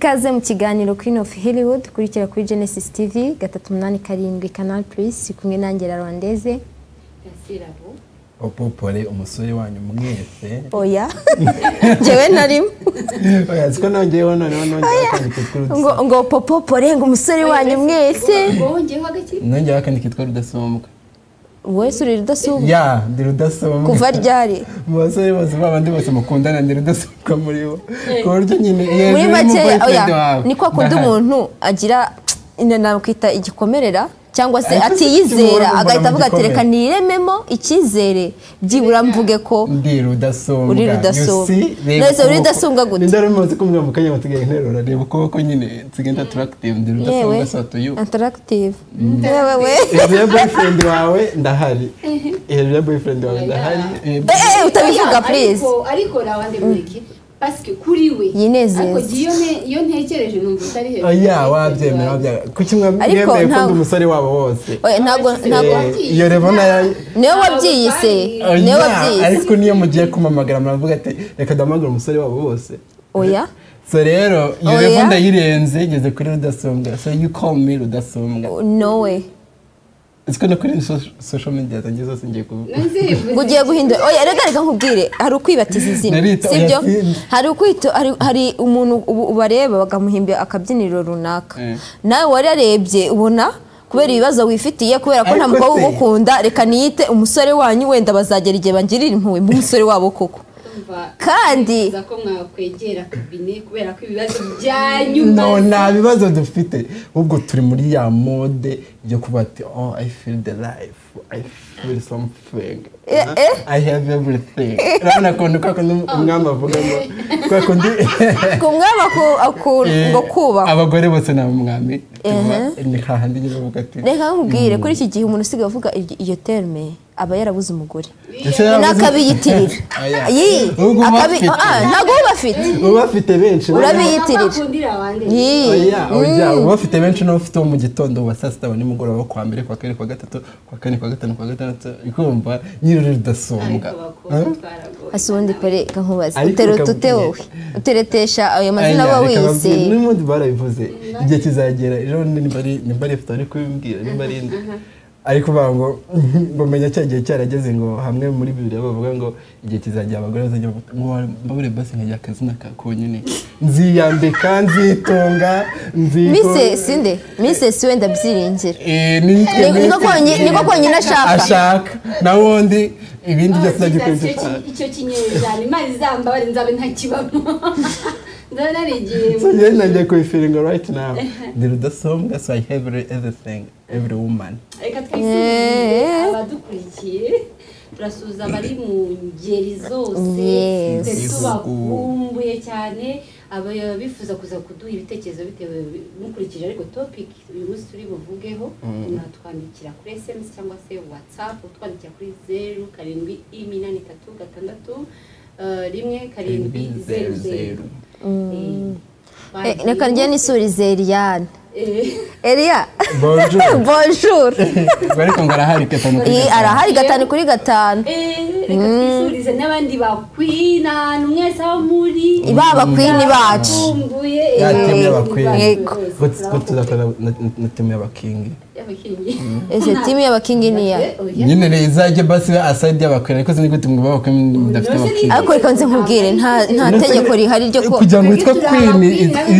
Ikaze mu kiganiro Queen of Hollywood kurikira kuri Genesis TV 387 Canal Plus, kumwe nanjye la Rwandeze. Sirabo. Opopore umusore wanyu mwese. Oya. Jewe narimo. Oya, siko nongeyeho noneho nongeye akandi kitwa Rudasombwa. Ngo popopore ngo umusore wanyu mwese. Ngo wongeyeho agaki? Nongeyeho akandi kitwa Rudasumbwa. Wowe uri Rudasumbwa? Ya, ndi Rudasumbwa. Kuva ryari? Mu basore bose babandi bose mukundana ndi Rudasumbwa muri bo. Ku buryo nyine muri make oya, ni kwa kundi umuntu agira nakwita igikomerera cyangwa se atiyizera agahita avuga ati reka nirememo icyizere byibura mvuge ko ndi Rudasumbwa. Uri Rudasumbwa. Nese uri Rudasumbwa gute? Ndari muzi kumwe mu kanya batugiye nterura reba ukuboko nyine nsigenda attractive ndi Rudasumbwa so to you. Attractive. Yewe we. Hejuru ya boyfriend wawe ndahari. Hejuru ya boyfriend wawe ndahari. Utabivuga please. Ariko rawande mureke parce que kuri we ariko iyo ntekereje numva utari hejuru. Oya wabyemera wabyemera kuki mwemeye ko ndi umusore wabo wose. Oya ntabwo iyo revona niwe wabyiyise niwe wabyiyise ariko niyo mugiye kumamagara muravuga ati reka ndamagara umusore wabo wose. Oya so rero iyo revona ndayirenze ngeze kuri Rudasumbwa, so you call me Rudasumbwa. No way. Siko no kuri social media zanjye zose ngiye kuvuga. Ngo ugiye guhindura. Oya reka nkubwire hari ukwibatiza izina. Sibyo? Hari ukwito hari umuntu ubareba bakamuhimbira akabyiniriro runaka. Nawe wararebye ubona kubera ibibazo wifitiye kubera ko nta mukobwa ugukunda reka niyite umusore wanyu wenda bazagera igihe bangirira impuhwe umusore wabo koko. Kandi ko mwakwegera kabine kubera ko ibibazo byanyu no nta bibazo dufite ubwo turi muri ya mode yo kuba ati oh I feel the life, I feel something, I have everything. Urabona ko nuko umwami avuga ngo kwa kundi kumwama ngo kuba abagore bose na umwami ni hahandi nyine bavuga ati reka nkubwire kuri iki gihe umuntu usigaye avuga iyo terme aba yarabuze umugore nakabiyitirira ntabwo ubafite ubafite benshi urabiyitirira oya oya ubafite benshi n'ufite mu gitondo wa saa sita wa nimugoroba kwa mbere kwa kabiri kwa gatatu kwa kane kwa gatanu kwa gatandatu ikumva nyiri Rudasumbwa. Ase ubundi pere nkubaze uterutute wowe uteretesha ayo mazina aba wiyise n'ubundi barabivuze igihe kizagera ejo nimba ari ifite ari kubimbwira nimba ari indi ariko bango ngo menya cya gihe cyarageze ngo hamwe muri Bibiliya bavuga ngo igihe kizajya abagore bazajya ngo mbabure basi nkajya akazina ka konyine nziyambika nzitunga nziko Mise sinde mise si wenda byiringira niko konyine ashaka na wundi ibindi byose azajya kwinjira icyo kinyejana Imana izambabare nzabe ntakibamo nzaba So njye nagiye kubifiringa right now ndi Rudasumbwa, so I have everything, every woman. Reka twisubize abadukurikiye turasuhuza abari mu ngeri zose tubakumbuye cyane abifuza kuza kuduha ibitekerezo bitewe mukurikije ariko topic uyu munsi turi buvugeho mwatwandikira kuri SMS cyangwa se WhatsApp utwandikira kuri 0 7 8 3 6 1 7 0 0. Reka njye nisurize Eliane. Elia. Bonjour. Bonjour. Ariko ngo arahari 5 kuri 5. Arahari 5 kuri 5. Reka twisurize n'abandi ba Queen ahantu mwese aho muri. Baba Queen bacu. Ya team y'abaqueen. Ko tuzakora na team y'abaking. Ese team y'abaking ni ya. Nyine izajye basi aside y'abaqueen ariko sinzi gute ngo baba mudafite abaking. Ariko reka nze nkubwire nta tegeko rihari ryo ko kugira ngo witwe Queen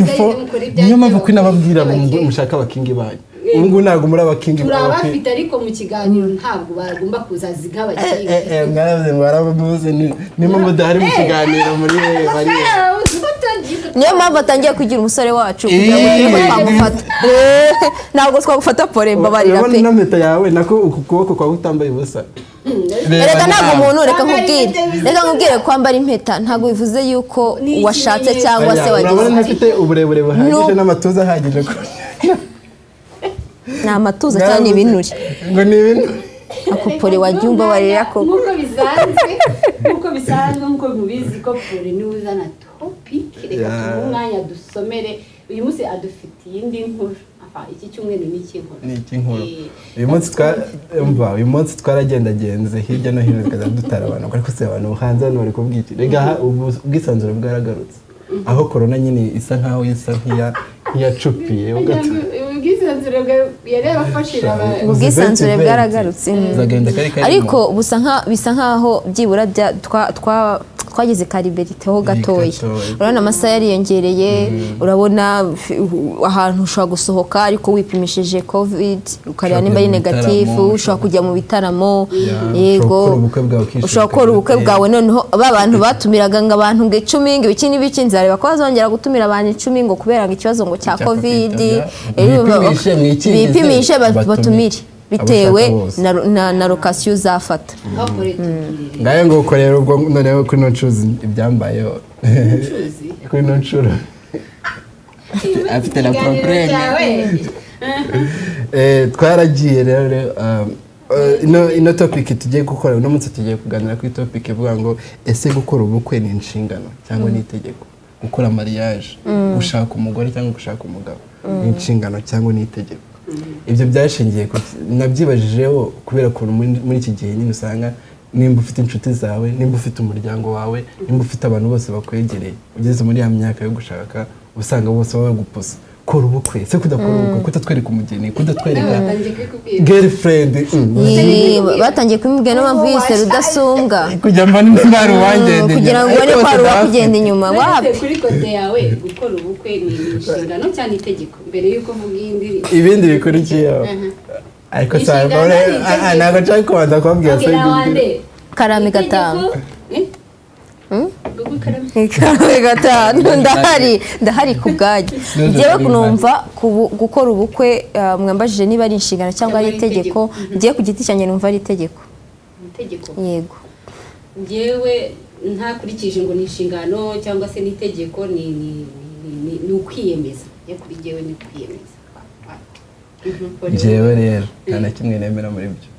ifo niyo mpamvu Queen ababwira mushaka abakingi banyu. Ubu ngubu ntabwo muri abakingi turabafite ariko mu kiganiro ntabwo bagomba kuza zig'abakingi. Mwaravuze ngo barabuze niyo mudahari mu kiganiro muri bari. Niyo mpamvu atangiye kugira umusore wacu kugira ngo twamufata. Ntabwo twagufata pore mbabarira pe. Urabona impeta yawe nako uku kuboko kwawe utambaye ubusa. Reka ntabwo umuntu reka nkubwire kwambara impeta ntabwo bivuze yuko washatse cyangwa se wagize. Urabona ntafite uburebure buhagije n'amatuza ahagije. Ni amatuza cyane ibinure. Ngo ni ibinure. Ako pore wajyumba barira koko. Nkuko bisanzwe nkuko mubizi ko pore ni uzana topic reka tumuhe umwanya dusomere uyu munsi adufitiye indi nkuru. Iki cyumweru ni icy'inkuru. Ni icy'inkuru. Uyu munsi twaragendagenze hirya no hino tukaza dutara abantu ariko se abantu hanze hano bari kubwiki. Rega ubwisanzure bwaragarutse. Aho corona nyine isa nkaho isa nk'iyacupiye ubwisanzure yari yabafashije ubwisanzure bwaragarutse ariko bisa nkaho byibura twageze ka liberite ho gatoya. Urabona amasaha yariyongereye, urabona ahantu ushobora gusohoka ariko wipimishije covid ukareba nimba ari negative, ushobora kujya mu bitaramo, yego ushobora gukora ubukwe bwawe. Noneho ba bantu batumiraga ngo abantu ngo 10 ngo ibiki n'ibiki, nzareba ko bazongera gutumira abantu 10 ngo kubera ngo ikibazo ngo cya covid, bipimishe batumire bitewe na location uzafata. Ngaye ngo ukorera ubwo noneho kuri no ncuzi ibyambayeho kuri no nshuro afite la problème. Twaragiye rero ino topic tugiye gukora uno munsi, tugiye kuganira kuri topic ivuga ngo ese gukora ubukwe ni inshingano cyangwa ni itegeko? Gukora mariage, gushaka umugore cyangwa gushaka umugabo ni inshingano cyangwa ni itegeko? Ibyo byashingiye nabyibajijeho kubera ukuntu muri iki gihe nyine usanga nimba ufite inshuti zawe, nimba ufite umuryango wawe, nimba ufite abantu bose bakwegereye, ugeze muri ya myaka yo gushaka usanga bose baba bagupusa kora ubukwe, se kudakora ubukwe, kutatwereka umugeni, kudatwereka girlfriend. Batangiye kumubwira no mpamvu yise Rudasumbwa kujya mbona ntari uwangende kugira ngo ubone ko ari uwakugenda inyuma. Wapi kuri kote yawe gukora ubukwe ni inshingano cyane itegeko mbere yuko uvuga ibindi bikurikiyeho. Ariko ntabwo nshaka kubanza kubabwira se karame gatanu. Karame gatanu ndahari ku bwanjye. Njyewe kunumva gukora ubukwe mwambajije niba ari inshingano cyangwa ari itegeko, ngiye ku giti cyanjye numva ari itegeko. Yego. Njyewe ntakurikije ngo ni inshingano cyangwa se n'itegeko, ni ukwiyemeza. Njye kuri njyewe ni ukwiyemeza. Njyewe rero nta na kimwe nemera muri byo.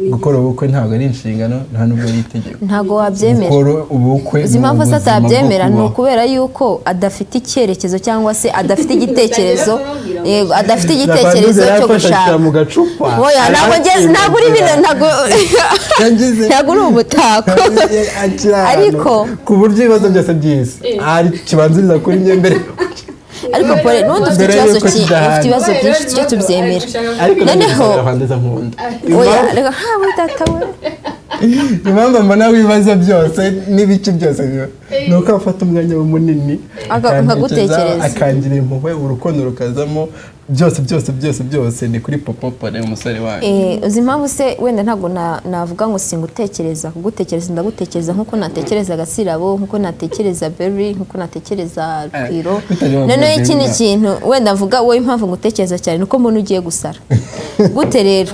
Gukora ubukwe ntabwo ari inshingano, nta nubwo ari itegeko. Ntabwo wabyemera. Gukora ubukwe uzi impamvu se atabyemera ni ukubera yuko adafite icyerekezo cyangwa se adafite igitekerezo, yego adafite igitekerezo cyo gushaka. Oya ntabwo uri bino, ntabwo uri umutako. Ariko ku buryo ibibazo byose by'isi ari kibanziriza kuri njye mbere. Ariko pole nundi ufite ikibazo ufite ibibazo byinshi tujye tubyemera. Noneho oya reka hawe data we impamvu mbona wibaza byose n'ibiki byose ni uko afata umwanya munini akagutekereza akangira impuhwe, urukundo rukazamo byose byose byose byose ni kuri popo pole umusore wanjye. Uzi impamvu se wenda ntabwo navuga ngo singutekereza, kugutekereza ndagutekereza nkuko natekereza Gasirabo, nkuko natekereza Berry, nkuko natekereza Rwiro. Noneho ikindi kintu wenda mvuga wowe impamvu ngutekereza cyane nuko mbona ugiye gusara. Gute rero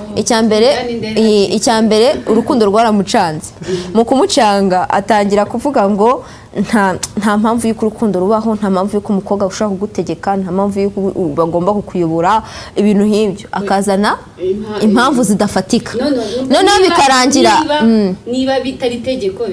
icyambere urukundo rwaramucanze, mu kumucanga atangira kuvuga ngo nta mpamvu y'uko urukundo rubaho, nta mpamvu y'uko umukobwa ushaka kugutegeka, nta mpamvu y'uko bagomba kukuyobora, ibintu nk'ibyo akazana impamvu zidafatika. Noneho bikarangira niba bitari itegeko,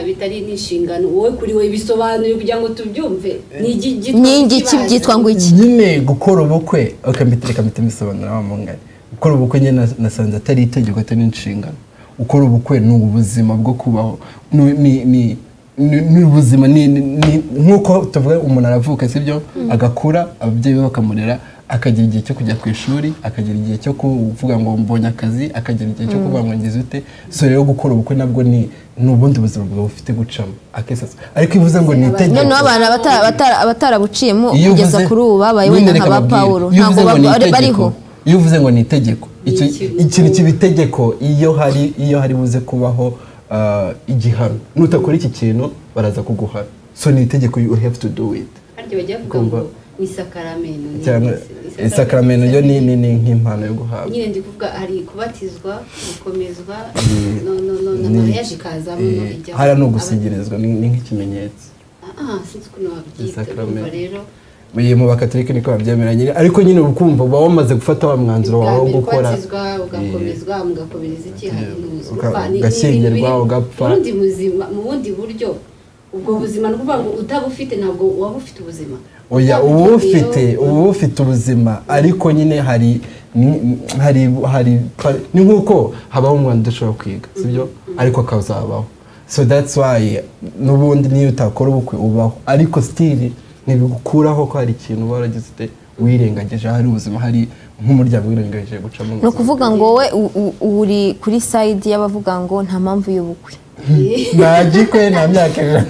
bitari n'inshingano, wowe kuri wowe bisobanuye kugira ngo tubyumve ni igiki byitwa ngo iki nyine gukora ubukwe. Okay, mbitereka mbisobanura wa mungani. Gukora ubukwe nyine nasanze atari itegeko, atari n'inshingano. Gukora ubukwe ni ubuzima bwo kubaho, ni ubuzima, ni nkuko tuvuga umuntu aravuka sibyo, agakura ababyeyi be bakamurera, akagira igihe cyo kujya ku ishuri, akagira igihe cyo kuvuga ngo mbonye akazi, akagira igihe cyo kuvuga ngo ngize ute. So rero gukora ubukwe nabwo ni ubundi buzima bwawe ufite gucamo akesasa. Ariko ivuze ngo ni itegeko, noneho abantu abatarabuciyemo kugeza kuri ubu babaye wenda nka ba Paulo ntabwo bariho. Iyo uvuze ngo ni itegeko, ikintu kiba itegeko iyo hari buze kubaho igihano, nutakora iki kintu baraza kuguhana. So ni itegeko, you have to do it. Harya bajya kuvuga ngo ni sakaramento, sakaramento yo ni nk'impano yo guhabwa nyine. Ndi kuvuga hari kubatizwa, gukomezwa, no mariage ikazamo, no ijya hara no gusigirizwa, ni nk'ikimenyetso. Sinzi ukuntu wabyita rero mu bakatolika niko babyemera nyine, ariko nyine ukumva uba wamaze gufata wa mwanzuro wawe wo gukora, ugakomezwa, mugakomereza iki, ugashyingirwa, ugapfa mu bundi buryo. Ubwo buzima ni ukuvuga ngo utabufite ntabwo waba ufite ubuzima. Oya, uba ufite ubuzima, ariko nyine hari ni nkuko habaho umwana udashobora kwiga sibyo, ariko akazabaho. So that's why n'ubundi niyo utakora ubukwe ubaho, ariko still ntibigukuraho ko hari ikintu uba waragize ute wirengagije, hari ubuzima, hari nk'umuryango wirengagije gucamo. Ni ukuvuga ngo wowe uri kuri side y'abavuga ngo nta mpamvu y'ubukwe, nta gikwe, nta myaka 100.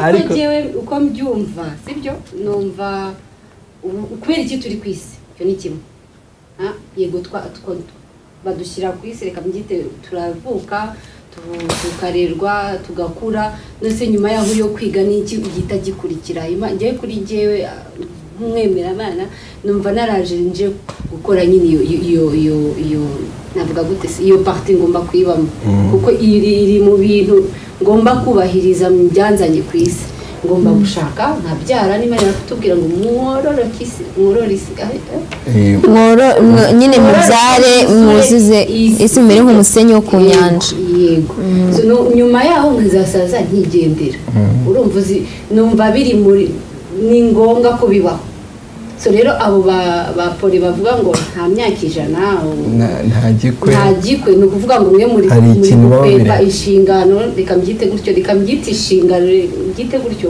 Ariko njyewe uko mbyumva sibyo, numva kubera iki turi ku isi, icyo ni kimwe. Yego badushyira ku isi, reka mbyite, turavuka tukarerwa tugakura, ndetse nyuma yaho yo kwiga n'iki gihita gikurikira. Njyewe kuri njyewe nk'umwemera abana numva naraje nje gukora nyine iyo iyo iyo navuga gute se, iyo parti ngomba kuyibamo, kuko iri mu bintu ngomba kubahiriza mu byanzanye ku isi. Ngomba gushaka nkabyara, niba naratubwira ngo mwororoke isi, mworore isi, nyine mubyare mwuzuze isi mbere nk'umusenyi wo ku nyanja. Yego, nyuma yaho nkazasaza nkigendera. Urumva numva biri muri, ni ngombwa ko bibaho. So rero abo ba poli bavuga ngo nta myaka 100 nta gikwe, ni ukuvuga ngo umwe muri gukwepa inshingano, reka mbyite gutyo, reka mbyite inshingano, mbyite gutyo,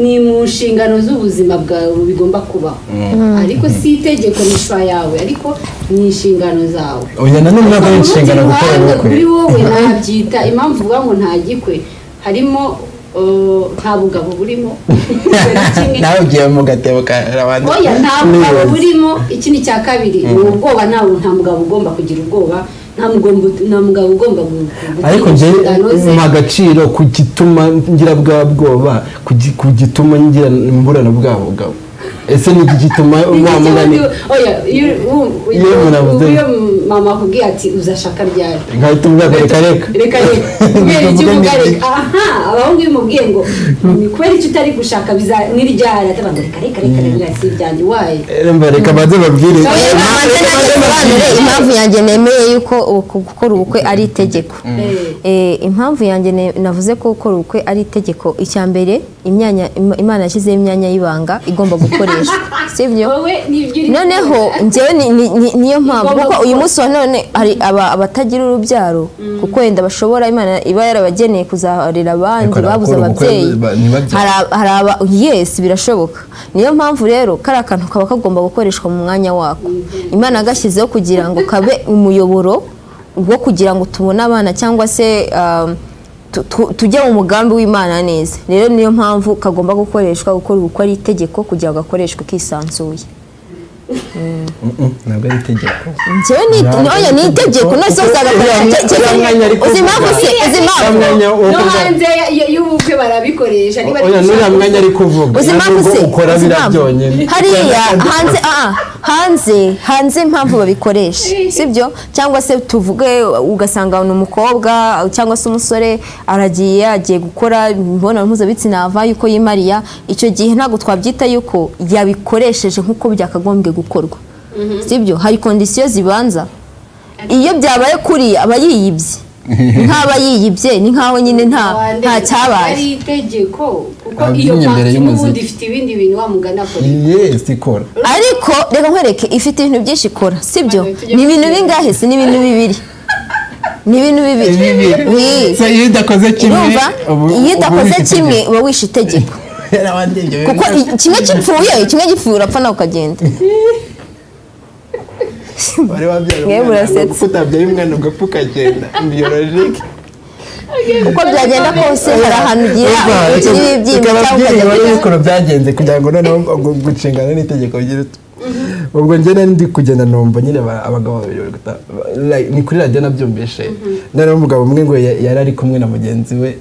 ni mu nshingano z'ubuzima bwawe bigomba kubaho. Ariko si itegeko nishwa yawe, ariko ni inshingano zawe. Oya nanone ntabwo ari inshingano gukora ubukwe kuri wowe, nabyita impamvu uvuga ngo nta gikwe, harimo nta bugabo burimo. Nawe ugiye mu gatebo karabandi. Oya nta bugabo burimo. Ikindi cya kabiri ni ubwoba, nawe nta mugabo ugomba kugira ubwoba, nta mugabo ugomba. Ariko nje mpa agaciro ku gituma ngira bwa bwoba, ku gituma ngira mburana bwa bugabo. Ese ni igituma wa mugani? Oya iyo mama akubwiye ati uzashaka ryari, nkahita uvuga reka reka reka kubera iki uvuga reka? Aha abahungu bimubwiye ngo ni kubera iki utari gushaka ni ryari, atavuga ngo reka reka reka reka si ibyanjye waye. Reka banze babwire impamvu yanjye nemeye yuko gukora ubukwe ari itegeko. Impamvu yanjye navuze ko gukora ubukwe ari itegeko, icya mbere imyanya Imana yashyizeho imyanya y'ibanga igomba gukoreshwa, sibyo? Noneho njyewe niyo mpamvu, kuko uyu munsi wa none hari abatagira urubyaro, kuko wenda bashobora Imana iba yarabageneye kuzarera abandi babuze ababyeyi, hari aba yes birashoboka. Niyo mpamvu rero kari akantu kaba kagomba gukoreshwa mu mwanya wako Imana yagashyizeho kugira ngo kabe umuyoboro wo kugira ngo tubone abana, cyangwa se tujye mu mugambi w'Imana neza. Rero niyo mpamvu kagomba gukoreshwa, gukora ubukwe ari itegeko kugira ngo gakoreshwe kisanzuye. Ntabwo ari itegeko. Njyewe ni oya ni itegeko, none se uzagakoresha uzi impamvu se, uzi impamvu no hanze y'ubukwe barabikoresha, niba oya nuriya mwanya ari kuvuga uzi impamvu se ukora bira byonyine hariya hanze hanze impamvu babikoresha, sibyo? Cyangwa se tuvuge ugasanga ni umukobwa cyangwa se umusore aragiye agiye gukora imibonano mpuzabitsina ava yuko yimariya, icyo gihe ntabwo twabyita yuko yabikoresheje nk'uko byakagombye gukorwa, sibyo? Hari kondisiyo zibanza, iyo byabaye kuri aba yiyibye, nk'aba yiyibye ni nkaho nyine nta cyabaye. Ari itegeko kuko iyo parti n'ubundi ifite ibindi bintu wa mugana kora. Yes ikora, ariko reka nkwereke ifite ibintu byinshi ikora, sibyo? Ni ibintu bingahe? Si ni ibintu bibiri, ni ibintu bibiri. So iyo udakoze kimwe, iyo udakoze kimwe uba wishe itegeko, kuko kimwe gipfuye, kimwe gipfuye urapfa nawe ukagenda. Wari wabyara umwana, kuko utabyaye umwana ugapfa ukagenda, biologike. Uko byagenda kose hari ahantu ugira ibibyimba cyangwa ukagenda. Ukuntu byagenze kugira ngo noneho gucingana n'itegeko bigira ubwo njye ndi kugenda numva nyine abagabo babiri, ni kuri radiyo nabyumvishe, noneho umugabo umwe ngo yari ari kumwe na mugenzi we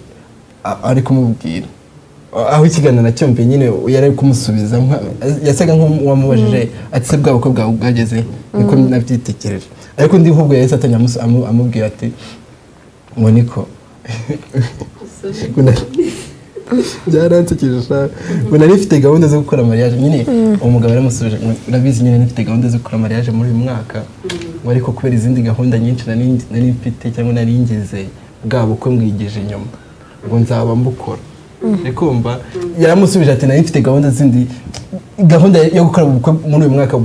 ari kumubwira aho ikiganiro nacyumviye nyine yari ari kumusubiza, yasaga nk'uwamubajije ati se bwa bukwe bwawe bwageze, niko nabyitekereje. Ariko undi ahubwo yahise atangira amubwira ati ngo niko byaransekeje ngo nari mfite gahunda zo gukora mariage nyine. Umugabo yaramusubije ngo urabizi nyine nifite gahunda zo gukora mariage muri uyu mwaka, ngo ariko kubera izindi gahunda nyinshi nari mfite cyangwa nari ngeze bwa bukwe mbwigeje inyuma ngo nzaba mbukora. Rikumva yaramusubije ati nari mfite gahunda zindi, gahunda yo gukora ubukwe muri uyu mwaka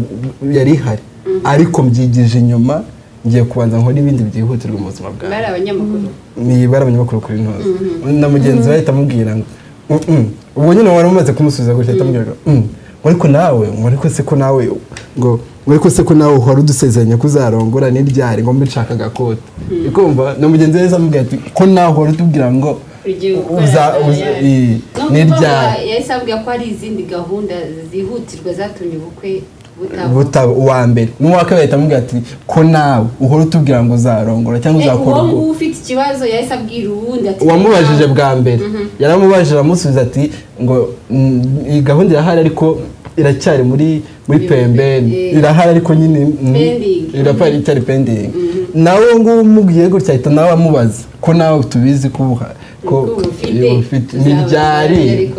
yari ihari, ariko mbyigije inyuma Ngiye kubanza nkora ibindi byihutirwa mu buzima bwawe. Bari abanyamakuru. Ni bari abanyamakuru kuri Ntoza. Na mugenzi we ahita amubwira ngo ubwo nyine wari umaze kumusubiza gutya ahita amubwira ngo ariko nawe ngo ariko se ko nawe ngo ariko se ko nawe uhora udusezeranya ko uzarongora n'iryari ngo mbe nshaka agakota. Ukumva na mugenzi we amubwira ati ko nawe uhora utubwira ngo n'iryari. Yahise abwira ko hari izindi gahunda zihutirwa zatumye ubukwe butaba uwa mbere n'uwa kabiri ahita amubwira ati ko nawe uhora utubwira ngo uzarongora cyangwa uzakora ubwo. Uwo ufite ikibazo yahise abwira uwundi ati uwamubajije bwa mbere yaramubajije aramusubiza ati ngo iyi gahunda irahari ariko iracyari muri pembeni, irahari ariko nyine iracyari pending. Nawe nguwo umubwiye gutya ahita nawe amubaza ko nawe tubizi ko ufite n'iryari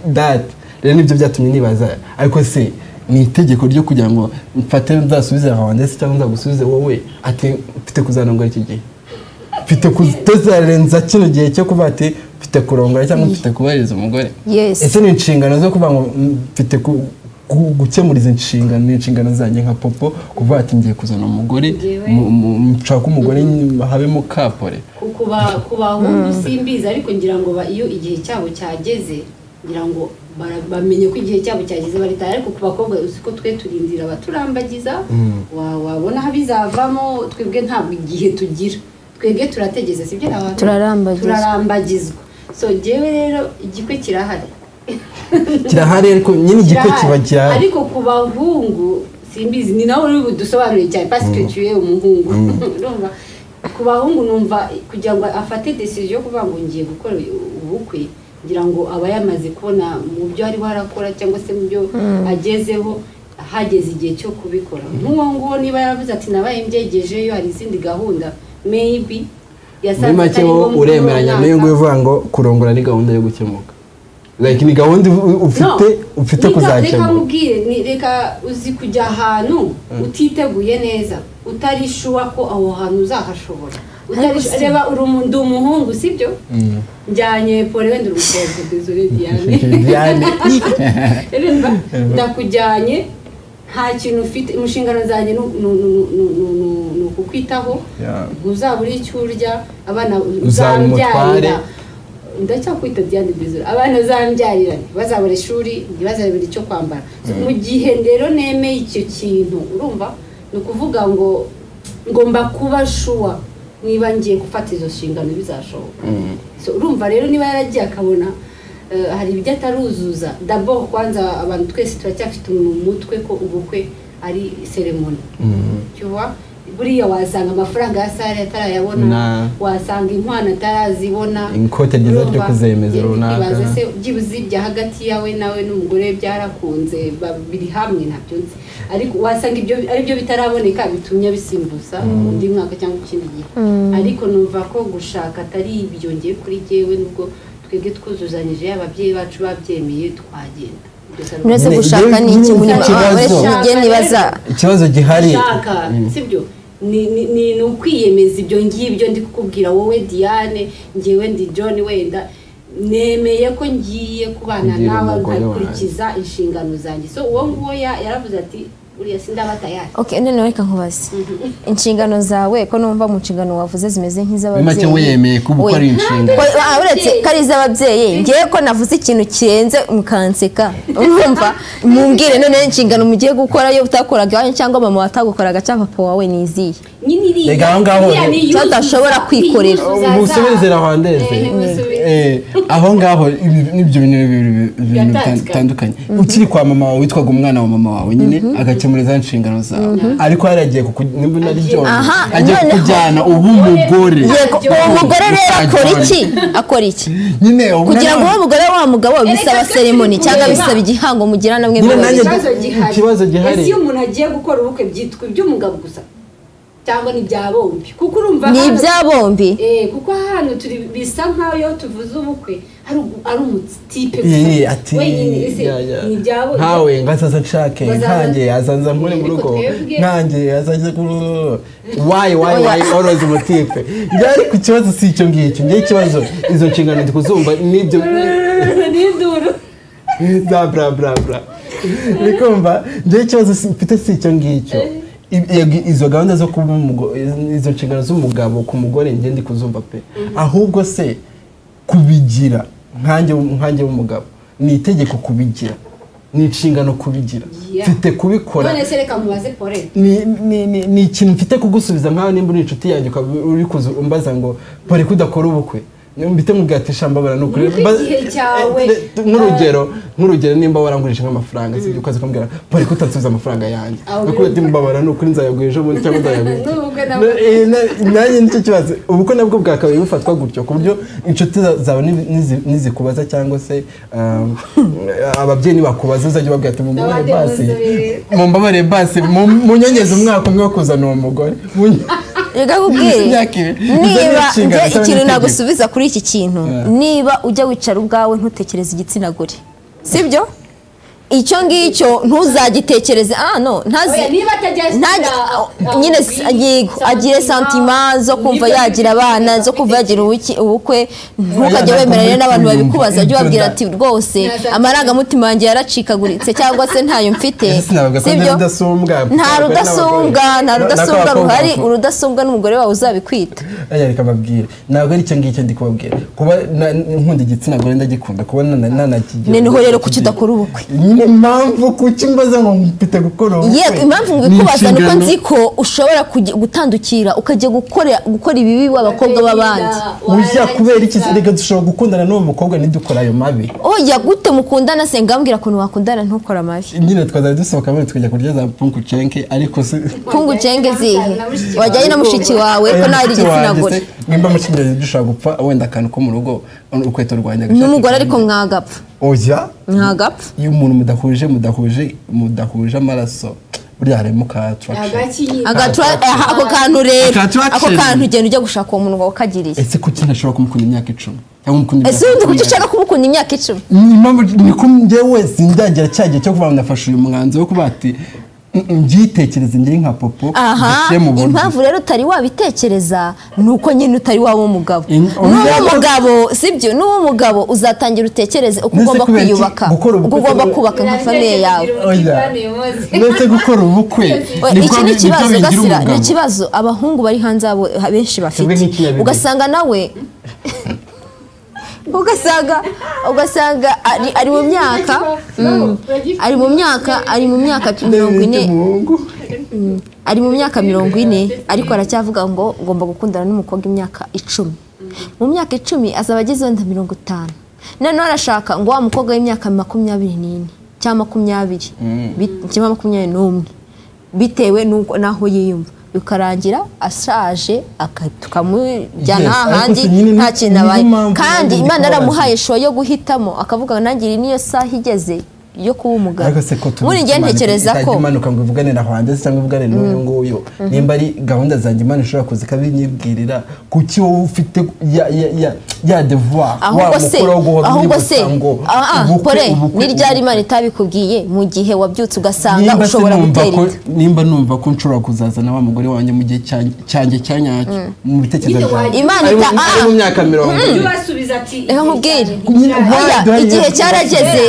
date. Rero nibyo byatumye nibaza ariko se ni itegeko ryo kugira ngo mfate nzasubize Rwanda se cyangwa nzagusubize wowe ati mfite kuzarongora iki gihe, mfite kuzarenza kino gihe cyo kuba ati mfite kurongora cyangwa mfite kubahiriza umugore. Ese ni inshingano zo kuba ngo mfite gukemura izi nshingano, ni inshingano zanjye nka popo kuvuga ati ngiye kuzana umugore, nshaka umugore habemo kapore. Ku bahungu simbizi ariko ngira ngo iyo igihe cyabo cyageze ngira ngo bamenye ko igihe cyabo cyageze baritaye. Ariko ku bakobwa uzi ko twe turindira abaturambagiza, wabona aho bizavamo. Twebwe ntabwo igihe tugira, twebwe turategeza, sibyo? Turarambagizwa. So jewe rero igikwe kirahari kirahari ariko nyine igikwe kiba kirahari. Ariko ku bahungu simbizi, ni nawe uri budusobanurire cyane parce que tu es umuhungu. Urumva ku bahungu numva kugira ngo afate decision yo kuvuga ngo ngiye gukora ubukwe, ngira ngo aba yamaze kubona mu byo ari warakora cyangwa se mu byo agezeho hageze igihe cyo kubikora. Nk'uwo nguwo niba yaravuze ati nabaye mbyegejeyo hari izindi gahunda, maybe yasanze atari ngombwa. Uremeranya n'uyu nguyu uvuga ngo kurongora ni gahunda yo gukemuka, like ni gahunda ufite kuzakemura. Reka nkubwire, reka uzi kujya ahantu utiteguye neza, utari sure ko aho hantu uzahashobora. Reba uri umuhungu sibyo? Njyanye pole wenda uri umukobwa, désolé Diane. Reba ndakujyanye nta kintu ufite, inshingano zanjye ni ukukwitaho, ntuzabura icyo urya, abana uzambyarira, ndacyakwita Diane désolé, abana uzambyarira ntibazabura ishuri, ntibazabura icyo kwambara. Mu gihe rero nemeye icyo kintu, urumva ni ukuvuga ngo ngomba kuba sure niba ngiye gufata izo nshingano bizashoboka. So urumva rero niba yaragiye akabona hari ibyo ataruzuza, d'abord kwanza abantu twese turacyafite mu mutwe ko ubukwe ari ceremony. Tu vois, buriya wasanga amafaranga ya sare atarayabona, wasanga inkwano atarazibona, ikote ryiza ryo kuzemeza runaka, se byibuze ibya hagati yawe nawe n'umugore byarakunze biri hamwe ntabyo nzi, ariko wasanga ibyo ari byo bitaraboneka bitumye bisimbuza undi mwaka cyangwa ikindi gihe. Ariko numva ko gushaka atari ibyo ngiye kuri jewe, nubwo twebwe twuzuzanyije ababyeyi bacu babyemeye twagenda. Uretse gushaka ni iki muri nibaza ikibazo gihari sibyo? Ni ukwiyemeza ibyo ngibyo ndi kukubwira wowe Diane, ngewe ndi John, wenda nemeye ko ngiye kubana nawe nkakurikiza inshingano zanjye. So uwo nguwo yaravuze ati uriya sindaba tayari. Okay, none reka nkubaze inshingano zawe ko numva mu nshingano wavuze zimeze nk'iz'ababyeyi. Make we yemeye ko gukora inshingano uretse ko ari iz'ababyeyi, ngiye ko navuze ikintu kirenze mukanseka, urumva mumbwire none inshingano mugiye gukora yo utakoraga iwanyu cyangwa mama watagukoraga cyangwa papa wawe ni izihe? Reka aho ngaho udashobora kwikorera musubize Rwandeze. Aho ngaho n'ibyo bintu bitandukanye. Ukiri kwa mama wawe witwaga umwana wa mama wawe nyine agakemura za nshingano zawe, ariko yaragiye nimba nari John agiye kujyana ubu umugore. Uwo mugore rero akora iki? Akora iki nyine kugira ngo uwo mugore wa mugabo bisaba ceremony cyangwa bisaba igihango mugirana mwe mwe. Ikibazo gihari ese iyo umuntu agiye gukora ubukwe byitwa iby'umugabo gusa cyangwa ni bya bombi? Kuko urumva ni ibya bombi kuko hano turi bisa nkaho iyo tuvuze ubukwe ari umutipe gusa wenyine. Ese ni bya bombi nkawe ngasaza nshake nkanjye azanza nkure mu rugo nkanjye azaze ku why always umutipe. Byari ku kibazo si icyo ngicyo, ngiye ikibazo izo nshingano ndikuzumva nibyo n'induru bla bla bla bla. Nikumva ngiye ikibazo mfite si icyo ngicyo. Izo gahunda zo kuba izo nshingano z'umugabo ku mugore njye ndi kuzumva pe. Ahubwo se kubigira nkanjye w'umugabo ni itegeko kubigira, ni inshingano kubigira, mfite kubikora. None se reka mubaze Pole, ni ikintu mfite kugusubiza nkaho nimba uri inshuti yanjye uri umbaza ngo Pole kudakora ubukwe, mbite mubwira ati shambabara nukuri nk'urugero nimba warangurije nk'amafaranga sibyo, ukaza ukambwira Pole kutansubiza amafaranga yanjye, nakubwira ati mbabara nukuri nzayaguha ejo bundi cyangwa nzayaguha nanjye. Nicyo kibazo, ubukwe nabwo bwakabaye bufatwa gutyo ku buryo inshuti zawe nizikubaza cyangwa se ababyeyi nibakubaza uzajya ubabwira ati mumbabare basi munyongeze umwaka umwe wo kuzana uwo mugore. Reka nkubwire, niba njye ikintu nagusubiza kuri iki kintu, niba ujya wicara ubwawe ntutekereze igitsina gore, sibyo? Icyo ngicyo ntuzagitekereze. No ntazi nyine agire sentima zo kumva yagira abana, zo kumva yagira ubukwe, ntukajye wemerera n'abantu babikubaza, ujye ubabwira ati rwose amarangamutima yanjye yaracikaguritse cyangwa se ntayo mfite, sibyo? Nta rudasumbwa ruhari, urudasumbwa n'umugore wawe uzabikwita. Reka mbabwire, ntabwo ari icyo ngicyo ndi kubabwira. Kuba nkunda igitsina gore ndagikunda, kuba nanakigira. Noneho rero kuki udakora ubukwe? Nyine impamvu kuki mbaza ngo mfite gukora ubukwe? Yego, impamvu mbikubaza nuko nzi ko ushobora gutandukira ukajya gukora ibibi w'abakobwa b'abandi. Ujya kubera iki? Reka dushobora gukundana n'uwo mukobwa ntidukora ayo mabi. Oya, gute mukundana se? Ngambwira ukuntu wakundana ntukora amabi. Nyine twazajya dusohoka muri tukajya kurya za pungucenge, ariko se pungucenge zihe? Wajyanye na mushiki wawe ko nawe ari igitsina gore. Nimba mushiki dushobora gupfa wenda akantu ko mu rugo, urukweto rwanjye n'umugore, ariko mwagapfa. Oya, mwagapfa. Iyo umuntu mudahuje amaraso burya harimo ka attraction. Ako kantu rero, ako kantu ugenda ujya gushaka uwo muntu wakagiriye. Ese kuki ntashobora kumukunda imyaka 10? Cyangwa umukunda? Ese undi kuki ushaka kumukunda imyaka 10? Impamvu niko njyewe sindagira cyagiye cyo kuva nafashe uyu mwanzuro wo kuba ati mbyitekereze njye nka Popo. Impamvu rero utari wabitekereza nuko nyine utari waba umugabo. N'uwo mugabo sibyo, n'uwo mugabo uzatangira utekereze uko ugomba kwiyubaka, uko ugomba kubaka nka famille yawe. Ndetse gukora ubukwe iki ni ikibazo Gasira, ni ikibazo abahungu bari hanze abo benshi bafite. Ugasanga nawe ugasanga ari mu myaka ari mu myaka 40, ari mu myaka 40, ariko aracyavuga ngo ngomba gukundana n'umukobwa imyaka 10. Mu myaka 10 azaba ageze wenda 50. Noneho arashaka ngo wa mukobwa w'imyaka 24 cyangwa 20 cyangwa 21 bitewe n'aho yiyumva, bikarangira ashaje tukamujyana ahandi nta kintu abaye. Kandi Imana yaramuhaye show yo guhitamo, akavuga nangira niyo saha igeze yo kuba umugabo. Muri njye ntekereza ko imanuka ngo ivugane na Hwande cyangwa ivugane n'uyu nguyu, nimba ari gahunda zanjye Imana ishobora kuzikabinyibwirira, kuki wowe ufite ya devoir wa mukuru wo guhora unyibutsa ngo ubukwe? Ni ryari Imana itabikubwiye mu gihe wabyutse ugasanga ushobora gutera inda? Nimba numva ko nshobora kuzazana wa mugore wanjye mu gihe cyanjye cyanyacyo mu bitekerezo byanjye Imana ita mu myaka 40, basubiza ati reka nkubwire, igihe cyarageze,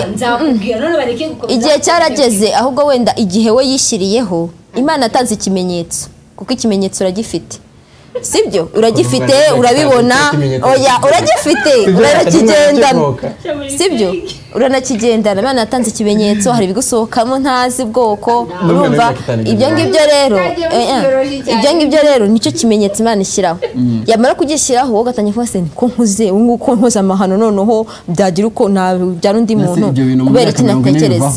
igihe cyarageze. Ahubwo wenda igihe we yishyiriyeho, Imana atanze ikimenyetso, kuko ikimenyetso uragifite, sibyo? Uragifite, urabibona, oya uragifite, uranakigendana, sibyo? Uranakigendana. Imana yatanze ikimenyetso, hari ibigusohokamo ntazi bwoko, urumva ibyo ngibyo rero, ibyo ngibyo rero nicyo kimenyetso Imana ishyiraho. Yamara kugishyiraho wowe ugatangira kuvuga se ko nkuze, ubu ngubu ko nkoze amahano, noneho byagira uko nabyara undi muntu, kubera iki natekereza?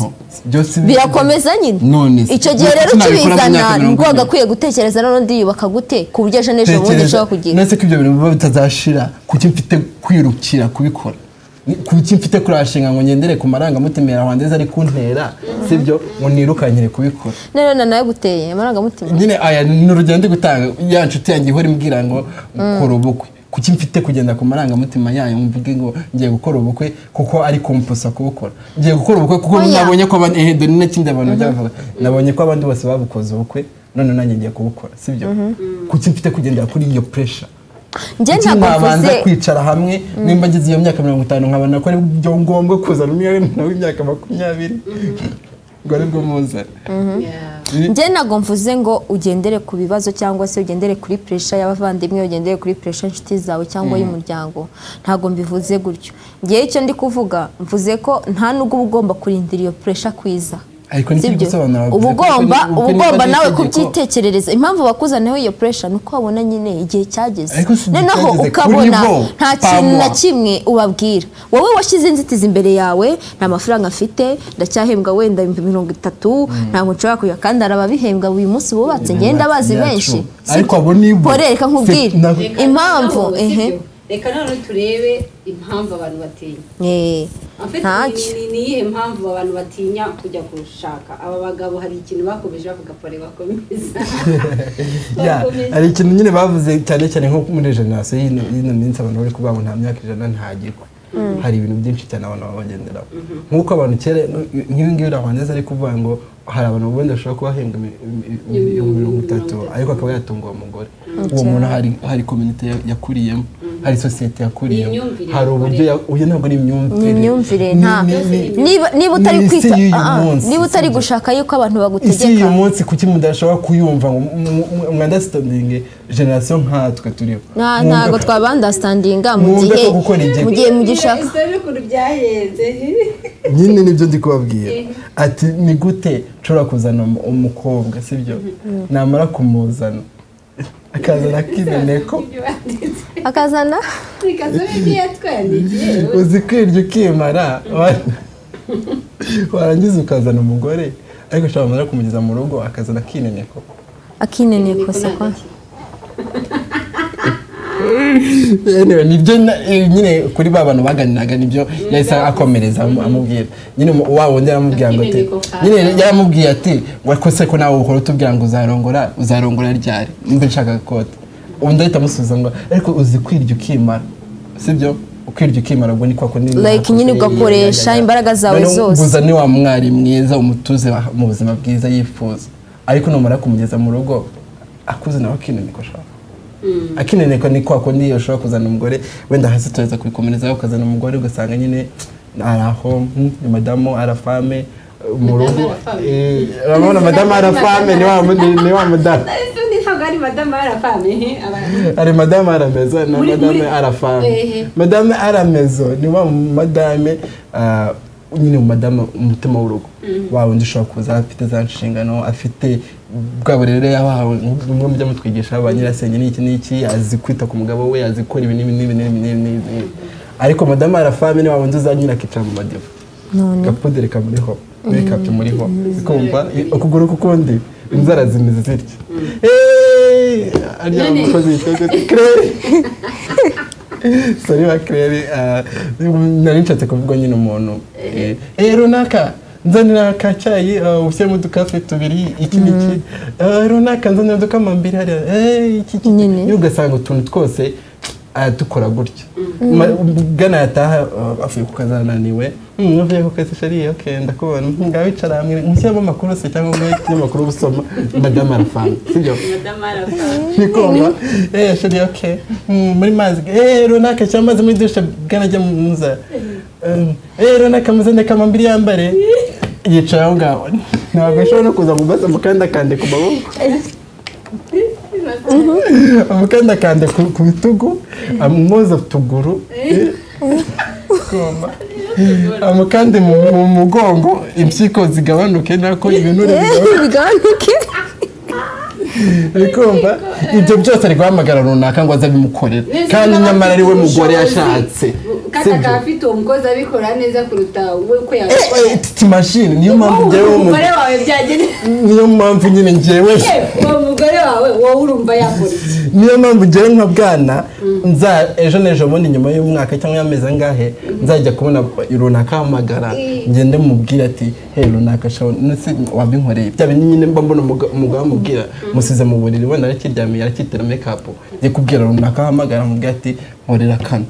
Birakomeza nyine. Icyo gihe rero ukibizana nibwo wagakwiye gutekereza noneho ndiyubaka gute ku buryo ejo n'ejo bundi nshobora kugira. Ndetse ko ibyo bintu biba bitazashira, kuki mfite kwirukira kubikora? Kuki mfite kurashinga ngo ngendere ku marangamutima ya Hwandeze ari kuntera, sibyo, ngo nirukankire kubikora? None nawe guteye amarangamutima nyine aya ni urugendo ndi gutanga. Ya nshuti yanjye ihora imbwira ngo kora ubukwe, kuki mfite kugenda ku marangamutima yayo mvuge ngo ngiye gukora ubukwe kuko ari kumpusa kubukora? Ngiye gukora ubukwe kuko nabonye ko dore n'ikindi abantu byavuga, nabonye ko abandi bose babukoze ubukwe, none nanjye ngiye kubukora, sibyo? Kuki mfite kugendera kuri iyo pressure? Njye ntabwo mvuze kwicara hamwe nimba ngize iyo myaka 50 nkabona ko ari byo ngombwa kuzana umwana w'imyaka 20 ngo aribwo muzana. Njye ntabwo mvuze ngo ugendere ku bibazo cyangwa se ugendere kuri pressure y'abavandimwe, ugendere kuri pressure inshuti zawe cyangwa y'umuryango, ntabwo mbivuze gutyo. Njye icyo ndi kuvuga, mvuze ko nta nubwo uba ugomba kurindira iyo pressure kwiza. Uba ugomba nawe kubyitekerereza. Impamvu bakuzanaho iyo pressure nuko wabona nyine igihe cyageze, noneho ukabona nta kintu na kimwe ubabwira. Wowe washyize inzitizi imbere yawe, nta mafaranga afite, ndacyahembwa wenda 30,000, ntabwo nshobora kujya, kandi arababihembwa uyu munsi bubatse, ngenda bazi benshi. Ariko abo nibo reka nkubwire impamvu. Reka none turebe impamvu abantu batinya. Ni iyihe mpamvu abantu batinya kujya gushaka? Aba bagabo hari ikintu bakomeje bavuga, pore bakomeza. Hari ikintu nyine bavuze cyane cyane nko muri generasiyo y'ino minsi, abantu bari kuvuga ngo nta myaka 100 ntagikwa. Hari ibintu byinshi cyane abantu babagenderaho. Nk'uko abantu kera nk'ibi ngibi Rwanda ari kuvuga ngo hari abantu ubundi bashobora kuba bahembwa 30,000 ariko akaba yatunga uwo mugore. Uwo muntu hari community yakuriyemo, hari sosiyete yakuriyemo, hari uburyo. Uyu ntabwo ari imyumvire, niba utari kwita, niba utari gushaka yuko abantu bagutegeka isi y'uyu munsi, kuki mudashobora kuyumva ngo mwandastandinge generation nkatwe turiho? Ntabwo twabandastandinga mu gihe mugishaka nyine. Nibyo ndi kubabwira, ati ni gute nshobora kuzana umukobwa, sibyo? Namara kumuzana akazana akimeneko, akazana uzi kwirya ukimara, warangiza ukazana umugore, ariko ushobora kumara kumugeza mu rugo akazana akineneko. Akineneko se kwa anyway, nibyo nyine kuri ba bantu baganiraga, nibyo yahise akomereza amubwira nyine wa wundi aramubwira ngo ati nyine yaramubwiye ati ngo se ko nawe ukora utubwira ngo uzarongora, uzarongora ryari, mbe nshaka kote. Undi ahita amusubiza ngo ariko uzi kwirya ukimara, sibyo? Ukwirya ukimara ubwo ni kwa kundi like nyine ugakoresha imbaraga zawe zose, guza ni wa mwari mwiza umutuze mu buzima bwiza yifuza, ariko numara kumugeza mu rugo akuze nawe akineneko shaka. Akineneko ni kwa kundi ushobora kuzana umugore wenda hasi tuweza kubikomerezaho, ukazana umugore ugasanga nyine araho ni madamu arafame mu rugo. Urabona madamu arafame ni wa mudamu ari madamu aramezo na madame arafame. Madame aramezo ni wa madame nyine madamu umutima w'urugo wa wundi ushobora kuza afite za nshingano, afite bwa burere yahawe bimwe mujya mutwigisha ba nyirasenge n'iki n'iki, azi kwita ku mugabo we, azi gukora ibi n'ibi n'ibi n'ibi. Ariko madame arafame ni wa wundi uzanyira akicara mu madiva, gapudere kamuriho, make-up muriho, ukumva ukuguru kukundi inzara zimeze zitya. Arya umukozi yitwa Claire. Sorry wa Claire, nari nshatse kuvuga nyine umuntu runaka nzanira akacyayi ushyiremo udukafe tubiri iki n'iki, runaka nzanira udukamambiri hariya iki iki, ugasanga utuntu twose dukora gutya. Bwana yataha avuye ku kazi ananiwe, avuye ku kazi shari, okay ndakubona, ngaho wicara hamwe mushyiramo amakuru se cyangwa ngo ikinyamakuru usoma, madame arafana, sibyo? Madame arafana nikumva shari okay muri mazi runaka cyangwa amazi muri dushe bwana ajya muza runaka muzane kamambiri yambare, yicara aho ngaho ntabwo ashobora no kuza ngo amukandakande ku maboko, amukandakande ku bitugu, amwoza utuguru, amukande mu mugongo, impyiko zigabanuke nako ibinure bigabanuke. Bikumva ibyo byose ari guhamagara runaka ngo aze abimukorere, kandi nyamara ari we mugore yashatse. Kata afite umukozi abikora neza kuruta we uko yabikora. Machine niyo mpamvu njyewe umugore wawe byagene, niyo mpamvu nyine njyewe uwo mugore wawe wowe urumva yakora iki? Niyo mpamvu njyewe nka bwana nza ejo n'ejo bundi nyuma y'umwaka cyangwa y'amezi angahe nzajya kubona runaka ahamagara, ngende mubwira ati hey runaka shawo nse wabinkoreye bya bintu nyine mba mbona umugabo amubwira musize mu buriri wenda arakiryamiye arakitera make up, ngiye kubwira runaka ahamagara mubwira ati nkorera kano,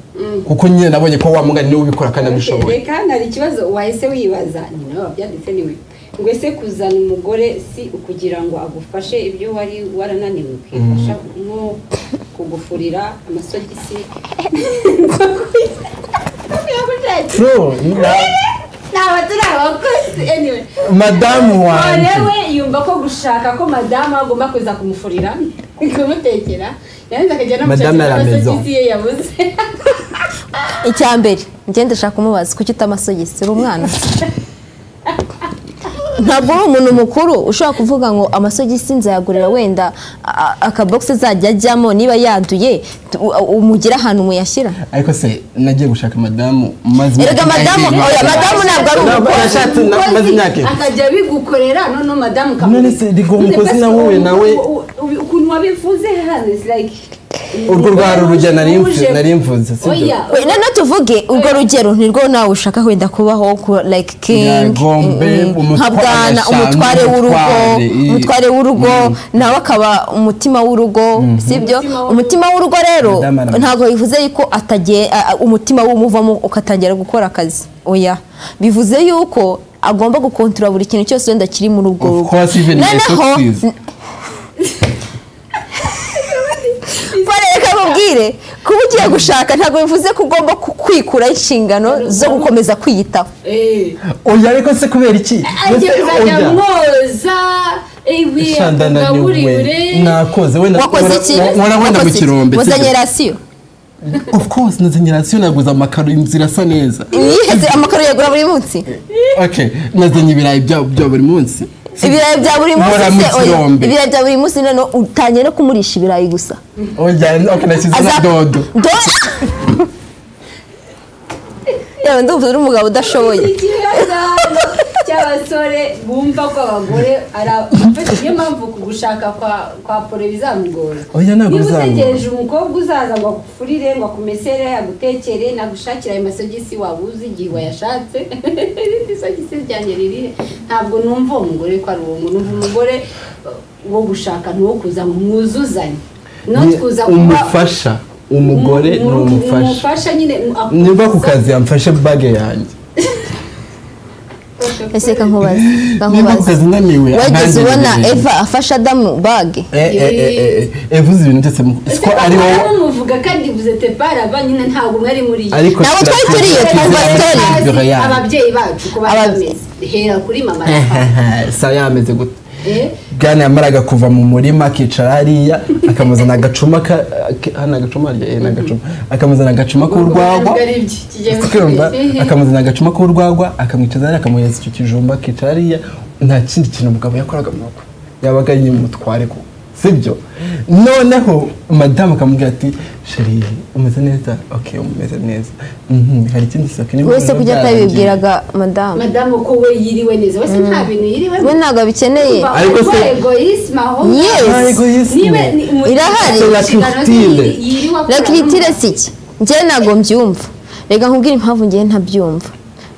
kuko nyine nabonye ko wa mugani niwe ubikora kandi abishoboye. Reka hari ikibazo wahise wibaza, ni nawe wabyanditse niwe ngo ese kuzana umugore si ukugira ngo agufashe ibyo wari warananiwe kwifasha, nko kugufurira amasogisi. True. Ntabwo turi abakozi anyway. Madamu wanjye we yumva ko gushaka ko madamu agomba kuza kumufurira, kumutekera, yarangiza akajya no Madame gushakira à la maison. amasogisi ye yabuze. Icya mbere njye ndashaka kumubaza kuki utamasogisi, uri umwana? Ntabwo uri umuntu mukuru ushobora kuvuga ngo amasogisi nzayagurira wenda akabogisi azajya ajyamo niba yanduye umugira ahantu muyashyira. Ariko se nagiye gushaka madamu maze Erega madamu, oya madamu ntabwo ari umukozi. Nashatse maze imyaka ibiri. Akajya abigukorera noneho madamu None se ndi umukozi nawe nawe ukuntu wabivuze hano is like urwo rwari urugero nari mvuze, sibyo? Oya. Noneho tuvuge urwo rugero nirwo nawe ushaka wenda kubaho like king, Nyagombe, nka bwana, umutware umutware w'urugo, umutware, umutware w'urugo nawe akaba umutima w'urugo, sibyo? Umutima w'urugo rero Madame Anna. ntabwo bivuze yuko atagiye umutima w'umuvamo ukatangira gukora akazi, oya, bivuze yuko agomba gukontorora buri kintu cyose wenda kiri muri urwo Of rugo. course, even my Noneho socks. Reka mubwire, kuba ugiye gushaka ntabwo bivuze ko ugomba kwikura inshingano zo gukomeza kwiyitaho. Oya ariko se kubera iki? Agiye kuzajya mwoza, Shandananiwe, nakoze wenda Wakoze iki? wenda mu Wakoze iki? kirombe. Wazanye rasiyo? Of course nazanye rasiyo, naguze amakaro, inzu irasa neza. Yiheze amakaro yagura buri munsi? Okay, nazanye ibirayi bya buri munsi. Ibirayi bya buri munsi Nkora mu se, oya, kirombe. ibirayi bya buri munsi noneho utangiye no kumurisha ibirayi gusa. Oya, okay, nashyize na dodo. Yewe ndumva uri umugabo udashoboye. Ikibazo cy'abasore bumva ko abagore ari niyo mpamvu kugushaka kwa Pole bizamugora. Oya ntabwo Niba bizamugora. utegereje umukobwa uzaza ngo agufurire, ngo akumesere, agutekere, nagushakire ayo masogisi waba uzi igihe wayashatse. Irindi sogisi ryanjye ririhe? Ntabwo numva uwo mugore ko ari uwo ngo numva umugore wo gushaka ni uwo kuza ngo mwuzuzanye. Not kuza kuba Umufasha, umugore ni umufasha. Umufasha nyine Niba ku kazi yamfashe bage yanjye. Ese reka nkubaze, reka Niba ku nkubaze. kazi naniwe, Wigeze ntange ubona ntegereje. Eva afasha Adamu bage? Eva uzi ibintu byose Ese ko ari wowe muvuga kandi vous êtes pas là-bas nyine ntabwo mwari muri yo. Ariko Ntabwo twari turiyo, twumva story. Ababyeyi bacu ko bari bameze. Hera kuri mama na papa. Sa yameze gute? Bwana yamaraga kuva mu murima akicara hariya akamuzana agacuma hano agacuma rya n'agacuma akamuzana agacuma k'urwagwa, twumva akamuzana agacuma k'urwagwa akamwicaza hariya akamuhereza icyo kijumba akicara hariya. Nta kindi kintu umugabo yakoraga mu rugo, yabaga ari umutware ko sibyo? Noneho madamu akamubwira ati sheri umeze neza, okay umeze neza, hari ikindi soke niba Wese kujya atabibwiraga madamu. Madamu ko we yiriwe neza, wese nta bintu yiriwe. We ntabwo abikeneye. Ariko se egoisme aho. Yes. Egoisme. Irahari. La La culture si iki? Njye ntabwo mbyumva. Reka nkubwire impamvu njye ntabyumva.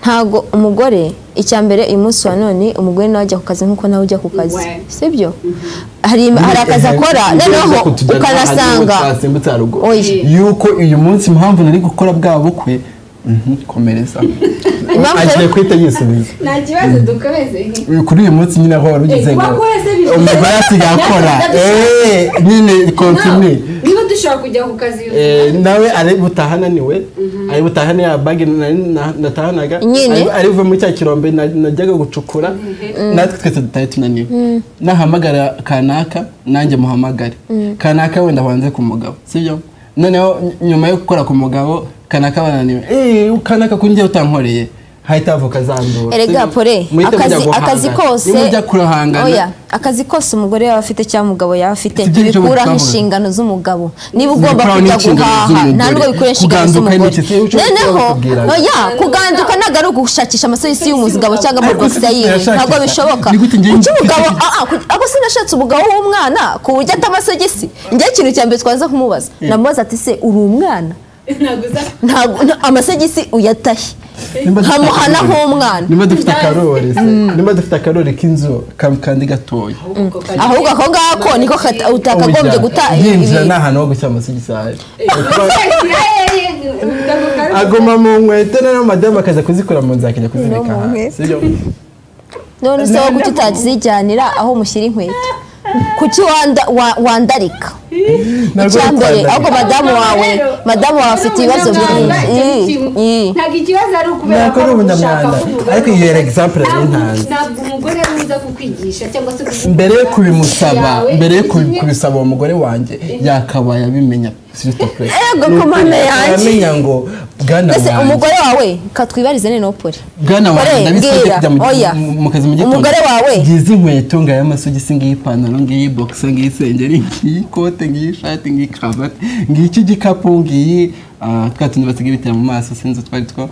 Ntabwo umugore icya mbere uyu munsi wa none umugore nawe ajya ku kazi nkuko nawe ujya ku kazi, sibyo? Hari akazi akora noneho ukanasanga yuko uyu munsi impamvu nari gukora bwa bukwe komereza agiye kwita yisubiza. Nta kibazo dukomeze. Kuri uyu munsi nyine aho wari ugeze ngo umugore asigaye akora nyine continue. Niba dushobora kujya ku kazi nawe ari butaha ananiwe, ari butahane ya bage natahanaga, ari buve muri cya kirombe najyaga gucukura, natwe twese dutahe tunaniwe. Nahamagara kanaka nanjye muhamagare kanaka wenda wanze ku mugabo, sibyo? Noneho nyuma yo gukora ku mugabo kanaka bananiwe, kanaka kunjye utankoreye hahita havuka zandura. Erega Pole, akazi kose nimujya kurahangana. Oya, akazi kose umugore yaba afite cyangwa umugabo yaba afite bikuraho inshingano z'umugabo. Niba ugomba kujya guhaha nta nubwo bikuraho inshingano z'umugore. Noneho oya, kuganduka ntabwo ari ugushakisha amasogisi y'umugabo cyangwa amabogisi yiwe, ntabwo bishoboka. Kuki umugabo ako sinashatse umugabo w'umwana ku buryo atamasogisi? Njye ikintu cya mbere twaza kumubaza, namubaza ati se uri umwana? Ntabwo amasogisi uyatahe. Nkamuhana nk'umwana. Niba dufite akarori se, niba dufite akarori k'inzu kandi gatoya, ahubwo ako ngako niko utakagombye guta. Yinjira ni ahantu ho gushyira amasogisi ahari, aguma mu nkweto noneho madamu akaza kuzikura mu nzu akajya kuzibika hanze, sibyo? None se wowe kuki utazijyanira aho mushyira inkweto? Kuki wandarika? Icyambere ahubwo madamu wawe afite ibibazo byinshi. Ntabwo ikibazo ari ukubera ko ari umunyamwanda, ariko iyo example ari ntanze. Ntabwo umugore aruza kukwigisha cyangwa se mbere yo kubimusaba, mbere yo kubisaba uwo mugore wanjye yakabaye abimenya. Ego komanda yanjye amenya ngo bwana wanjye. Umugore wawe katwibarize ne nopore. Bwana wanjye ndabisabye kujya mu kazi mu gitondo. Umugore wawe ngizi inkweto ngaya amasogisi ngiyi ipantaro ngiyi boxer ngiyi sengeri ngiyi ikote ngiyi ishati ngiyi cravate ngiyi iki gikapu ngiyi twa tundi basigaye bitera mu maso sinzi twari two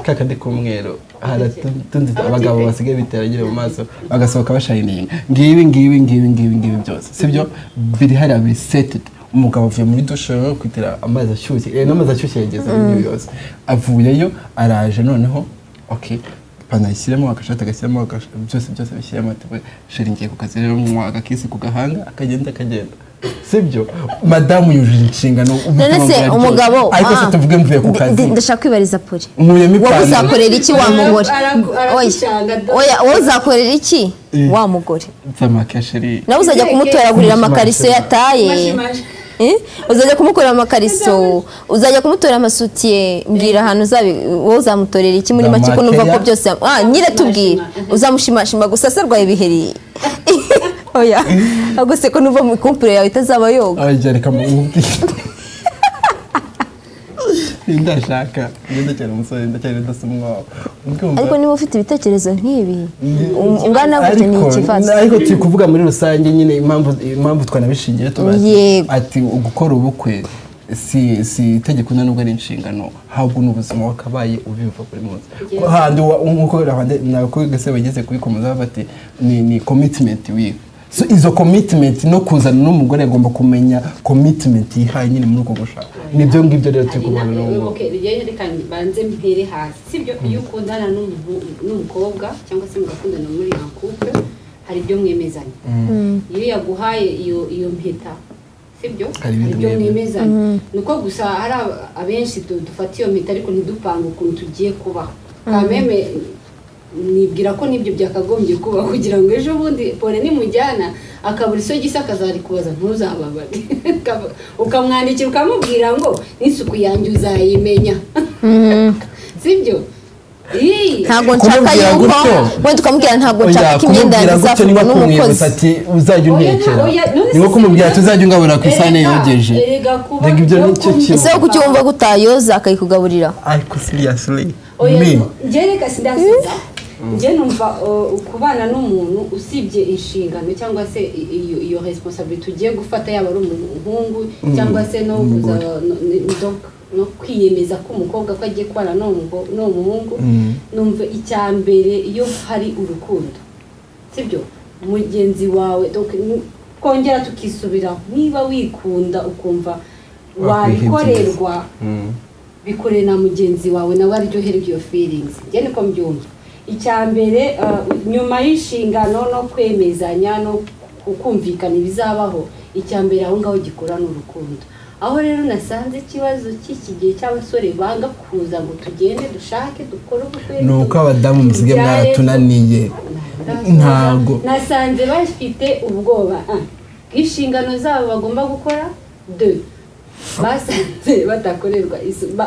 kakandi k'umweru haratundi abagabo basigaye bitera nyine mu maso bagasohoka bashayininga ngibi ngibi ngibi ngibi ngibi byose sibyo biri hariya biri seted. Umugabo avuye muri dushe no kwitera amazi ashyushye, n'amazi ashyushye yageze muri yose avuyeyo araje noneho okay ipantaro ishyiremo agashati agashyiramo byose byose bishyiramo ati sheri ngiye ku kazi rero nywa agakisi ku gahanga akagenda sibyo madamu yujuje inshingano. None se umugabo ariko se tuvuge mvuye ku kazi ndashaka kwibariza Pole wowe uzakorera iki wa mugore? Oya wowe uzakorera iki wa mugore? Nawe uzajya kumutoragurira amakariso yataye, uzajya kumukorera amakariso, uzajya kumutora amasutiye, mbwira ahantu uzabi wowe uzamutorera iki muri make ko numva ko byose nyire tubwira uzamushimashima gusa se arwaye ibiheri. Oya aguse ko numva mu kumpure yawe itazaba yoga. Oya reka mubwire ndashaka ndacyari umusore ndacyari ndasumwa. Ariko niba ufite ibitekerezo nk'ibi ungana gute ni ikibazo. Ariko turi kuvuga muri rusange nyine impamvu twanabishingiye tubazi ati gukora ubukwe si itegeko nubwo ari inshingano ahubwo n'ubuzima wakabaye ubiva buri munsi. Handi nkuko nako gase bageze kubikomeza bati ni commitment wiwe. So izo commitment no kuzana n'umugore agomba kumenya commitment yihaye nyine muri uko gushaka. Nibyo ngibyo rero turi kubona n'ubu. Okay, rero reka banze mpere hasi. Sibyo iyo ukundana n'umukobwa cyangwa se mugakundana muri en couple hari ibyo mwemezanya. Iyo yaguhaye iyo mpeta sibyo hari ibyo mwemezanya. Nuko gusa hari abenshi dufata iyo mpeta ariko ntidupanga ukuntu tugiye kubaho. Kameme nibwira ko nibyo byakagombye kuba kugira ngo ejo bundi Pole nimujyana akabura isogisi akazarikubaza ntuzababare ukamwandikira ukamubwira ngo n'isuku yanjye uzayimenya sibyo. Ntabwo nshaka yuko wenda ukamubwira ntabwo nshaka ko imyenda yanjye izafurwa n'umukozi ati uzajya untekera niba kumubwira ati uzajya ungaburira ku isahani yogeje. Ese kuki wumva ko utayoza akayikugaburira? Ariko seriously njye reka sindasubiza. Njye numva kubana n'umuntu usibye inshingano cyangwa se iyo responsibility tugiye gufata yaba ari umuhungu cyangwa se no no kwiyemeza ko umukobwa ko agiye kubana n'uwo muhungu, numva icya mbere iyo hari urukundo sibyo mugenzi wawe kongera tukisubiraho niba wikunda ukumva wabikorerwa bikorera na mugenzi wawe nawe aryoherwa iyo feelings. Njye niko mbyumva. Icya mbere nyuma y'inshingano no kwemezanya no kumvikana ibizabaho, icya mbere aho ngaho gikora n'urukundo. Aho rero nasanze ikibazo cy'iki gihe cy'abasore banga kuza ngo tugende dushake dukore ubukwe nuko abadamu musige mwaratunaniye. Ntago nasanze bafite ubwoba inshingano zabo bagomba gukora deux basanze batakorerwa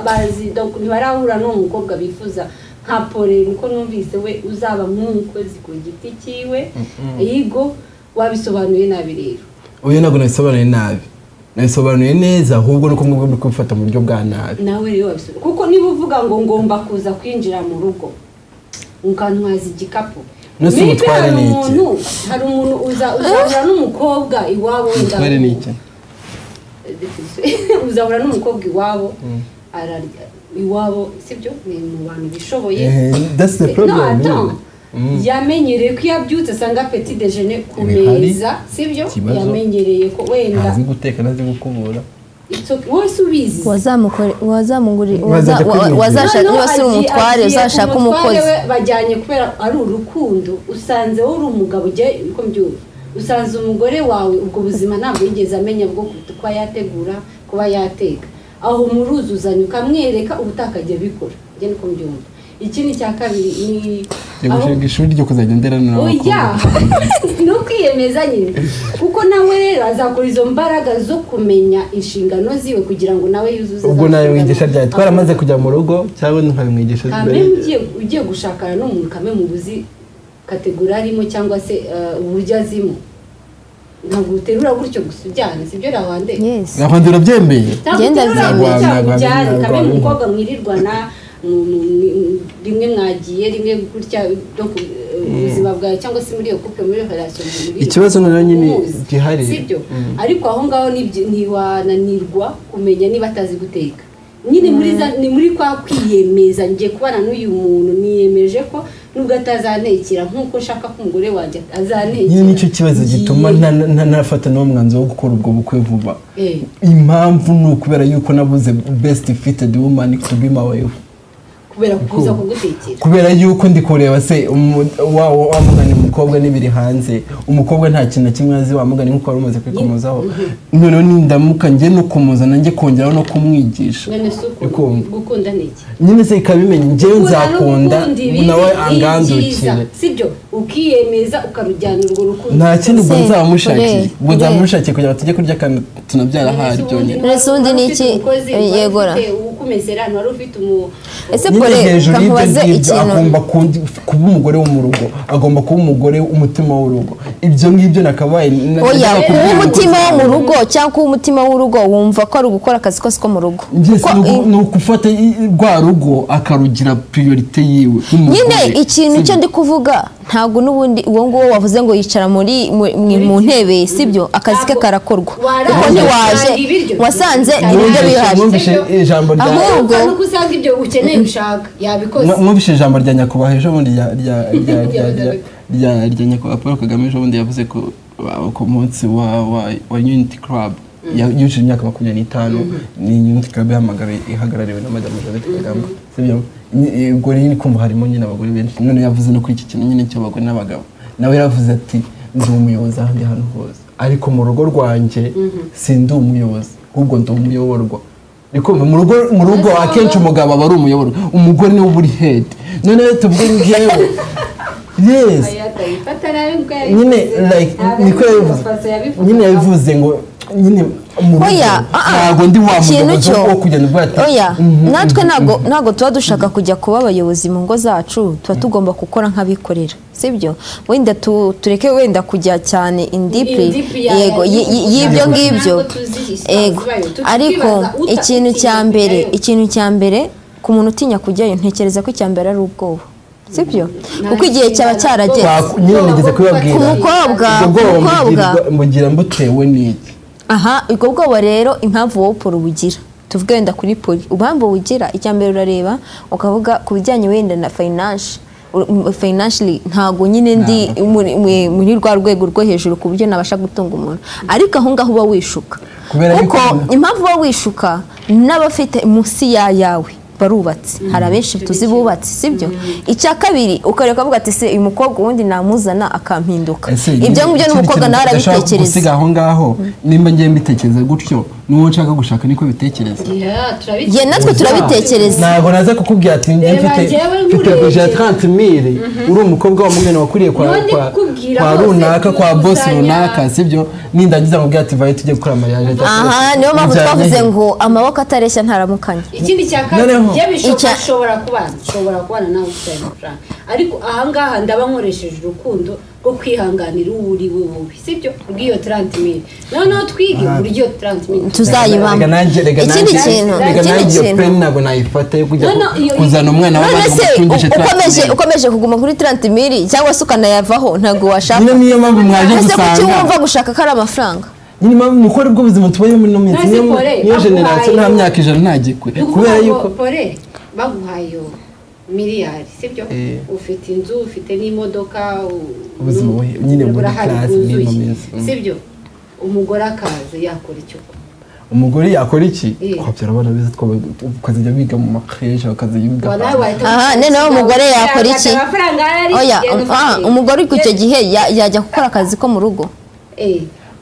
bazi donc ntibarahura n'umukobwa bifuza nka Pole niko numvise we uzaba nk'umukozi ku giti cyiwe yigo wabisobanuye nabi rero. Oya ntabwo nabisobanuye nabi, nabisobanuye neza ahubwo nuko mwebwe muri kubifata mu buryo bwa nabi. Nawe rero wabisobanuye kuko niba uvuga ngo ngomba kuza kwinjira mu rugo ukantwaza igikapu nose umutware ni iki? Hari umuntu uzahura n'umukobwa iwabo umutware ni iki? Uzahura n'umukobwa iwabo ararya iwabo sibyo ni mu bantu bishoboye. That's the problem. Yamenyereye ko iyo abyutse asanga petit déjeuner ku meza sibyo yamenyereye ko wenda azi guteka nazi gukubura wese ubizi wazashaka niba si umutware uzashaka umukozi bajyanye kubera ari urukundo usanze wowe uri umugabo ujye uko mbyumva usanze umugore wawe ubwo buzima ntabwo yigeze amenya bwo kuba yategura kuba yateka aho muruzuzanya ukamwereka ubutaka agiye bikora njye niko mbyumva. Ikindi cya kabiri ni gushinga ishuri ryo kuzajya nderana n'abakobwa. Ni ukwiyemeza nyine, kuko nawe rero azakora izo mbaraga zo kumenya inshingano ziwe kugira ngo nawe yuzuze. Ubwo nawe mwigisha ryari? Twaramaze kujya mu rugo cyangwa nkabimwigisha mbere? Ugiye gushakana n'umuntu kame mu buzi kategori arimo cyangwa se uburyo azimo, ntabwo uterura gutyo gusa ujyana, sibyo Rawande? Rawande urabyemeye? Genda byemeye. Kame umukobwa mwirirwana rimwe mwagiye rimwe gutya ubuzima bwawe cyangwa se muri iyo couple muri relation muri ikibazo noneho nyine gihari, sibyo? Ariko aho ngaho ntiwananirwa kumenya niba atazi guteka nyine ni muri kwa kwiyemeza, ngiye kubana n'uyu muntu niyemeje ko nubwo atazantekera nk'uko nshaka ko umugore wanjye azantekera. Nyine nicyo kibazo gituma ntanafata n'uwo mwanzuro wo gukora ubwo bukwe vuba. Impamvu ni ukubera yuko nabuze best fitted woman to be my wife, kubera kuza kugutekera, kubera yuko ndi kureba se wa mugani umukobwa n'ibiri hanze, umukobwa nta kintu na kimwe azi wa mugani nkuko wari umaze kwikomozaho. Noneho nindamuka njye no kumuzana njye kongeraho no kumwigisha gukunda niki nyine se ikabimenya, njyewe nzakunda nawe angandukire, sibyo? Ukiyemeza ukarujyana urwo rukundo, nta kindi ubwo nzamushakiye, ubwo nzamushakiye kugira ngo tujye kurya kandi tunabyara ahari byonyine. Mbese ubundi ni iki yegora ukumesera wari ufite umu ese pole hejuru y'ibyo agomba kuba umugore wo mu rugo, agomba kuba umugore umutima w'urugo. Ibyo ngibyo nakabaye. Oya, kuba umutima wo mu rugo cyangwa kuba umutima w'urugo wumva ko ari ugukora akazi kose ko mu rugo, ni ukufata rwa rugo akarugira priorite yiwe nyine. Ikintu cyo ndi kuvuga ntabwo n'ubundi uwo nguwo wavuze ngo yicara muri mu ntebe, sibyo? Akazi ke karakorwa kuko ntiwaje wasanze ibiryo bihari. Ahubwo nuko usanga ibyo ukeneye ushaka yabikoze. Mwumvise ijambo rya nyakubahwa ejo bundi rya nyakubahwa Paul Kagame ejo bundi yavuze ko ku munsi wa Unity Club yujuje imyaka 25, ni Unity Club ihagarariwe na Madame Jeannette Kagame, sibyo? Ubwo rero kumva harimo nyine abagore benshi. None yavuze no kuri iki kintu nyine cy'abagore n'abagabo, nawe yaravuze ati ndi umuyobozi ahandi hantu hose, ariko mu rugo rwanjye sindi umuyobozi, ahubwo ndi umuyoborwa. Nikumva mu rugo akenshi umugabo aba ari umuyoborwa, umugore niwe uri head. None tuvuge ngewe yes nyine like niko nyine yabivuze ngo nyine mu rugo ntabwo ndi wa muyobozi wo kugenda ubwo ati oya. Natwe ntabwo tuba dushaka kujya kuba abayobozi mu ngo zacu, tuba tugomba gukora nk'abikorera, sibyo? Wenda tureke wenda kujya cyane in deep yego y'ibyo ngibyo yego, ariko ikintu cya mbere ku muntu utinya kujyayo, ntekereza ko icya mbere ari ubwoba, sibyo? Kuko igihe cyaba cyarageze nyine nigeze kubabwira umukobwa mugira mbutewe n'iki. Aha, ubwo bwoba rero impamvu wowe Paul ubugira, tuvuge wenda kuri Paul, impamvu ubugira icya mbere urareba ukavuga ku bijyanye wenda na financially ntago nyine ndi muri rwa rwego rwo hejuru ku buryo nabasha gutunga umuntu, ariko aho ngaho uba wishuka, kuko impamvu uba wishuka n'abafite munsi ya yawe barubatse, hari abenshi tuzi bubatse, sibyo? Icya kabiri ukareka avuga ati se uyu mukobwa ubundi namuzana akampinduka, ibyo ngibyo n'umukobwa nawe arabitekereza. Gusiga aho ngaho nimba ngiye mbitekereza gutyo n'uwo nshaka gushaka niko bitekereza, ye natwe turabitekereza. Ntabwo naza kukubwira ati mfite budget ya 30,000 uri umukobwa wa mugeni wakuriye kwa runaka kwa boss runaka, sibyo? Nindangiza mubwira ati vaye tujye gukora mariage. Aha niyo mpamvu twavuze ngo amaboko atareshya ntaramukanya. Ikindi cya kabiri nshobora kubana nawe ufite amafaranga, ariko ahangaha ndaba nkoresheje urukundo rwo kwihanganira uwo uri we wowe, sibyo? Rw'iyo 30,000 noneho twige uburyo 30,000 tuzayibamo. Ikindi kintu ntabwo nayifata yo kujya kuzana umwana w'abandi ukomeje kuguma kuri 30,000 cyangwa se ukanayavaho ntabwo washaka. Nyine niyo mpamvu mwaje gusanga ese kuki wumva gushaka ko ari amafaranga? Nyine mpamvu mukora ubwo buzima tubayemo muri ino minsi, niyo generation nta myaka 100 ntagikwe, kubera yuko Pole baguhaye miliyari, sibyo? Ufite inzu, ufite n'imodoka, ubuzima nyine muri class n'ino minsi, sibyo? Umugore akaza yakora icyo? Umugore yakora iki? Twabyara abana beza, tukazajya biga mu makeje, bakazajya biga. Aha noneho umugore yakora iki? Oya, umugore icyo gihe yajya gukora akazi ko mu rugo.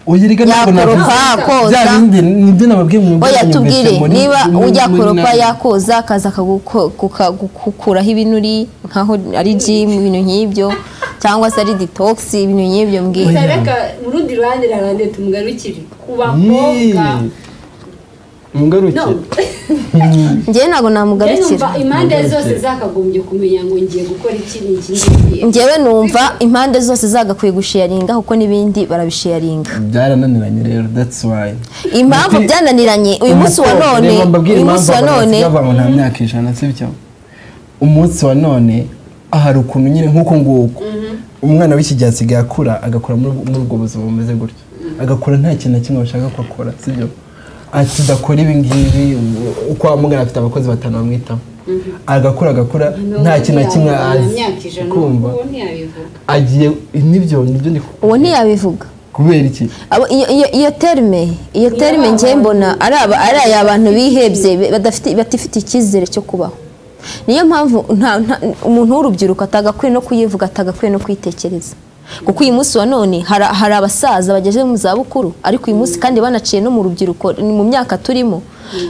Yakoropa koza. Nibyo nababwiye mu oya tubwire niba ujya koropa yakoza akaza akagukuraho ibinuri nkaho ari gym ibintu nk'ibyo cyangwa se ari detox ibintu nk'ibyo mbwira. Reka mu rundi ruhande rarande tumugarukire ku bakobwa. Mugarukire. Njyewe ntabwo namugarukira. Impande zose zakagombye kumenya ngo ngiye gukora iki n'iki ngiye. Njyewe numva impande zose zagakwiye gusharinga kuko n'ibindi barabisharinga. Byarananiranye rero, that's why. Impamvu byananiranye uyu munsi wa none, uyu munsi wa none nta myaka 100 sibyo. Umunsi wa none ahari ukuntu nyine nkuko nguko. Umwana w'iki gihe asigaye akura agakura muri ubwo buzima bumeze gutyo. Agakura nta kintu na kimwe bashaka ko akora, sibyo? Ati dakora ibi ngibi uko amugana afite abakozi batanu bamwitaho agakora nta kintu na kimwe azi kumva agiye nibyo ndi uwo ntiyabivuga kubera iki iyo terme ngiye mbona ari aya bantu bihebye batifite icyizere cyo kubaho. Niyo mpamvu umuntu w'urubyiruko atagakwiye no kuyivuga, atagakwiye no kwitekereza. Kuko uyu munsi wa none hari abasaza bageze mu zabukuru ariko uyu munsi kandi banaciye no mu rubyiruko mu myaka turimo.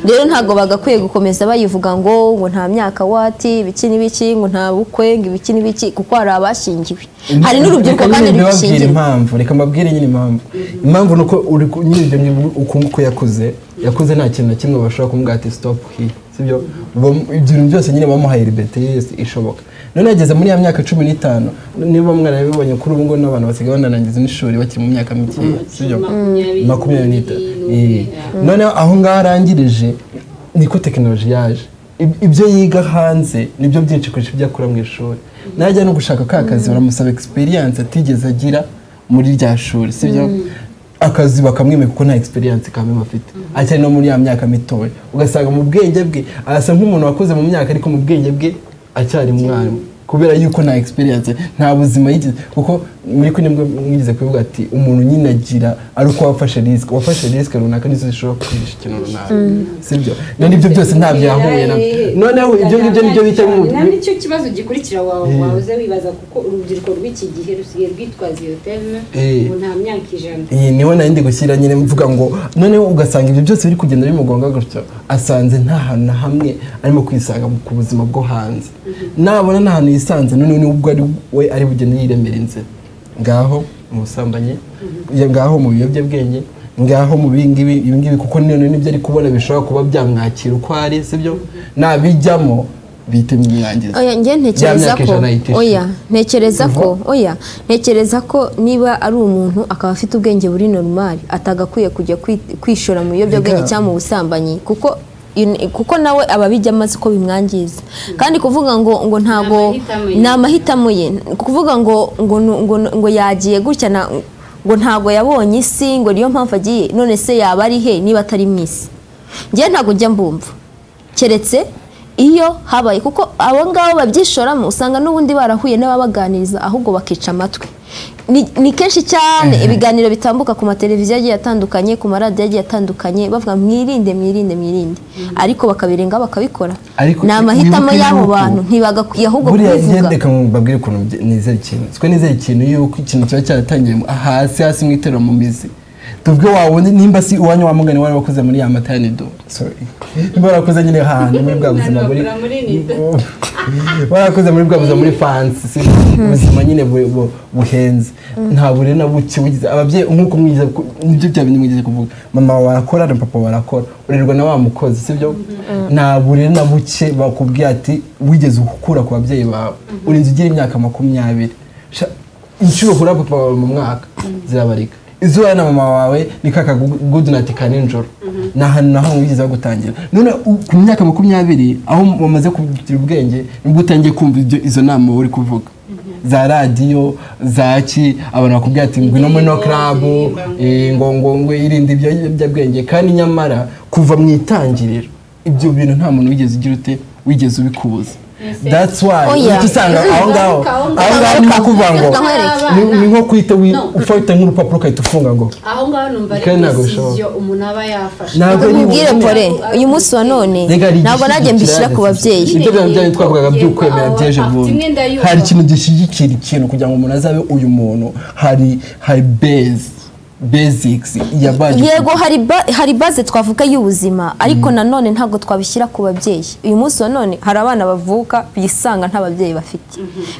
Rero ntago bagakwiye gukomeza bayivuga ngo nta myaka wati ibiki n'ibiki ngo nta bukwe ngo ibiki n'ibiki kuko hari abashingiwe. Hari n'urubyiruko kandi rubishingiwe. Impamvu reka mbabwire nyine impamvu nuko uri nyine ibyo uko yakuze nta kintu na kimwe bashobora kumubwira ati stop here, sibyo? Ibintu byose nyine bamuhaye liberté ishoboka. None yageze muri ya myaka 15 niba mwana yabibonye kuri ubu ngo n'abantu basigaye banarangiza n'ishuri bakiri mu myaka mike, sibyo? 25. None aho ngaho arangirije niko tekinoloji yaje. Ibyo yiga hanze nibyo byinshi kurusha ibyo akura mu ishuri. Najya no gushaka ka kazi baramusaba experience atigeze agira muri rya shuri, sibyo? Akazi bakamwimeka kuko nta experience kamwe bafite. Acyari no muri ya myaka mitoya. Ugasanga mu bwenge bwe asa nk'umuntu wakuze mu myaka ariko mu bwenge bwe acyari umwana kubera yuko nta experience nta buzima yigeze kuko muri ko nibwo mwigeze kuvuga ati umuntu nyine agira ari uko wafashe risk runaka nizo zishobora kwigisha ikintu runaka, sibyo? None ibyo byose ntabyo yahuye nabyo. Noneho ibyo ngibyo nibyo bita nicyo kibazo gikurikira wawe wibaza kuko urubyiruko rw'iki gihe rusigaye rwitwaza iyo terme ngo nta myaka 100. Niho nari ndi gushyira nyine mvuga ngo noneho ugasanga ibyo byose biri kugenda bimugonga gutyo asanze nta hantu na hamwe arimo kwisanga ku buzima bwo hanze. Nabona nta hantu yisanze none nubwo ari we ari bugende yiremera inzira ngaho mu busambanyi, ngaho mu biyobyabwenge, ngaho mu bingibi kuko none nibyo ari kubona bishobora kuba byamwakira uko ari, sibyo? Nabijyamo bite mwangiza. Oya nge ntekereza ko niba ari umuntu akaba afite ubwenge buri normal atagakwiye kujya kwishora mu biyobyabwenge cyangwa mu busambanyi kuko nawe ababijya amaze ko bimwangiza. Kandi kuvuga ngo ntago ni amahitamo ye, kuvuga ngo ngo ngo yagiye gutya ngo ntago yabonye isi ngo niyo mpamvu agiye, none se yaba ari he niba atari mu isi? Ngiye ntago njya mbumva keretse iyo habaye kuko abo ngabo babyishoramo usanga n'ubundi barahuye n'ababaganiriza ahubwo bakica amatwi. Ni kenshi cyane ibiganiro bitambuka ku mateleviziyo agiye atandukanye, ku maradiyo agiye atandukanye bavuga mwirinde mwirinde mwirinde, ariko bakabirenga bakabikora. Ni amahitamo y'abo bantu ntibagakwiye ahubwo kubivuga. Buriya reka mbabwire ukuntu nizera ikintu. Twe nizera ikintu yuko ikintu kiba cyaratangiye hasi mu iterura mu mizi. Tuvuge wabone nimba si uwanyu wa mugani wari wakoze muri ya matanido, sorry, nimba warakoze nyine hantu muri bwa buzima muri warakoze muri bwa buzima muri fancy ubuzima nyine buhenze nta bure na buke bugize ababyeyi nkuko mwize nibyo bya bindi mwize kuvuga mama warakora na papa warakora urerwa na wa mukozi, sibyo? Nta bure na buke bakubwiye ati wigeze ukura ku babyeyi bawe urinze ugira imyaka 20 inshuro uhura papa wawe mu mwaka zirabarika. Izuba na mama wawe ni kaka good night ka nijoro na hano naho wigeze gutangira. None ku myaka 20 aho wamaze kugira ubwenge nibwo utangiye kumva izo nama uri kuvuga za radio za ki abantu bakubwira ati ngwino muri no club ngo ngo ngo irinde ibiyobyabwenge kandi nyamara kuva mu itangiriro ibyo bintu nta muntu wigeze ugira ute wigeze ubikubuza. That's why usanga aho ngaho ni kuvuga ngo ni nko kwita ufata nk'urupapuro ukahita ufunga ngo aho ngaho numva ari decision umuntu aba yafashe. Ntabwo nkubwire pore uyu munsi wa none ntabwo najye mbishyira ku babyeyi. Ibyo bya twavugaga by'ukwemera byeje bundi hari ikintu gishyigikira ikintu kugira ngo umuntu azabe uyu muntu hari base basics yabaye. Yego, hari base twavuga y'ubuzima, ariko nanone ntabwo twabishyira ku babyeyi. Uyu munsi wa none hari abana bavuka bisanga nta babyeyi bafite,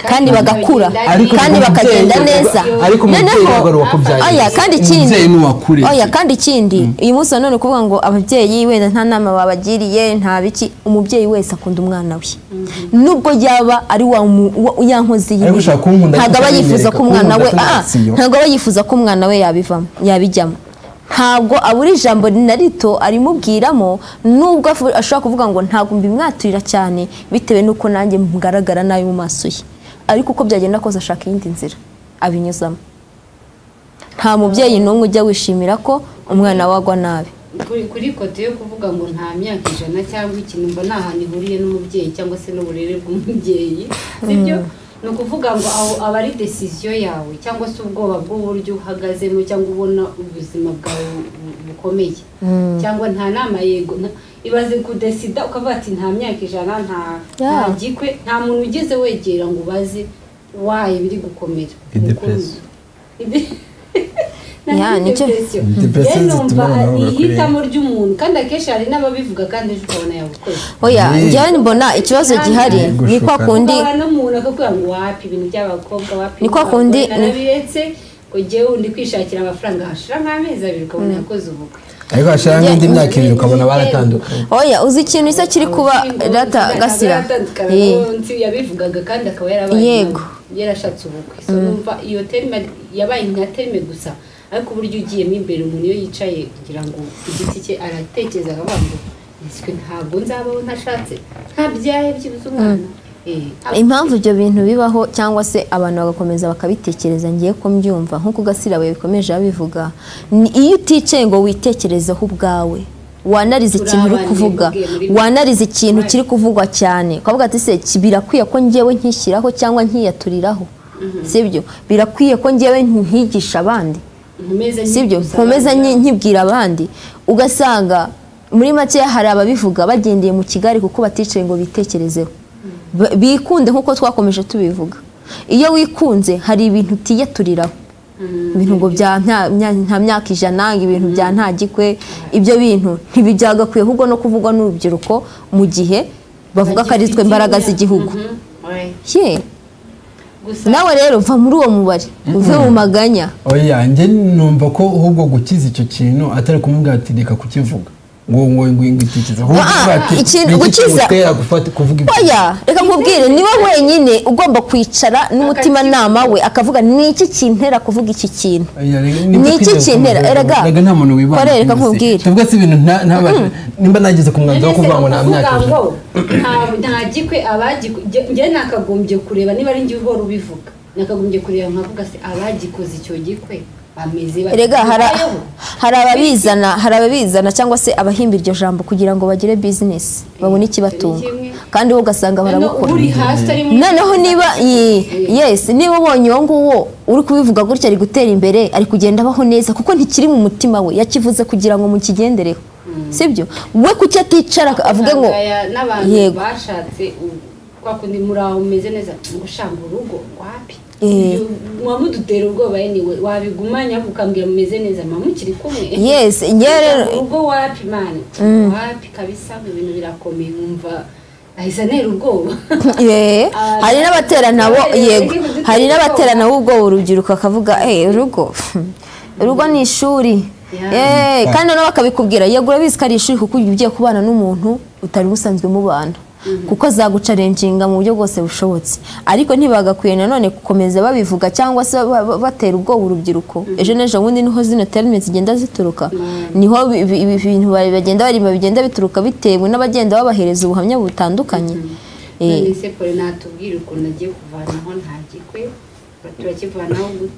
kandi bagakura kandi bakagenda neza. Ariko umubyeyi ntabwo ari uwakubyaye. Oya, kandi ikindi, umubyeyi ni uwakureze. Oya, kandi ikindi, uyu munsi wa none kuvuga ngo ababyeyi wenda nta nama babagiriye, nta biki, umubyeyi wese akunda umwana we, nubwo yaba ari wa ya nkozi y'ibibi, ntabwo aba yifuza ko umwana we, ntabwo aba yifuza ko umwana we yabivamo, yabijyamo. Ntabwo abura ijambo na rito arimubwiramo, nubwo ashobora kuvuga ngo ntabwo mbimwaturira cyane bitewe n'uko nanjye ngaragara nabi mu maso ye, ariko uko byagenda kose ashaka iyindi nzira abinyuzamo. Nta mubyeyi n'umwe ujya wishimira ko umwana we agwa nabi. Kuri kote yo kuvuga ngo nta myaka 100 cyangwa ikintu, mba nta hantu ihuriye n'umubyeyi cyangwa se n'uburere bw'umubyeyi, sibyo? Ni ukuvuga ngo aho aba ari decision yawe cyangwa se ubwoba bw'uburyo uhagazemo cyangwa ubona ubuzima bwawe bukomeye, cyangwa nta nama. Yego, ibaze kudesida ukavuga ati nta myaka 100, nta gikwe, nta muntu ugeze wegera ngo ubaze waye biri gukomera. Ihitamo ry'umuntu, kandi akenshi hari n'ababivuga kandi ejo ukabona yabukoze. Oya, njyewe mbona ikibazo gihari ni kwa kundi n'umuntu akakubwira ngo wapi ibintu by'abakobwa, wapi ni kwa kundi narabiretse ngo njyewe ndi kwishakira amafaranga, hashira nk'amezi 2 ukabona yakoze ubukwe, ariko hashira nk'indi myaka 2 ukabona baratandukanye. Oya, uzi ikintu isa kiri kuba data Gasira yabivugaga kandi akaba yarabaye yarashatse ubukwe. So numva iyo terme yabaye nka terme gusa, ariko uburyo ugiyemo imbere umuntu iyo yicaye kugira ngo ku giti cye aratekereza akavuga ngo ntabwo nzabaho ntashatse, ntabyaye byibuze umwana. Impamvu ibyo bintu bibaho cyangwa se abantu bagakomeza bakabitekereza, ngiye ko mbyumva nk'uko Gasira bikomeje abivuga, iyo uticaye ngo witekerezeho ubwawe, wanarize ikintu uri kuvuga, wanarize ikintu kiri kuvugwa cyane, ukavuga ati se birakwiye ko ngewe nkishyiraho cyangwa nkiyaturiraho, sibyo? Birakwiye ko ngewe nkigisha abandi, sibyo? Nkomeza nkibwira abandi. Ugasanga muri make hari ababivuga bagendeye mu kigari kuko baticaye ngo bitekerezeho, bikunde nk'uko twakomeje tubivuga. Iyo wikunze hari ibintu utiyaturiraho, ibintu ngo bya nta myaka 100, ibintu bya nta gikwe, ibyo bintu ntibibyagakwiye ahubwo no kuvugwa n'urubyiruko mu gihe bavuga ko ari twe imbaraga z'igihugu. Nawe rero va muri uwo mubare, uve mu maganya. Oya, njye numva ko ahubwo gukiza icyo kintu atari kumubwira ati reka kukivuga, ngo ngo ngo ingitikiza, ikintu gukiza kuvuga. Oya, reka nkubwire, niwe wenyine ugomba kwicara n'umutima nama we akavuga ni iki kintera kuvuga iki kintu, ni iki kintera. Erega nta muntu wibana, reka nkubwire, tuvuga si ibintu nimba nageze ku mwanzuro wo kuvuga ngo nta myaka 100 nta gikwe, abagikwe njye nakagombye kureba niba ari njye uhora ubivuga, nakagombye kureba nkavuga se abagikoze icyo gikwe. Erega hari ababizana, hari ababizana cyangwa se abahimba iryo jambo kugira ngo bagire business, babone ikibatunga, kandi wowe ugasanga barabukora. Noneho niba yes, niba ubonye uwo nguwo uri kubivuga gutya ari gutera imbere, ari kugenda abaho neza kuko ntikiri mu mutima we, yakivuze kugira ngo mukigendereho, sibyo? We kuki aticara avuge ngo n'abantu bashatse kwa kundi muraho umeze neza ngo shanga urugo wapi, mwamudutera ubwoba anyway, wabigumanya ukambwira mumeze neza mukiri kumwe. Yes, njye ubwo wapi man, wapi kabisa, ibintu birakomeye, nkumva ahise nera ubwoba. Hari n'abaterana bo, yego, hari n'abaterana ubwoba urubyiruko akavuga urugo urugo ni ishuri. Kandi nabo bakabikubwira, yego urabizi ko ari ishuri kuko ugiye kubana n'umuntu utari usanzwe mubana, kuko azagucarenginga mu buryo bwose bushobotse. Ariko ntibagakwiye nanone gukomeza babivuga cyangwa se batera ubwoba urubyiruko. Ejo n'ejo bundi niho zino terme zigenda zituruka, niho ibintu bagenda barimba bigenda bituruka bitewe n'abagenda babahereza ubuhamya butandukanye. None se Paul natubwira ukuntu agiye kuvanaho nta gikwe, turakivanaho gute?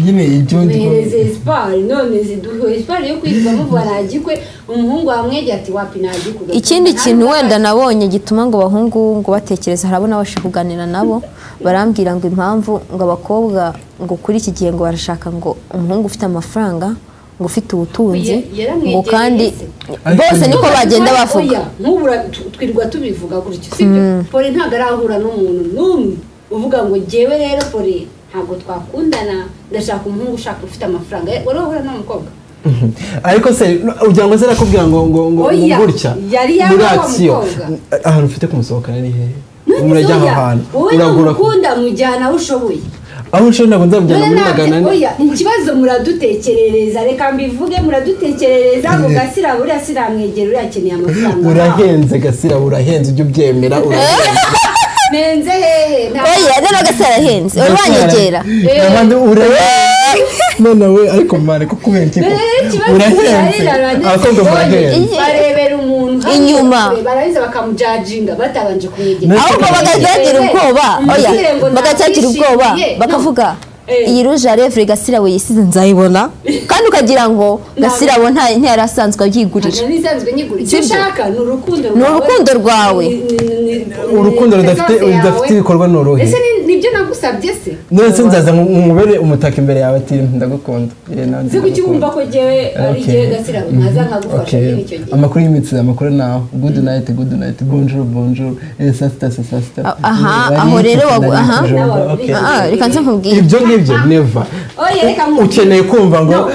Nyine ibyo ndi espoir, none ziduhe espoir yo kwirirwa muvuga nta gikwe, umuhungu wamwegera ati wapi nta gikwe. Ikindi kintu wenda nabonye gituma ngo abahungu ngo batekereza, harabona abasha kuganira nabo barambwira ngo impamvu ngo abakobwa ngo kuri iki gihe ngo barashaka ngo umuhungu ufite amafaranga, ngo ufite ubutunzi, ngo kandi bose niko bagenda bavuga. Nk'ubu twirirwa tubivuga gutyo, sibyo? Paul ntabwo arahura n'umuntu n'umwe uvuga ngo jyewe rero Paul Ntabwo twakundana, ndashaka umuhungu ushaka ufite amafaranga. Wari wahura n'umukobwa? Ariko se ugira ngo se nakubwira ngo gutya muri action ahantu ufite kumusohokana ni hehe? Murajya aho hantu uragura ukunda mujyana aho ushoboye. Aho ushoboye ntabwo nzamujyana muri 400. Oya, ikibazo muradutekerereza, reka mbivuge, muradutekerereza ngo Gasira buriya siramwegera uriya akeneye amafaranga. Urahenze Gasira, urahenze, ujye ubyemera, urahenze. Nenze hehe? Oya, rero Gasira arahenze, urwanyegera. Abandi urahenze. None we ariko mare ko kubera iki? Urahenze. Abakobwa murahenze. Barebera umuntu inyuma, barangiza bakamujajinga batabanje kumwegera. Ahubwo bagacyagira ubwoba, oya, bagacyagira ubwoba, bakavuga iyi rouge à lèvres Gasira we yisize nzayibona, kandi ukagira ngo Gasira we ntiyari asanzwe abyigurira. Ntisanzwe nyigurira. Icyo ushaka ni urukundo rwawe. Ni urukundo rwawe. Urukundo rudafite ibikorwa ni uruhe? Ese nibyo nagusabye se? None se nzaza nkubere umutaka imbere yawe ati ndagukunda. Si kuki wumva ko jyewe ari jyewe Gasira nkaza nkagufasha nyine icyo gihe. Amakuru y'imitsi, amakuru naho. Good night, good night, bonjour, bonjour. Saa sita, saa sita. Aha, aho rero aha. Reka nze nkubwire. Ibyo ngibyo never. Ukeneye kumva ngo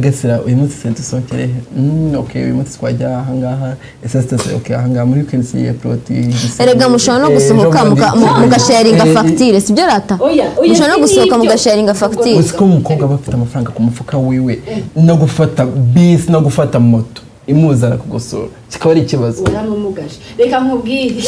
Gasira uyu munsi se dusohokere he? Okay, uyu munsi twajya aha ngaha. Saa sita, okay, aha ngaha muri weekend si proti. Erega mushobora no gusohoka mugasharinga fagitire, sibyo rata? Mushobora no gusohoka mugasharinga fagitire. Uzi ko umukobwa aba afite amafaranga ku mufuka wiwe, no gufata bisi, no gufata moto imuzana kugusura kikaba ari ikibazo. Waramugaje. Reka nkubwire.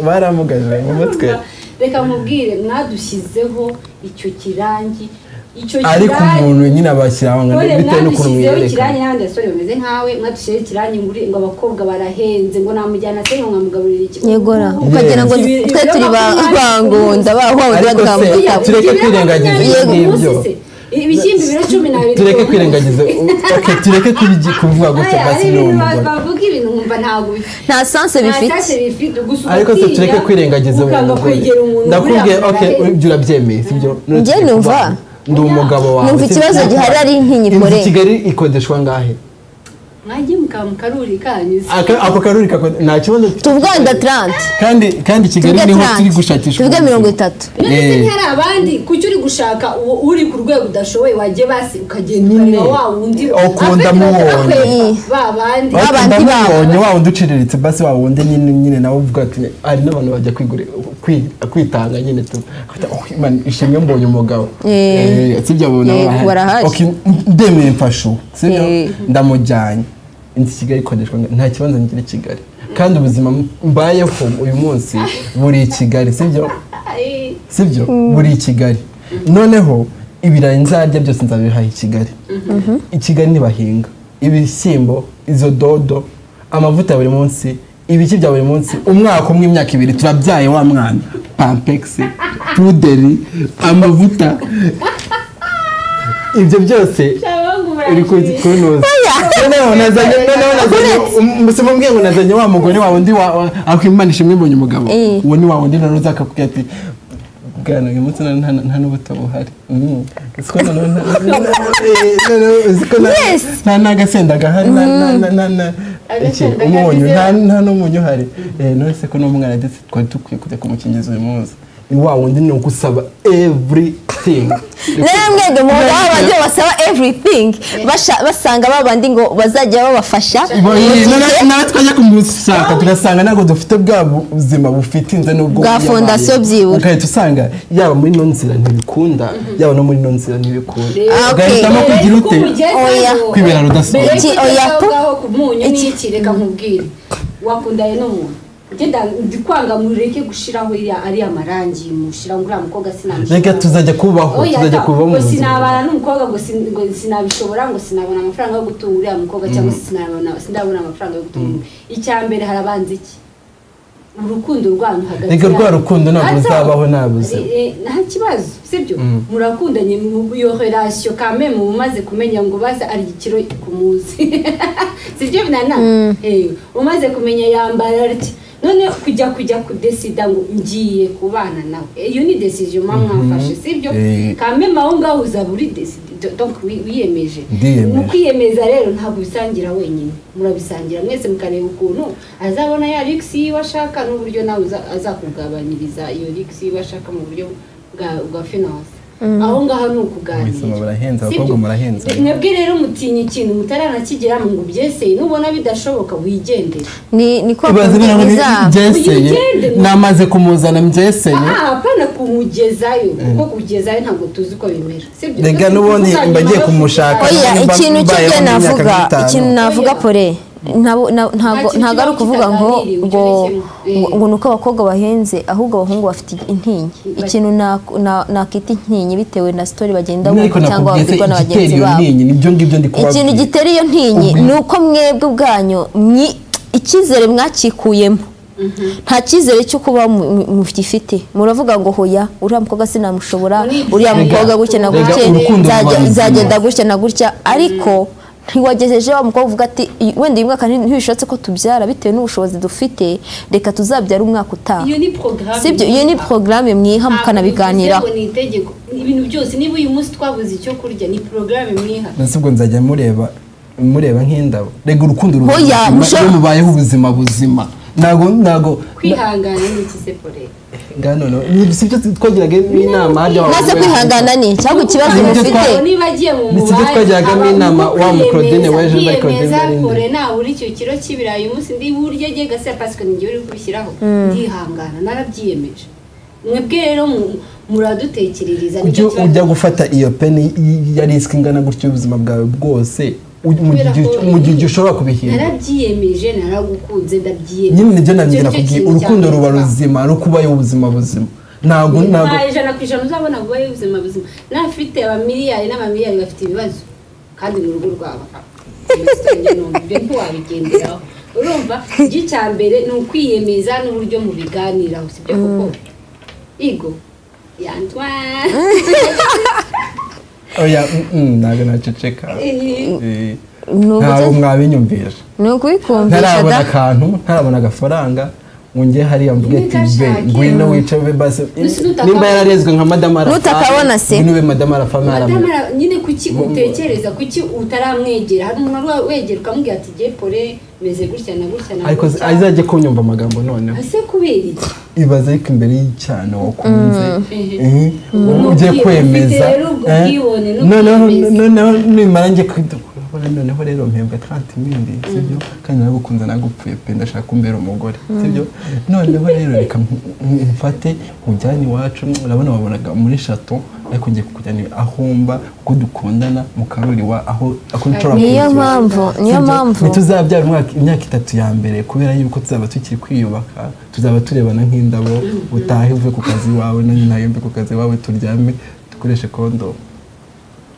Baramugaje mu mutwe. Reka nkubwire, mwadushyizeho icyo kirangi, icyo kirangi. Ariko umuntu nyine abashyira aho ngaho bitewe n'ukuntu mwiyereka. Ikirangi n'abandi basore bameze nkawe, mwadushyizeho ikirangi ngo abakobwa barahenze, ngo namujyana se ngo nkamugaburira iki. Yegora, ukagira ngo twe turi bangunda baho bakamutaba. Tureke kwirengagiza ibyo. Ibishyimbo ibiro 12. Tureke kwirengagiza. Okay, tureke kubivuga gutya basi ni umugore. Bavuga ibintu nkumva ntabwo bifite. Nta sense bifite. Ariko se tureke kwirengagiza umugore. Ndakubwiye okay, ibyo urabyemeye sibyo? Njye numva ndi umugabo wawe. Numva ikibazo gihari ari intinyikore. Inzu Kigali ikodeshwa ngahe? Mwagiye mukaruri kanyu. Ako karuri nta kibazo. Tuvuga wenda 30. Kandi Kigali niho turi gushakisha. Tuvuge 30. None se hari abandi kuki uri gushaka uri ku rwego udashoboye wagiye basi ukagenda ukareba wa wundi ukunda mubonye. Ba bandi babonye wa wundi uciriritse basi wa wundi nyine nawe uvuga ati hari n'abantu bajya kwitanga nyine tu. Imana ishimwe mbonye umugabo. Sibyo abona bahari. Okay, ndemeye mfasho. Sibyo ndamujyanye. Inzu Kigali ikodeshwa nta kibanza ngira i Kigali, kandi ubuzima mbayeho uyu munsi buri i Kigali, sibyo? Sibyo, buri i Kigali. Noneho ibirayi nzarya byose nzabihaha i Kigali. I Kigali ntibahinga ibishyimbo, izo dodo, amavuta ya buri munsi, ibiki bya buri munsi, umwaka umwe, imyaka ibiri turabyaye wa mwana, pampegisi, puderi, amavuta, ibyo byose uri kunoza. Noneho nazanye mubwiye ngo nazanye wa mugore wawe undi akwimana ishimwe mbonye umugabo. Uwo ni wa wundi noneho uzakakubwira ati bwana uyu munsi nta n'ubuto buhari. Nta n'agasenda gahari, umunyu, nta n'umunyu uhari. None se ko n'umwana ndetse twari dukwiye kujya kumukingiza uyu munsi. Wa wundi ni ugusaba everything. Rero mwebwe muhora ababyeyi basaba everything, basanga babandi ngo bazajya babafasha. Nawe twajya kumushaka tugasanga ntabwo dufite bwa buzima bufite inze n'ubwo bwa fondasiyo byibura. Ugahita usanga yaba muri ino nzira ntibikunda, yaba no muri ino nzira ntibikunda. Ugahitamo kugira ute? Kwibera rudasohoka. Oya, ku munyu n'iki, reka nkubwire. Wakundanye n'umuntu. Ngenda ndikwanga mureke gushiraho ari amarangi mushira ngo uriya mukobwa sinamushira. Reka tuzajya kubaho, tuzajya kubaho mu buzima. Sinabana n'umukobwa ngo sinabishobora, ngo sinabona amafaranga yo gutunga uriya mukobwa cyangwa sindabona amafaranga yo gutunga. Icya mbere harabanza iki? Urukundo rwanyu hagati. Reka rwa rukundo ntabwo ruzabaho nta buzima. Nta kibazo, sibyo? Murakundanye iyo relation quand même mumaze kumenya ngo baza ari ikiro ku munsi. Sibyo binana? Umaze kumenya yambara ati none kujya kudesida ngo ngiye kubana nawe. Iyo ni decision mwamfashe, sibyo? Quand même aho ngaho uzaba uri decide, donc wiyemeje. Mu kwiyemeza rero ntabwo bisangira wenyine, murabisangira mwese mukareba ukuntu azabona ya luxe yiwe ashaka n'uburyo nawe azakugabanyiriza iyo luxe yiwe ashaka mu buryo bwa finance. Aho ngaho ni ukuganira. Barahenze, abakobwa murahenze. Mwebwe rero mutinya ikintu mutaranakigera ngo ubyeseye, nubona bidashoboka wigendere. Ni ko byeseye namaze kumuzana mbyeseye. Apana kumugezayo, kuko kugezayo ntabwo tuzi uko bimera. Sibyo? Rega n'ubundi mbagiye kumushaka. Oya, ikintu cyo navuga, ikintu navuga pore ntabwo ari ukuvuga ngo ngo nuko abakobwa bahenze, ahubwo abahungu bafite intinyi. Ikintu nakita intinyi bitewe na story bagenda bumva cyangwa babwirwa na bagenzi babo. Ikintu gitera iyo ntinyi ni uko mwebwe ubwanyu icyizere mwakikuyemo. Nta cyizere cyo kuba mugifite. Muravuga ngo hoya uriya mukobwa sinamushobora, uriya mukobwa gutya na gutya, nzagenda gutya na gutya, ariko ntiwagejeje wa mukobwa uvuga ati wenda uyu mwaka ntibishotse ko tubyara bitewe n'ubushobozi dufite, reka tuzabyara umwaka utaha. Iyo ni programme. Sibyo, iyo ni programme mwiha mukanabiganiraho. Ni itegeko, ibintu byose niba uyu munsi twabuze icyo kurya ni programme mwiha. Nase ubwo nzajya mureba nk'indabo. Rega urukundo rubayeho ubuzima buzima. Ntago kwihangana ni iki se pore? Ngano no sibyo twagiraga inama harya wa. Nase kwihangana ni cyangwa ikibazo mufite. Niba agiye mu mubare. Sibyo twagiraga inama wa Claudine weje bari Claudine. Pore na uri icyo kiro cy'ibirayi umunsi ndi burye giye gase parce ni ngiye uri kubishyiraho. Ndihangana narabyiyemeje. Mwebwe rero muradutekerereza nicyo kibazo. Ujya gufata iyo peni ya risk ingana gutyo ubuzima bwawe bwose mu gihe ushobora kubihindura. Narabyiyemeje, naragukunze, ndabyiyemeje. Nyine nibyo nabwira kubwira urukundo ruba ruzima, rukubaye ubuzima buzima. Ntago 100% uzabona kubaye ubuzima buzima. Nafite abamiliyari n'abamiliyari bafite ibibazo kandi mu rugo rwabo. Ibyo ntiwabigenderaho. Urumva icya mbere ni ukwiyemeza n'uburyo mubiganiraho, sibyo koko? Igo Antoine. Oya, ntago naceceka. Ntabwo mwabinyumvisha. Ni ukubikumvisha. Ntarabona akantu, ntarabona agafaranga, ngo njye hariya mvuge ati be ngwino wicaye basi. Nimba yararezwe nka Madame Arafat. Nutakabona se. Ngwino ube Madame Arafat. Madame nyine kuki utekereza, kuki utaramwegera? Hari umuntu wegera ukamubwira ati je pore meze gutya na gutya na. Ariko azajye kunyumva amagambo noneho. Ese kubera iki? Ibaze ariko imbere y'icyana wakunze. Ugiye kwemeza. Noneho nimara njye kwidukura noneho rero mpembwa 30,000 sibyo? Kandi naragukunze nagupfuye pe ndashaka kumbera umugore sibyo? Noneho rero reka mfate nkujyane iwacu, urabona wabonaga muri chateau ariko ngiye kukujyana ahomba kuko dukundana mu karori wa aho nshobora. Niyo mpamvu ntituzabyara imyaka 3 ya mbere kubera yuko tuzaba tukiri kwiyubaka, tuzaba turebana nk'indabo, utahe uve ku kazi wawe nanjye ntahe mve ku kazi wawe, turyame dukoreshe kondomu.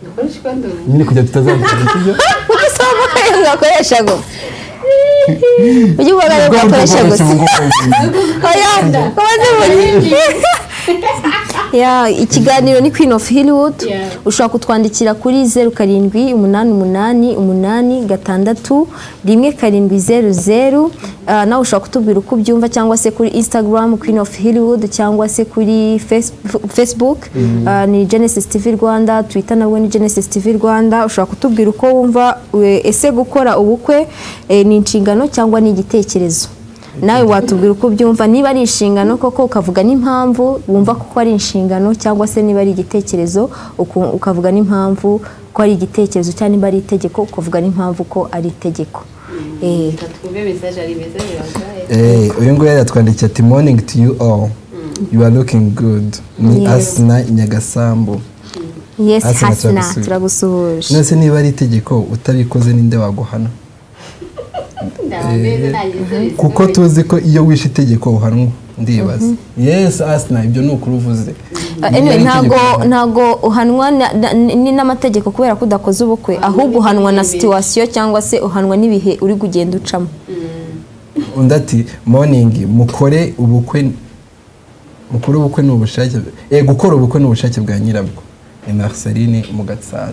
Dukoreshe kondomu nyine kugira tutazabyara sibyo? Kuko mwakoresha gusa. Ujye ubona ko akoresha gusa. Oya, komaze muri. Ya, ikiganiro ni Queen of Hollywood. Ushobora kutwandikira kuri 07 88 8 6 1 7 0 0. Nawe ushobora kutubwira uko ubyumva cyangwa se kuri Instagram Queen of Hollywood cyangwa se kuri Facebook ni Genesis TV Rwanda, Twitter nabwo ni Genesis TV Rwanda. Ushobora kutubwira uko wumva ese gukora ubukwe ni inshingano cyangwa ni igitekerezo. Nawe watubwira uko ubyumva, niba ari inshingano koko ukavuga n'impamvu wumva kuko ari inshingano, cyangwa se niba ari igitekerezo ukavuga n'impamvu ko ari igitekerezo, cyangwa niba ari itegeko ukavuga n'impamvu ko ari itegeko. Uyu nguyu yatwandikiye ati morning to you all, you are looking good. Ni Asna Nyagasambu. Yes, Asna turagusuhuje. Nose niba ari itegeko utabikoze ninde waguhana? Kuko tuzi ko iyo wishe itegeko uhanwa, ndibaza. Yes, Asna ibyo ni ukuruvuze. Anyway, ntago uhanwa n'amategeko kubera ko udakoze ubukwe, ahubwo uhanwa na situation cyangwa se uhanwa n'ibihe uri kugenda ucamo. Undi ati morning, mukore ubukwe, mukore ubukwe ni ubushake, gukora ubukwe ni ubushake bwa nyirabwo. Ni Marceline Mugatsata.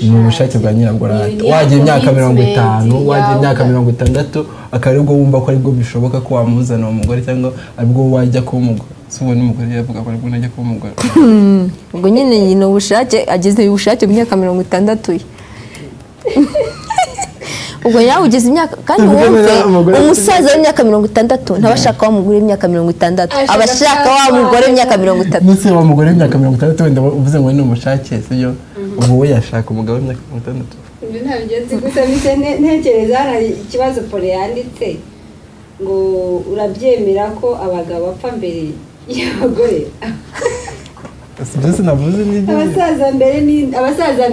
Ni ubushake bwa nyirabwo. Wagiye imyaka 50, wagiye imyaka 60, akaba aribwo wumva ko aribwo bishoboka ko wamuzana umugore cyangwa aribwo wajya kuba umugore. Si ubona umugore yavuga ko aribwo najya kuba umugore. Ubwo nyine ni ubushake, ageze ubushake mu myaka 60 ye. Ubwo nawe ugeze imyaka kandi wumve umusaza w'imyaka 60 ntabashaka wa mugore w'imyaka 60, abashaka wa mugore w'imyaka 30. Nese wa mugore w'imyaka 60 wenda uvuze ngo ni umushake, sibyo? Ubu we yashaka umugabo w'imyaka 60. Ibyo ntabyo nzi, gusa mpise ntekereza hari ikibazo Pole yanditse ngo urabyemera ko abagabo bapfa mbere y'abagore? Abasaza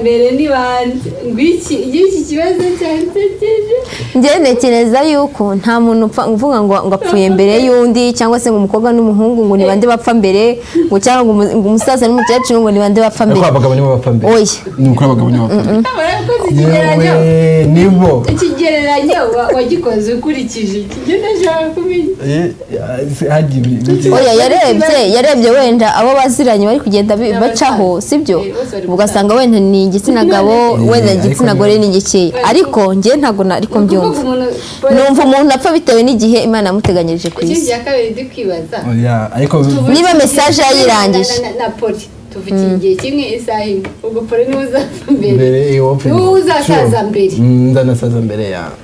mbere ni bande? Ngwiki iki kibazo cyansekeje. Njye ntekereza yuko nta muntu upfa uvuga ngo apfuye mbere y'undi, cyangwa se ngo umukobwa n'umuhungu ngo ni bande bapfa mbere, ngo cyangwa ngo umusaza n'umukecuru ngo ni bande bapfa mbere. Ariko abagabo nibo bapfa mbere. Oya, ni uko abagabo nibo bapfa mbere. Nibo ikigereranyo wagikoze ukurikije iki? Njye ndashaka kumenya. Oya, yarebye wenda abo baziranye bari kugenda bacaho, sibyo? Ugasanga wenda ni igitsina gabo, wenda igitsina gore ni igikeya, ariko njye ntago ariko mbyumva. Numva umuntu apfa bitewe n'igihe Imana yamuteganyirije ku isi. Niba message yayirangije na Poli tuvukiye igihe kimwe isaha imwe, ubwo Poli niwe uzapfa mbere, niwe uzasaza mbere. Ndanasaza mbere yawe.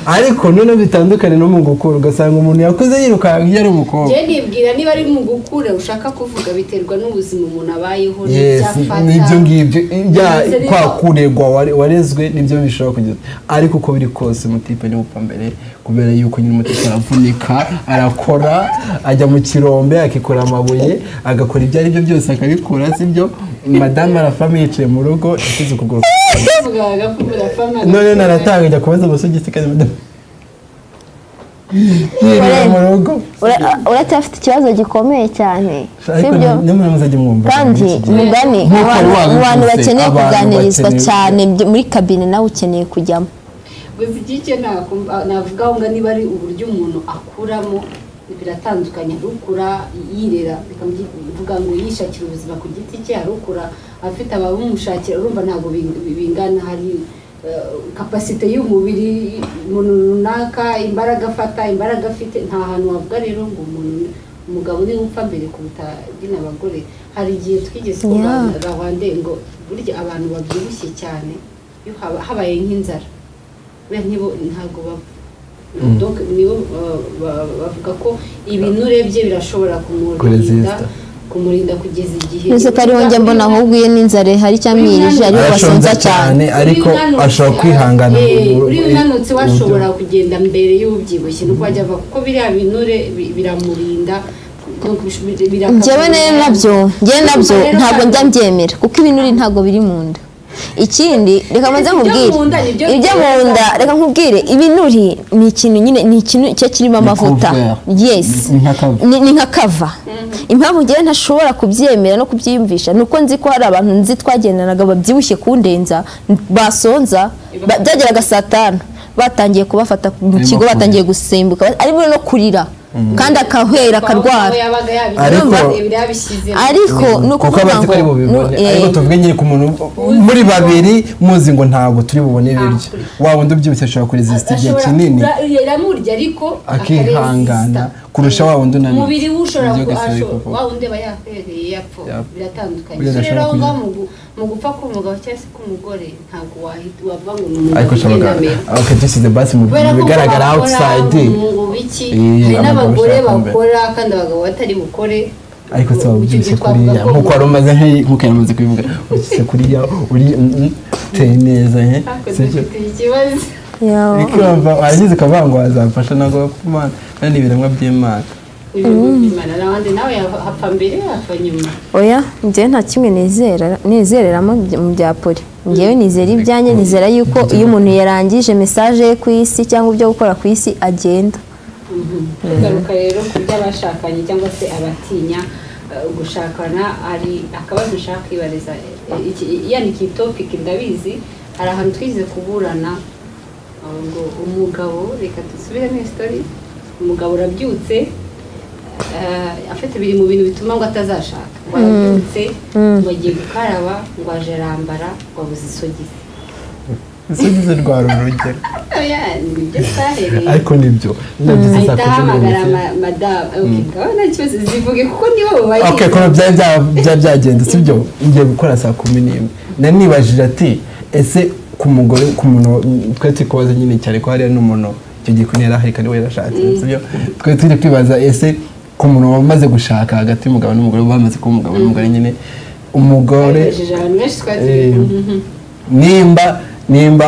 Ariko none bitandukanye no mu gukura, ugasanga umuntu yakuze yirukanka iyo ari umukobwa. Njye nibwira niba ari mu gukura ushaka kuvuga biterwa n'ubuzima umuntu abayeho n'ibyafata. Nibyo ngibyo kwa kuregwa warezwe nibyo bishobora kugeza. Ariko uko biri kose umutipe ni upfa mbere, kubera yuko nyine umutipe aravunika, arakora, ajya mu kirombe akikora amabuye, agakora ibyo ari byo byose akabikora, sibyo? Madame arafama yicaye mu rugo yashyize ukuguru. None naratanga njya kubaza amasogisi kandi madame yiriwe mu rugo. Uracyafite ikibazo gikomeye cyane, sibyo? Kandi mugani mu bantu bakeneye kuganirizwa cyane muri kabine nawe ukeneye kujyamo. Gusa iki navuga ngo niba ari uburyo umuntu akuramo biratandukanye, arukura yirera bikavuga ngo yishakira ubuzima ku giti cye, arukura afite abamushakira, urumva ntabwo bingana. Hari kapasite y'umubiri umuntu runaka, imbaraga afata, imbaraga afite, nta hantu wavuga rero ngo umuntu umugabo niwe upfa mbere kuruta nyine abagore. Hari igihe twigeze kuganira ngo burya abantu babyibushye cyane iyo habaye nk'inzara ntabwo bapfa. Donc nibo bavuga ko ibinure bye birashobora kumurinda kugeza igihe. Nese kari ho njya mbona ahubwo iyo n'inzara hari cyamwirije ariho basonza cyane, ariko ashobora kwihangana. Uri unanutse washobora kugenda mbere y'ubyibushye nuko ajya ava, kuko biriya binure biramurinda. Njyewe nabyo ntabwo njya mbyemera, kuko ibinure ntabwo biri mu nda. Ikindi reka manze nkubwire ibyo mu nda, reka nkubwire ibinuri ni ikintu nyine, ni ikintu cyo kirimo amavuta. Yes, ni nka kava. Impamvu ngewe ntashobora kubyemera no kubyiyumvisha nuko nzi ko hari abantu nzi twagendanaga babyibushye kundenza, basonza, byageraga saa 5 batangiye kubafata mu kigo, batangiye gusimbuka, arimo no kurira kandi akahwera akarwara. Ariko nuko ariko tuvuge nyine ku muntu muri babiri muzi ngo ntabwo turi bubone ibiryo, wa wundi ubyibushye ashobora kuresista igihe kinini iramurya ariko akihangana kurusha wa wundi unaniwe. Umubiri we ushobora wa wundi aba yahereye yapfa, biratandukanye. Rero aho ngaho mu gupfa k'umugabo cyangwa se k'umugore ntabwo wavuga ngo ni umugabo. Okay, this is the basi mu bigaragara outside. Hari n'abagore bakora kandi abagabo batari bukore. Ariko se wabyibushye kuriya nkuko wari umaze nkuko yari amaze kubivuga, ubyibushye kuriya uri uteye neza, sibyo? Ikamba wagize ukavuga ngo wazamfasha ntabwo bapfa Imana, nani ibiremwa by'Imana. Imana nawe hapfa mbere hapfa nyuma. Oya, njye nta kimwe nizereramo mu bya Poli. Njyewe nizera ibyanjye, nizera yuko iyo umuntu yarangije message ye ku isi cyangwa ibyo gukora ku isi agenda. Tugaruka rero ku by'abashakanye cyangwa se abatinya gushakana, ari akabazo ushaka kwibariza. Yani iyi topic ndabizi hari ahantu twize kuburana ngo umugabo, reka dusubiremo story, umugabo urabyutse afite biri mu bintu bituma ngo atazashaka, ngo arabyutse ngo agiye gukaraba ngo aje arambara ngo abuze isogisi. Isogisi rwari urugero. Nibyo twahereye. Ariko nibyo nagize saa kumi n'imwe madamu, okay ngaho nta kibazo zivuge kuko nibo babaye. Okay, ko byari byagenze sibyo, ngiye gukora saa 11 nari nibajije ati ese ku mugore, ku muntu twe turi kubaza nyine cyane ko hariya n'umuntu icyo gihe kunera hari kandi we yarashatse, sibyo? Twe turi kwibaza ese ku muntu wamaze gushaka hagati y'umugabo n'umugore, bamaze kuba umugabo n'umugore nyine, umugore nimba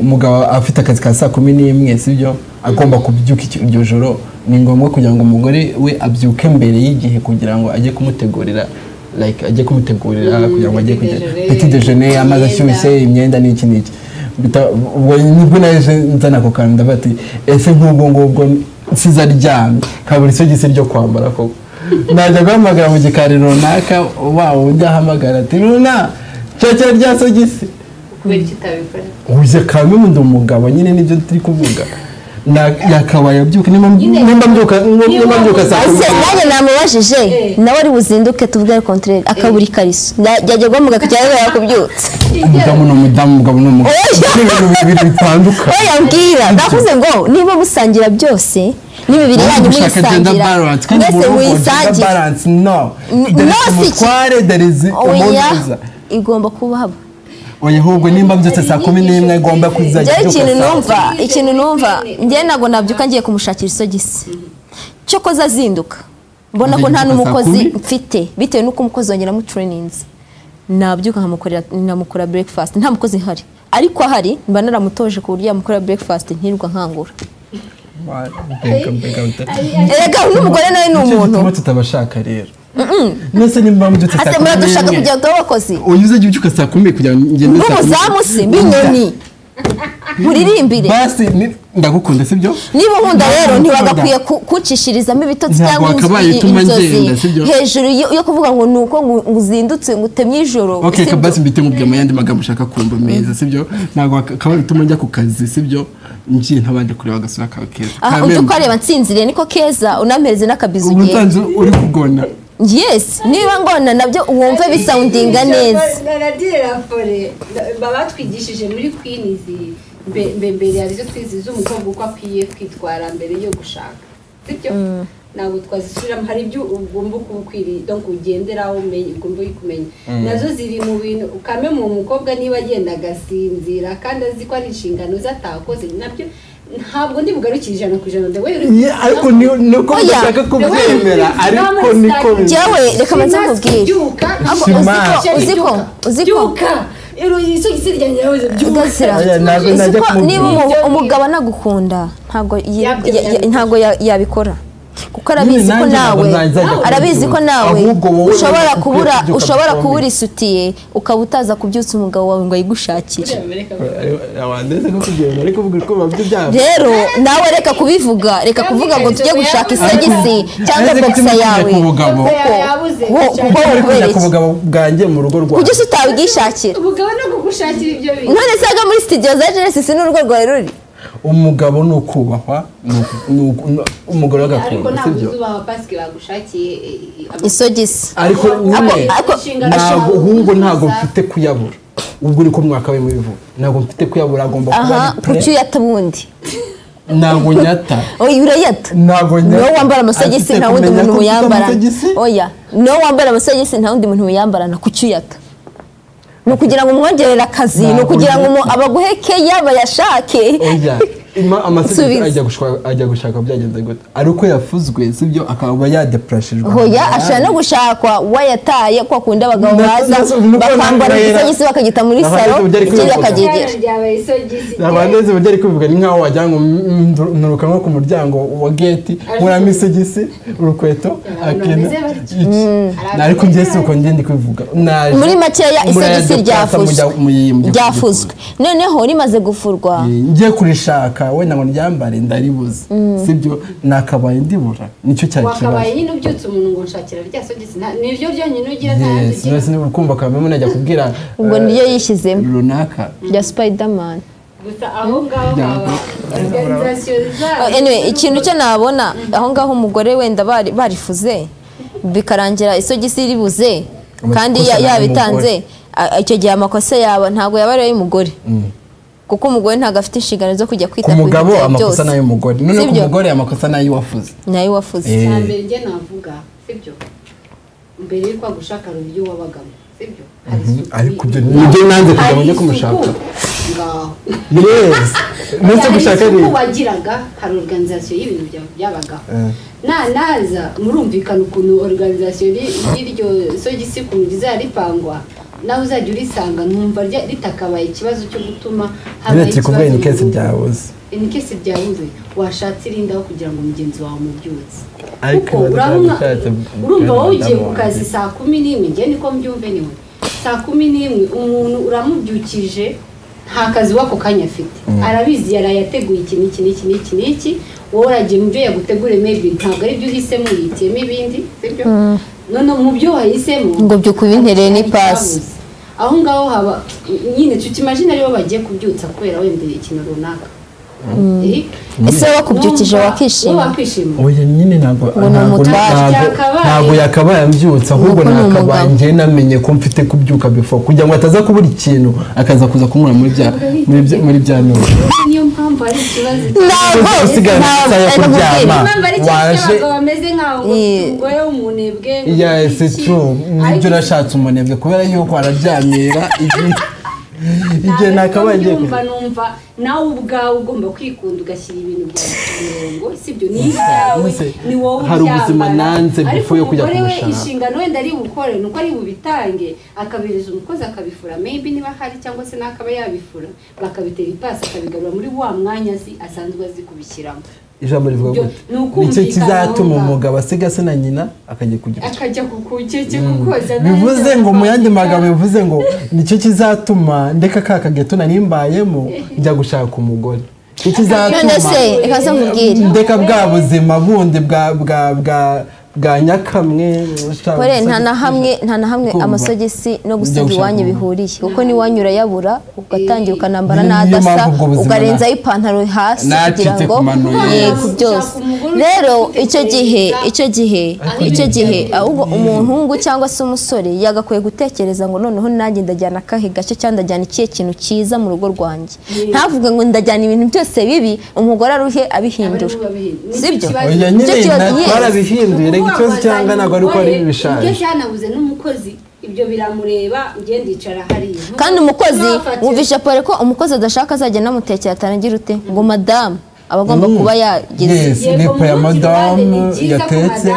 umugabo afite akazi ka 11:00, sibyo, agomba kubyuka iryo joro, ni ngombwa kugira ngo umugore we abyuke mbere y'igihe kugira ngo ajye kumutegurira, like ajye kumutegurira kugira ngo ajye kugira petit déjeuner, amazi ashyushye, imyenda n'iki n'iki. Ubwo nibwo naje nzana ako kantu ndavuga ati ese nk'ubwo ngubwo nsizaryamye kabura isogisi ryo kwambara koko, najya guhamagara mu gikari runaka, wa wundi ahamagara ati runa cyakira rya sogisi. Kubera iki utabikora? Uze kamwe ndi umugabo nyine, nibyo turi kuvuga. Yakabaye abyuka nimba mbyuka saa 10. Nanjye namubajije nawe ari buzinduke tuvuge contraire, akabura ikariso yajya guhamagara kugira ngo yakubyutse. Umudamu n'umudamu, umugabo n'umugabo, ibintu bibiri bitandukanye. Oya mbwira, ndavuze ngo niba musangira byose n'imibiri yanyu muyisangira, mwese muyisangira. No, umutware there is umunuza igomba kuba haba. Oya ahubwo nimba mbyutse saa 11 igomba kuzajya. Ikintu numva njye ntago nabyuka ngiye kumushakira isogisi, cyokoza azinduka mbona ko nta n'umukozi mfite, bitewe n'uko umukozi wanjye namutrayininze, nabyuka nkamukora breakfast, nta mukozi ihari, ariko ahari mba naramutoje ku buryo yamukorera breakfast ntirwa nkangura. Erega n'umugore nawe ni umuntu. Tutabashaka rero. Nese nimba mbyutse saa 10. Muradushaka kugira ngo abakozi. Oya uze ubyuka saa 10 kugira ngo ngende saa 10. N'umuzamu se mbinyoni. Muririmbire. Basi ndagukunda sibyo? Niba unkunda rero ntiwagakwiye kucishirizamo ibitotsi cyangwa inzozi hejuru yo kuvuga ngo nuko ngo uzindutse ngo utemye ijoro. Okay, kabasi mbite nkubwira mu yandi magambo ushaka kumva meza sibyo? Ntabwo kabaye bituma njya ku kazi sibyo? Ngiye ntabanje kureba agasura kawe keza. Aha ujye ukareba nsinziriye niko keza, unampereze n'akabizu ugiye. Umutanzi uri kugona. Yes, niba ngona nabyo wumve bisoundinga neza. Naradira fore babatwigishije muri Queens mbere yabizo twize z'umukobwa uko akwiye kwitwara mbere yo gushaka. Sibyo? Ntabwo twazisubiramo, hari ibyo ugomba kubukwiriye, donc ugenderaho umenye, ugomba kumenya. Nazo ziri mu bintu ukame mu mukobwa niba agenda agasinzira kandi azi ko ari inshingano zatakoze, nabyo ntabwo ndi bugarukire 100% ndawe. Ariko niko ndashaka kubyemera, ariko niko jewe reka manze nkubwire. Uziko niba umugabo anagukunda ntabwo yabikora, kuko arabizi ko nawe ushobora kubura isutiye ukaba utaza kubyutsa umugabo wawe ngo ayigushakire. Rero nawe reka kubivuga, reka kuvuga ngo tujye gushaka isogisi cyangwa boxer yawe, kuko ku bugabo bwanjye mu rugo rwawe kuki utabwishakira? Ubugabo no kugushakira ibyo bintu. None se muri studio za Genesis n'urugo rwawe ruri? Umugabo ni ukubahwa, umugore agakunda, sibyo? Isogisi. Ariko ntabwo ahubwo ntabwo mfite kuyabura. Ubwo uri ko mwaka we mubivuga. Ntabwo mfite kuyabura, agomba kuba ari pre. Kuki uyata ubundi? Ntabwo nyata. Oya urayata. Ntabwo nyata. Niwo wambara amasogisi nta wundi muntu muyambara. Oya, niwo wambara amasogisi nta wundi muntu muyambarana, kuki uyata? Ni ukugira ngo umwongerere akazi, ni ukugira ngo abaguheke bayashake. Oya, amasogisi ajya gushaka byagenze gute? Ari uko yafuzwe, sibyo, akaba yadepreshejwe. Oya, ashobora no gushakwa wayataye kwa kundi abagabo baza bakambara isogisi bakagita muri salo, ikindi akagegera. Abaneze burya ari kubivuga ni nkaho wagira ngo nturuka nko ku muryango wa gate, nkuramo isogisi, urukweto, akena. Ariko njye si uko njye ndi kubivuga. Muri makeya isogisi ryafuzwe. Noneho rimaze gufurwa. Ngiye kurishaka wenda ngo ryambare ndaribuze, sibyo, nakabaye ndibura, nicyo cyari kibazo. Wakabaye nyine ubyutse umuntu ngo nshakira rya sogisi, niryo ryonyine ugira nta yandi ugira. Yes, ukumva kamwe najya kubwira ubwo niryo yishyizemo runaka rya Spiderman. Gusa aho ngaho haba organisation zayo. Anyway, ikintu cyo nabona aho ngaho umugore wenda barifuze bikarangira isogisi ribuze kandi yabitanze, icyo gihe amakosa yaba ntabwo yaba ari ay'umugore. Kuko umugore ntabwo afite inshingano zo kujya kwita ku mugabo, amakosa nayo umugore. None ku mugore amakosa nayo wafuze. Nayo wafuze. Cyambere njye navuga, sibyo? Mbere yuko agushaka uburyo wabagamo, Sibyo? Ariko ibyo nibyo nanze kugira ngo njye kumushaka. Yes. Nese gushaka ni wagiraga hari organisation y'ibintu byabagaho. Naza murumvikana ukuntu organisation y'iryo sogisi kumugiza yaripangwa. Nawe uzajya urisanga nkumva ritakabaye ikibazo cyo gutuma habaye ikibazo. In case byabuze. In case byabuze washatse irindaho kugira ngo mugenzi wawe umubyutse. Ariko urumva wowe ugiye ku kazi saa 11 ngiye niko mbyumve niwe. Saa 11 umuntu uramubyukije nta kazi wako kanya afite. Arabizi yarayateguye iki n'iki n'iki n'iki n'iki, wowe uragiye mu byo yagutegure maybe ntabwo ari byo uhisemo yitiyemo ibindi, sibyo? None mu byo wahisemo ngo byo kubintereye ni pass. Aho ngaho haba nyine tutimagine aribo bagiye kubyutsa kubera wenda ikintu runaka. Ese wakubyukije wakishima? Oya nyine ntabwo yakabaye ambyutsa, ahubwo nakabaye njye namenye ko mfite kubyuka before kugira ngo ataza kubura ikintu akaza kuza kunkura muri bya muri bya none. Niyo mpamvu ari ikibazo. Waje bameze nkaho umugore w'umunebwe. Yes, it's true. Nibyo nashatse umunebwe kubera yuko araryamira igihe nakabaye ngiye numva nawe ubwawe ugomba kwikunda ugashyira ibintu byawe ku murongo, sibyo? Ni ibyawe, ni wowe hari ubuzima nanze before yo kujya kumushaka. Inshingano wenda ari bukore nuko ari bubitange akabiriza umukozi akabifura maybe niba hari cyangwa se nakaba yabifura bakabitera ipasi akabigarura muri wa mwanya asanzwe azi kubishyiramo. Ijambo rivuga gute? Nicyo kizatuma umugabo asiga se na nyina akajya kugira akajya kukukeke kukoza. Bivuze ngo mu yandi magambo bivuze ngo nicyo kizatuma ndeka ka kageto narimbayemo njya gushaka umugore. Nicyo kizatuma ndeka bwa buzima bundi bwa bwa bwa bwa nyakamwe. Pole nta na hamwe amasogisi no gusiga iwanyu bihuriye, kuko ni wanyu urayabura ugatangira ukanambara n'adasa ukarenzaho ipantaro hasi kugira ngo yego byose. Rero icyo gihe ahubwo umuhungu cyangwa se umusore yagakwiye gutekereza ngo noneho nanjye ndajyana akahe gace cyangwa ndajyana ikihe kintu cyiza mu rugo rwanjye, ntavuge ngo ndajyana ibintu byose bibi umugore aruhe abihindura, sibyo? Twarabihinduye rega ikibazo cyangwa ntabwo ari uko ari ibishaje. Ibyo cyanabuze n'umukozi ibyo biramureba ngiye ndicara hariya. Kandi umukozi wumvisha pole ko umukozi adashaka azajya namutekera atanagira ute ngo madamu abagomba kuba yageze. Yego ya madamu yatetse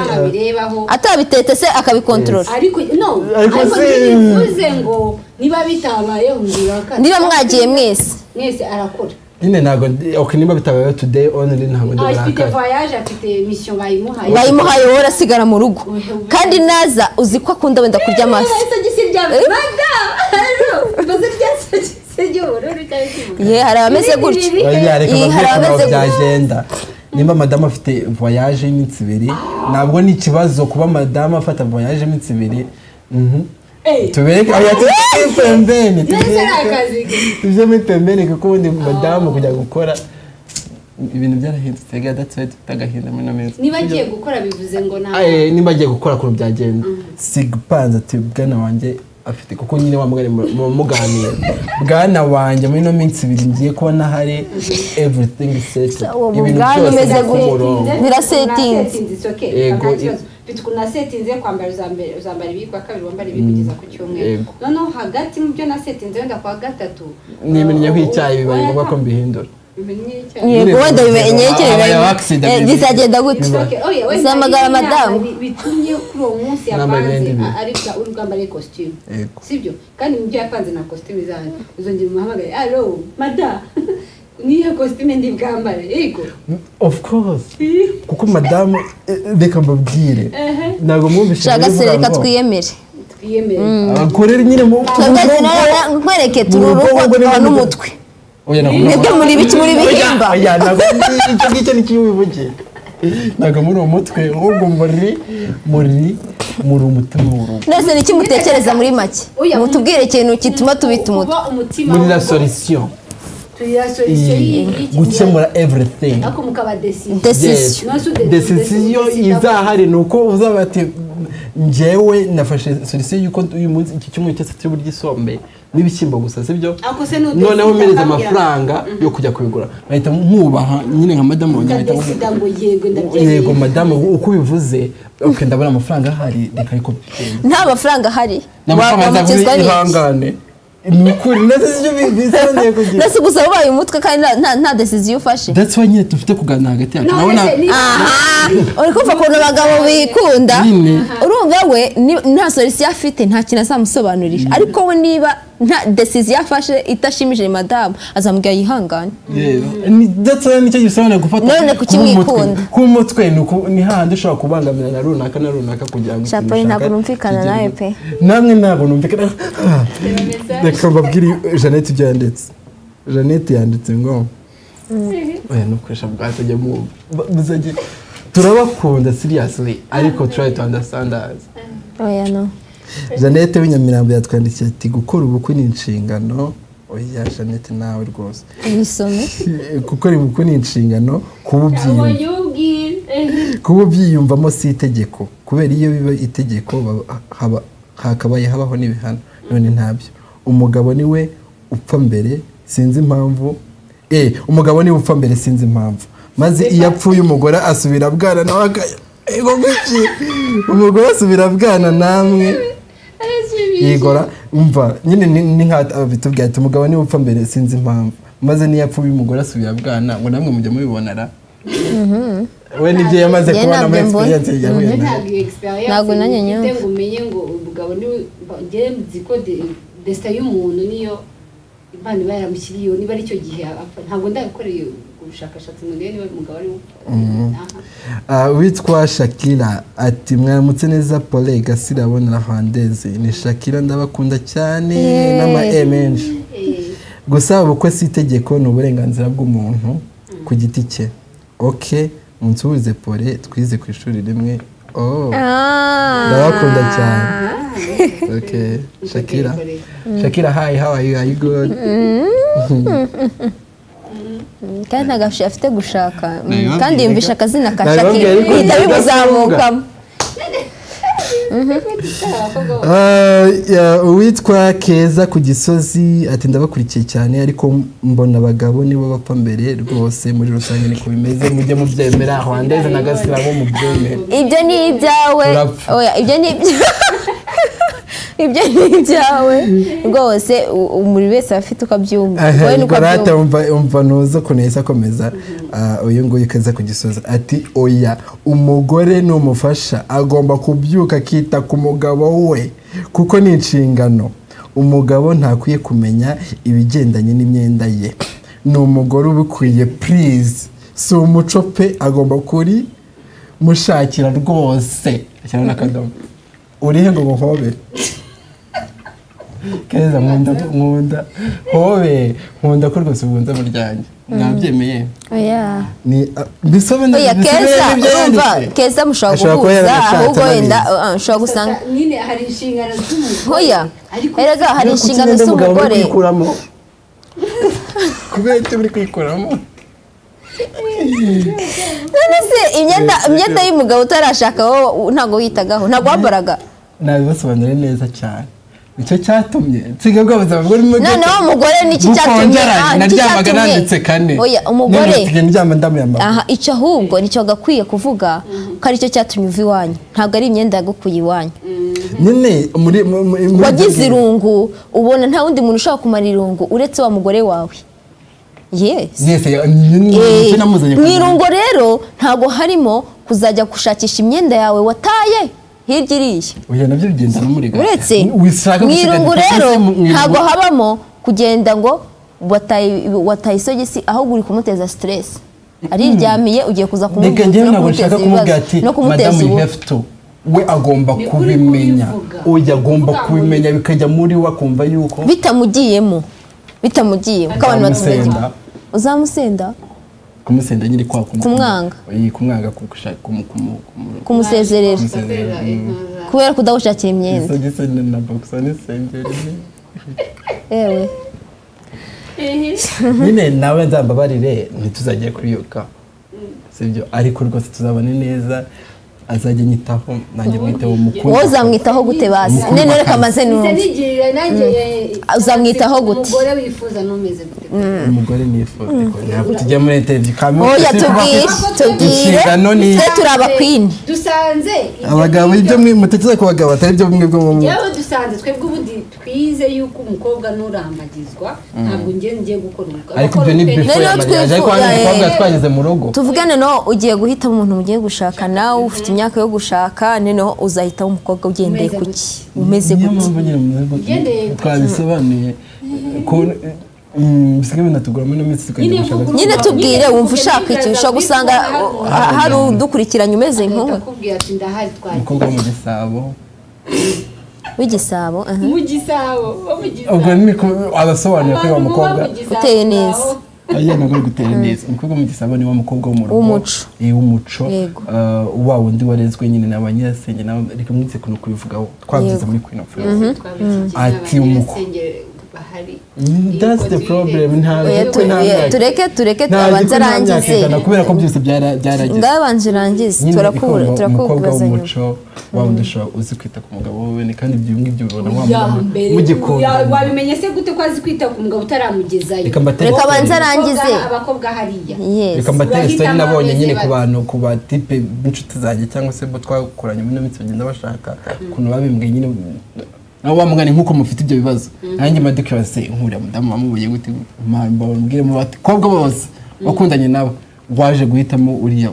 atabitetse se akabikontorora. Ariko no ariko bivuze ngo niba bitabayeho ngira niba mwagiye mwese mwese arakora. Nyine ntabwo okay niba bitabayeho today only ntabwo ndi burakare. Afite voyage afite mission bayimuhaye. Bayimuhaye wowe urasigara mu rugo. Kandi naza uzi ko akunda wenda kurya amafi. Ye hari abameze gutyo. Hari abameze byagenda. Nimba madamu afite voyage y'iminsi ibiri ntabwo ni ikibazo kuba madamu afata voyage y'iminsi ibiri. Tubereke oya pembeni tujye pembeni kuko ubundi madamu kujya gukora ibintu byarahindutse gadatse tutagahinda muri no minsi. Niba agiye gukora bivuze ngo nta niba agiye gukora kuno byagenda sigpanza ati bwana wanjye afite kuko nyine wa mugani muganira bwana wanjye muri no minsi ibiri ngiye kubona hari everything set ibintu byose ku murongo birasetinze. Yego mfite ukuntu nasetinze kwambara uzambara ibi kwa kabiri wambara ibi kugeza ku cyumweru. Noneho hagati mu byo nasetinze wenda kwa gatatu nimenyeho icyayi bibaye ngombwa ko mbihindura. Yego wenda bimenyekere bizagenda gute uzamagara madamu bitumye kuri uwo munsi yapanze ari uri bwambare costume, sibyo? Kandi mu byo yapanze na costume zanyu uzongera umuhamagare allo madamu niyo costume ndi bwambare. Yego of course kuko madamu reka mbabwire ntabwo mwumvise. Shaka se reka twiyemere abakorera nyine mu nkwereke turi urugo n'umutwe. Mwebwe muri biki muri bihimba? Oya ntabwo icyo ngicyo ni kiwibuke. Ntabwo muri umutwe ahubwo muri umutima w'urugo. Nese ni kimutekereza muri make? Mutubwire ikintu gituma tubita umutwe. Muri la solution. Gukemura everything. Ariko mukaba decision. Decision izahari nuko uzaba ati njyewe nafashe solution yuko uyu munsi iki cyumweru cyose turi burya isombe n'ibishyimbo gusa, sibyo? Noneho mpereza amafaranga yo kujya kubigura, nkahita nkubaha nyine nka madamu wanjye, nkahita yego madamu uko ubivuze, okay ndabona amafaranga ahari, reka ariko nta mafaranga ahari wamukizwa n'iki? Nukuri ndetse sibyo bisobanuye kugira ndetse gusa ubaye umutwe kandi nta decision ufashe. That's why nyine dufite kuganira hagati yacu. Nabona uri kumva ukuntu abagabo bikunda, urumva we nta solution afite, nta kintu azamusobanurira, ariko we niba nta decision afashe itashimije madamu azamubwira yihangane. That's why nicyo gisobanura gufata none kuki mwikunda ku mutwe ni hahandi ushobora kubangamira na runaka na runaka kugira ngo Chapeau ntabwo numvikana nawe pe, namwe ntabwo numvikana. Reka mbabwire Jeannette ibyo yanditse. Jeannette yanditse ngo oya nukoresha bwatajya mu muzajye turabakunda seriously ariko try to understand us. Oya no. Jeannette w'inyamirambo yatwandikiye ati gukora ubukwe ni inshingano. Oya Jeannette nawe rwose bisome. Gukora ubukwe ni inshingano, kuba ubyiyumvamo si itegeko, kubera iyo biba itegeko hakabaye habaho n'ibihano, none ntabyo. Umugabo niwe upfa mbere sinzi impamvu, umugabo niwe upfa mbere sinzi impamvu, maze iyo apfuye umugore asubira bwana nawe umugore asubira bwana namwe yigora umva nyine ni nka bitubwiye ati umugabo niwe upfa mbere sinzi impamvu, maze niyo apfuye umugore asubira bwana ngo namwe mujya mubibonara. We nibyo yamaze kubona muri experience yahuye nayo. Ntabwo nanjye nyumva ngo umenye ngo umugabo niwe ngiye nzi ko destin y'umuntu niyo Imana iba yaramushyiriyeho, niba ari cyo gihe ntabwo ndabikoreye ubushakashatsi ngo ndebe niba umugabo ari we. Witwa Shakira ati mwaramutse neza Paul Gasirabo na Rwandeze, ni Shakira ndabakunda cyane n'ama e menshi. Gusa ubukwe si itegeko, ni uburenganzira bw'umuntu ku giti cye. Okay, munsubize Paul twize ku ishuri rimwe. Oh, ndabakunda cyane. Okay, Shakira. Shakira, hi, how are you? Are you good? Kandi ntabwo afite gushaka, kandi yumvisha akazina ka Shakira bihita bimuzamukamo. Uwitwa Keza ku Gisozi ati ndabakurikiye cyane ariko mbona abagabo nibo bapfa mbere rwose, muri rusange niko bimeze, mujye mubyemera. Rwandeze na Gasirabo mubyemere. Ibyo ni ibyawe, oya ibyo ni ibyo ni ibyawe rwose, buri wese afite uko abyumva. Umva ntuza ukuntu yahise akomeza. Uyu nguyu Keza ku Gisozi ati oya umugore ni umufasha, agomba kubyuka akita ku mugabo we kuko ni inshingano. Umugabo ntakwiye kumenya ibigendanye n'imyenda ye, ni umugore ubikwiye please, si umuco pe, agomba kuri mushakira rwose. Ashyiraho n'akadomo. Urihe ngo nguhobere Keza? Nkunda hobe, nkunda ko rwose ubunza mu ryanjye mwabyemeye. Oya ni bisobe oya Keza, urumva Keza mushobora guhuza, ahubwo wenda ushobora gusanga nyine hari inshingano z'umugore. Oya erega hari inshingano z'umugore kubera icyo uri kwikuramo. None se imyenda y'umugabo utarashaka wowe ntabwo witagaho, ntabwo wambaraga? Nabibasobanuriye neza cyane, nicyo cyatumye nsiga bwa buzima bwo mu noneho umugore niki cyatumye naryamaga nanditse kane. Oya umugore ndyama ndamuyambara. Aha icyo ahubwo nicyo gakwiye kuvuga ko aricyo cyatumye uva iwanyu, ntabwo ari imyenda yagukuye iwanyu. Nyine muri wagize irungu ubona nta wundi muntu ushobora kumara irungu uretse wa mugore wawe. Yes. Mu irungo rero ntabwo harimo kuzajya gushakisha imyenda yawe wataye hirya iriya. Oya nabyo bigenda no muri uretse mu irungu rero ntabwo habamo kugenda ngo wataye isogisi, ahubwo uri kumuteza stress. Ariryamiye ugiye kuza kumubwira no kumuteza ubu. We agomba kubimenya, oya agomba kubimenya bikajya muri we akumva yuko bitamugiyemo, kuko abantu batumenya. Uzamusenda? Kumusenda nyiri kwa kumwanga. Oyi kumwanga kumusezerera kubera kudagushakira imyenda. Isogisi na boxer n'isengeri. Ewe nyine nawe nzambabarire ntituzagiye kuriyuka, sibyo? Ariko rwose tuzabane neza. azajya anyitaho, nanjye mwiteho mukunda. Wowe uzamwitaho gute basi? None reka maze numve. Uzamwitaho gute? Umugore wifuza numeze gute? Umugore nifuza ntabwo tujya muri interview kamwe. Oya tubwire twe turi aba queen. Dusanze abagabo ibyo mwe mutekereza ku bagabo atari byo bimwe bwo mu yewe dusanze twebwe ubundi twize yuko umukobwa nurambagizwa ntabwo ngiye gukora umukobwa. Ariko ibyo ni before ya mariage, ariko hano umukobwa twageze mu rugo. Tuvugane no ugiye guhita umuntu mugiye gushaka nawe ufite imyaka yo gushaka, noneho uzahita umukobwa ugendeye kuki umeze gute? Twabisobanuye ko bisigaye binatugura muri minsi tukajya gushaka. Nyine tubwire wumva ushaka iki, ushobora gusanga hari udukurikiranye umeze nk'uwo. Umukobwa mu Gisabo w'igisabo mu Gisabo ubwo ni abasobanuye ko uwo mukobwa uteye neza. Aya ntabwo ari gutera neza. Umukobwa mu Gisabo ni wa mukobwa wo mu rugo w'umuco wa wundi warezwe nyine na ba nyirasenge nawe. Reka mwitse kuno kubivugaho twabyize muri Queen of Love. Ati that's the problem. Tureke abanza arangize kubera ko byose byarageze. Ngabanze urangize turakubura turakubaza nyuma. Umuco wa wundi uzi kwita ku mugabo we, kandi ibyo ngibyo ubibona wa mugikunda. Wabimenye se gute ko azi kwita ku mugabo utaramugezayo? Reka abanza arangize. Abakobwa hariya reka mbatere story nabonye nyine ku bantu ku batipe b'inshuti zanjye cyangwa se bo twakoranye muri minsi bagenda bashaka ukuntu babimbwiye nyine nawe wamugane nkuko mufite ibyo bibazo. Nanjye madikira se inkura mudamu wamubuye gute mbabwire mu bakobwa bose wakundanye nabo waje guhitamo uriya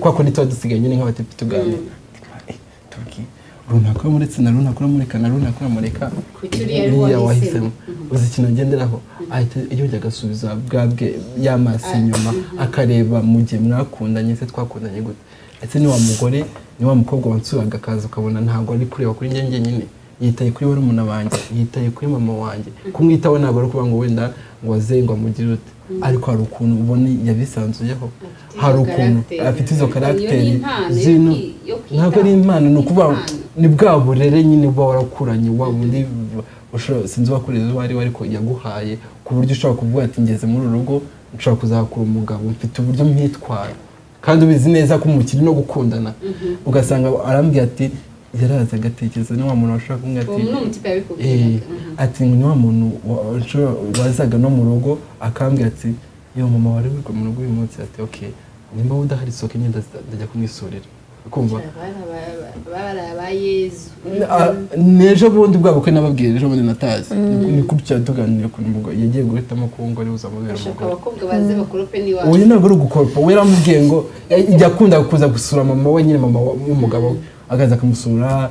kwa ko nitwa dusigaye nyine nk'abatipe tuganira tubwi runaka muretse na runaka mureka na runaka mureka uriya wahisemo uzi ikintu ngenderaho ahita yongera agasubiza bwabwe y'amaso inyuma akareba mu gihe mwakundanye se twakundanye gute. Ese ni wa mugore ni wa mukobwa wansuraga akaza ukabona ntabwo ari kureba kuri njye nyine, yitaye kuri barumuna banjye, yitaye kuri mama wanjye. Kumwitaho ntabwo ari ukuvuga ngo wenda ngo aze ngo amugire ute, ariko hari ukuntu ubona yabisanzuyeho, hari ukuntu afite izo karagiteri zino. Ntabwo ari impano, ni ukuvuga ni bwa burere nyine uba warakuranye wa wundi sinzi uwakureze uwo ari we ariko yaguhaye ku buryo ushobora kuvuga ati ngeze muri uru rugo nshobora kuzakura umugabo mfite uburyo mwitwara, kandi ubizi neza ko umukiri no gukundana. Ugasanga arambwira ati yaraza agatekereza ni wa muntu washobora kumwe ati ati ni wa muntu wazaga no mu rugo akambwira ati yo mama wari wirirwa mu rugo uyu munsi, ati okay nimba udahari soke nyine ndajya kumwisurira. Kumva n'ejo bundi bwa bukwe nababwiye ejo bundi natazi ni gutya tuganira ukuntu umugabo yagiye guhitamo ko ngo ari uzamubera umugore. Abakobwa baze bakorope n'iwacu. Oya ntabwo ari ugukoropa, we yaramubwiye ngo yakunda kuza gusura mama we nyine mama w'umugabo akaza akamusura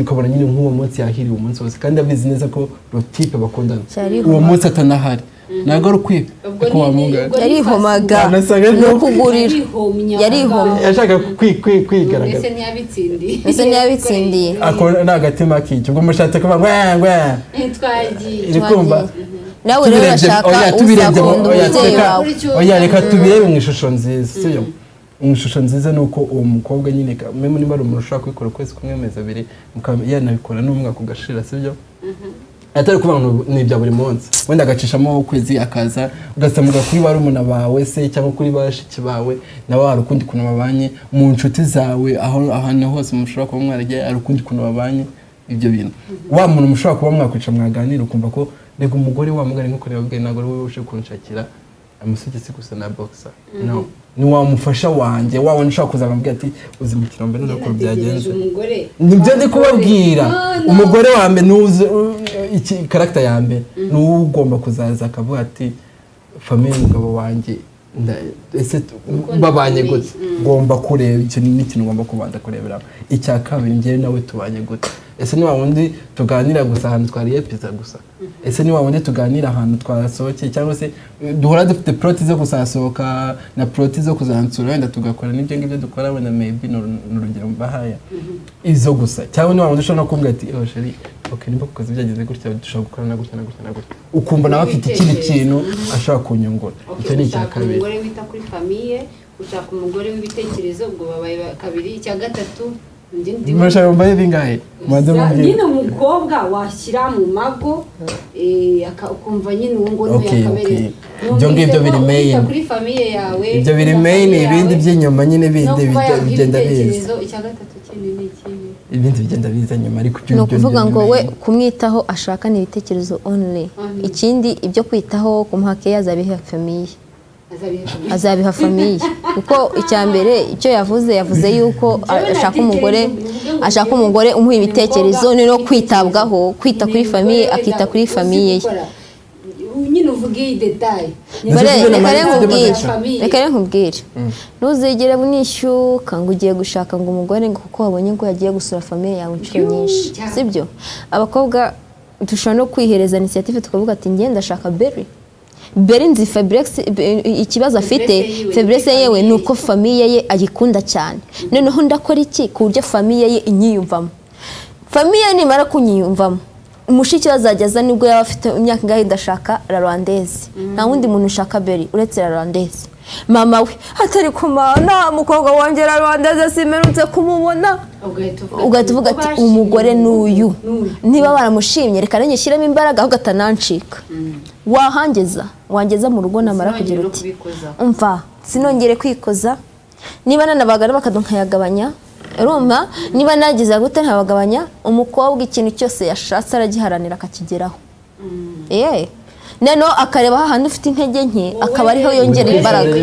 ukabona nyine nk'uwo munsi yahiriwe umunsi wose, kandi abizi neza ko rotipe bakundana uwo munsi atanahari. Ntabwo ari ukwiba ko wamugana yarihomaga no kugurira yarihomye yashaka kwigaragaza. Ese ntiyabitsindiye ako ni agatima k'icyo ubwo mushatse kuba ngwe twagiye iri kumva nawe rero urashaka uzakunda umubyeyi wawe. Oya reka tubirebe mu ishusho nziza, sibyo? Mu ishusho nziza ni uko uwo mukobwa nyine mwe niba ari umuntu ushobora kubikora ukwezi kumwe amezi abiri yanabikora n'umwaka ugashira, sibyo? Atari kuvuga ngo ni ibya buri munsi, wenda agacishamo ukwezi akaza ugasamuka kuri barumuna bawe se cyangwa kuri bashiki bawe nawe hari ukundi kuntu babanye mu nshuti zawe aho ahantu hose mushobora kuba mwaragiye hari ukundi kuntu babanye ibyo bintu. Wa muntu mushobora kuba mwakwica mwaganira ukumva ko rega umugore wa mugari nkuko nababwiye ntabwo ari wowe uje kunshakira amasogisi gusa na boxer, no ni wa mufasha wanjye wa wundi ushobora kuza akambwira ati uzi mu kirombe none uko byagenze. Nibyo ndi kubabwira umugore wa mbere nuzi iki karagita ya mbere ni ugomba kuzaza akavuga ati famille umugabo wanjye ese babanye gute, ngomba kureba icyo ni ikintu ngomba kubanza kurebera. Icya kabiri njyewe nawe tubanye gute, ese ni wa wundi tuganira gusa ahantu twariye pizza gusa, ese ni wa wundi tuganira ahantu twasohokeye cyangwa se duhora dufite plot zo kuzasohoka na plot zo kuzansura wenda tugakora n'ibyo ngibyo dukora wenda maybe ni urugero mbahaya izo gusa, cyangwa ni wa wundi ushobora no kumbwira ati oh chérie okay nimba ku kazi byagenze gutya dushobora gukora na gutya na gutya na gutya, ukumva nawe afite ikindi kintu ashobora kunyungura. Icyo ni icya kabiri. Umugore wita kuri famille, ushaka umugore w'ibitekerezo, ubwo babaye kabiri. Icya gatatu Murashaka mbaye bingahe? Nyine umukobwa washyira mu mago ukumva nyine uwo ngo yakamereye. Ibyo ngibyo biri main. Kuri famille yawe. Ibyo biri main, ibindi by'inyuma nyine bindi bigenda biza. Icya gatatu kindi ni ikihe? Ibindi bigenda biza nyuma ariko ibyo ni ukuvuga ngo we kumwitaho ashaka ni ibitekerezo only. Ikindi ibyo kwitaho kumuha care azabiha famille. Azabiha famille kuko icya mbere icyo yavuze yuko ashaka umugore umuha ibitekerezo no kwitabwaho, kwita kuri famille, akita kuri famille ye. Nyine uvuge iyi detail. Reka nkubwire ntuzigere unishyuka ngo ugiye gushaka ngo umugore ngo kuko wabonye ngo yagiye gusura famille yawe inshuro nyinshi, sibyo? Abakobwa dushobora no kwihereza initiative tukavuga ati njye ndashaka Berry. Berry nzi Fabrex ikibazo afite Fabrex yewe nuko famille ye ayikunda cyane. Noneho ndakora iki ku buryo famille ye inyiyumvamo. Famille nimara kunyiyumvamo umushiki azajya nibwo yaba afite imyaka ingahe ndashaka la Rwandaise. Nta wundi muntu ushaka Berry uretse la Rwandaise. Mama we atari kumana mukobwa wanjye la Rwandaise simerutse kumubona. Ugahita uvuga ati umugore n'uyu niba baramushimye reka nanjye shyiremo imbaraga ahubwo atanancika. Wahangeza wangeza mu rugo namara kugira uti umva sinongere kwikoza, niba nanabagana bakadunkayagabanya urumva, niba nagize gute ntabagabanya. Umukobwa ikintu cyose yashatse aragiharanira akakigeraho. Neno akareba hahandi ufite intege nke akaba ariho yongera imbaraga.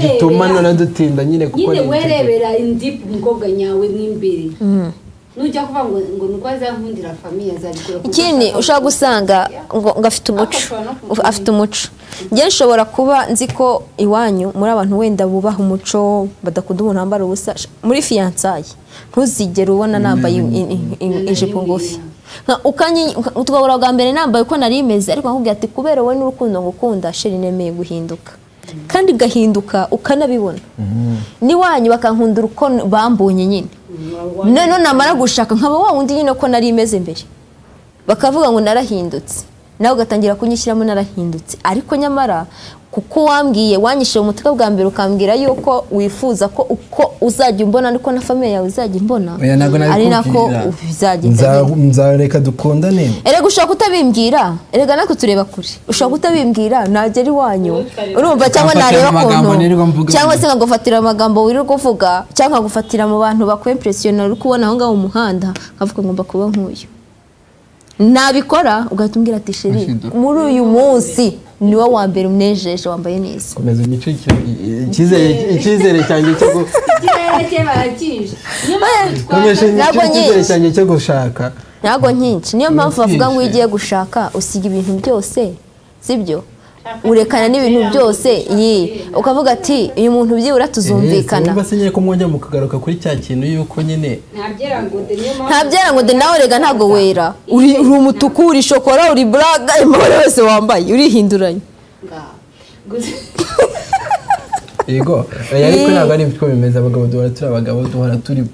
Gituma none dutinda nyine kuko nyine werebera indipu umukobwa nyawe mw'imbere. Nujya kuvuga ngo nuko azankundira famille azabikora. Ikindi ushaka gusanga ngo afite umuco, afite umuco. Njye nshobora kuba nzi ko iwanyu muri abantu wenda bubaha umuco badakunda umuntu wambara ubusa muri fiançailles ntuzigere ubona nambaye ijipo ngufi. Utwabura bwa mbere nambaye uko nari imeze ariko nkubwira ati kubera wowe n'urukundo ngukunda sheri nemeye guhinduka. Kandi gahinduka ukanabibona. Niwanyu bakankundura uko bambonye nyine. None namara gushaka nkaba wa wundi nyine ko nari imeze mbere. Bakavuga ngo narahindutse. Nawe ugatangira kunyishyiramo narahindutse. Ariko nyamara kuko wambwiye wanyishe umutwe bwa mbere ukambwira yuko wifuza ko uko uzajya umbona niko na famille yawe uzajya imbona. Ari nako bizagenda. Nzareka dukundane. Erega ushaka kutabimbwira, erega nako tureba kure. Ushaka kutabimbwira nagera iwanyu. Urumva cyangwa nareba kuntu. Cyangwa se nkagufatira amagambo wirirwa uvuga cyangwa nkagufatira mu bantu bakwimpressiona uri kubona aho ngaho mu muhanda nkavuga ngomba kuba nkuyu. Nabikora ugahita umbwira ati sheri muri uyu munsi ni wowe wa mbere unejeje wambaye neza. Komeza unyicike icyizere cyanjye cyo icyizere cyanjye cyo gushaka ntabwo nkinshi. Niyo mpamvu bavuga ngo ugiye gushaka usiga ibintu byose, sibyo? Urekana n'ibintu byose ukavuga ati uyu muntu byibura tuzumvikana. Niba sinye ko mwongera mukagaruka kuri cya kintu yuko nyine ntabyera ngo de nawe rega ntago wera uri umutuku uri shokora uri black amabara yose wambaye urihinduranye. Yego ariko ntabwo ari bitwo bimeze. Abagabo duhora turi abagabo duhora turi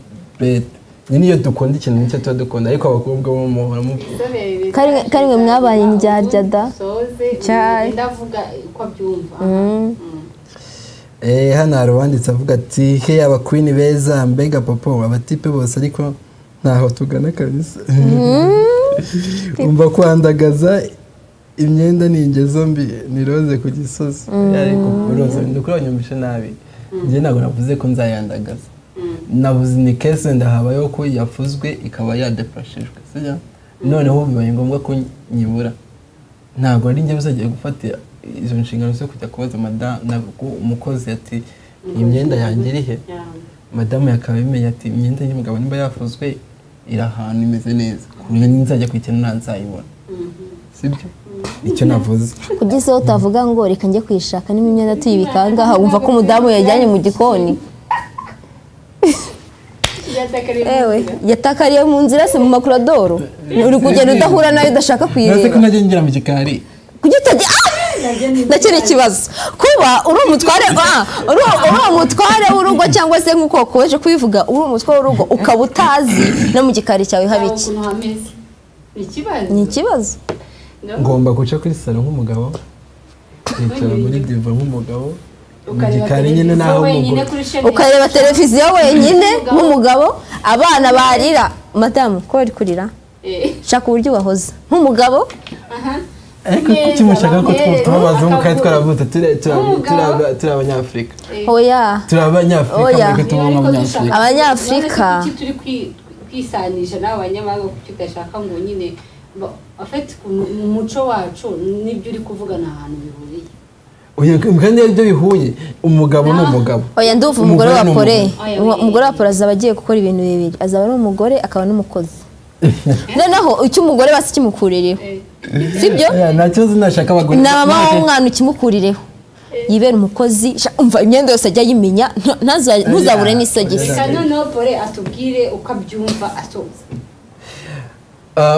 bete nyine iyo dukunda ikintu nicyo tuba dukunda ariko abakobwa bo muhora mupfa. Karimwe mwabaye indyarya da cyane ndavuga uko byumva. Hano hari uwanditse avuga ati he aba queen beza mbega popo abatipe bose ariko ntaho tugana kabisa. Umva kwandagaza imyenda ni ingezo mbi ni roze ku gisozi. Ariko roze ndukura nyumvishe nabi. Njye ntabwo navuze ko nzayandagaza. Nabuze ni kese ndahabayo ko yafuzwe ikaba yadefashijwe, sibyo? Noneho bibaye ngombwa ko nyibura. Ntabwo ari njye uzagiye gufata izo nshingano zo kujya kubaza madame umukozi ati imyenda yanjye iri he? Madamu yakabimenya ati imyenda y'umugabo nimba yafuzwe iri ahantu imeze neza ku buryo nzajya kuyikenera nzayibona, sibyo? Icyo navuze kugeza aho utavuga ngo reka njye kuyishaka niba imyenda tuyibika ngaha wumva ko umudamu yajyanye mu gikoni. Ewe yatakariye mu nzira se mu makorodoro uri kugenda udahura nayo udashaka kuyireba. Nase ko najye ngira mu gikari kuki utajya Ndakiri ikibazo kuba uri umutware uri umutware w'urugo cyangwa se nkuko wakomeje kubivuga uri umutware w'urugo ukaba utazi no mu gikari cyawe haba iki. Ni ikibazo. Ngomba guca kuri salo nk'umugabo, kwicara muri diva nk'umugabo, mu gikari nyine naho umugore ukareba televiziyo wenyine nk'umugabo, Abana barira, madamu ko bari kurira, shaka uburyo ubahoza nk'umugabo. Ariko kuki mushaka ko tuba abazungu kandi twaravutse turi abanyafurika? Oya, turi abanyafurika, mureke tube abanyafurika. Abanyafurika kuki turi kwisanisha n'abanyamahanga? Kuki udashaka ngo nyine afite mu muco wacu n'ibyo uri kuvuga nta hantu bihuriye? Oya, kandi ibyo bihuye, umugabo ni umugabo. Oya, ndumva umugore wa Pole, umugore wa Pole azaba agiye gukora ibintu bibiri, azaba ari umugore akaba n'umukozi. Noneho icyo umugore basi kimukurireho, sibyo? Nta kibazo, nashaka abagore na mama w'umwana ukimukurireho, yibera umukozi. Umva, imyenda yose ajya ayimenya, ntuzabure n'isogisi. Reka noneho Pole atubwire uko abyumva asoza.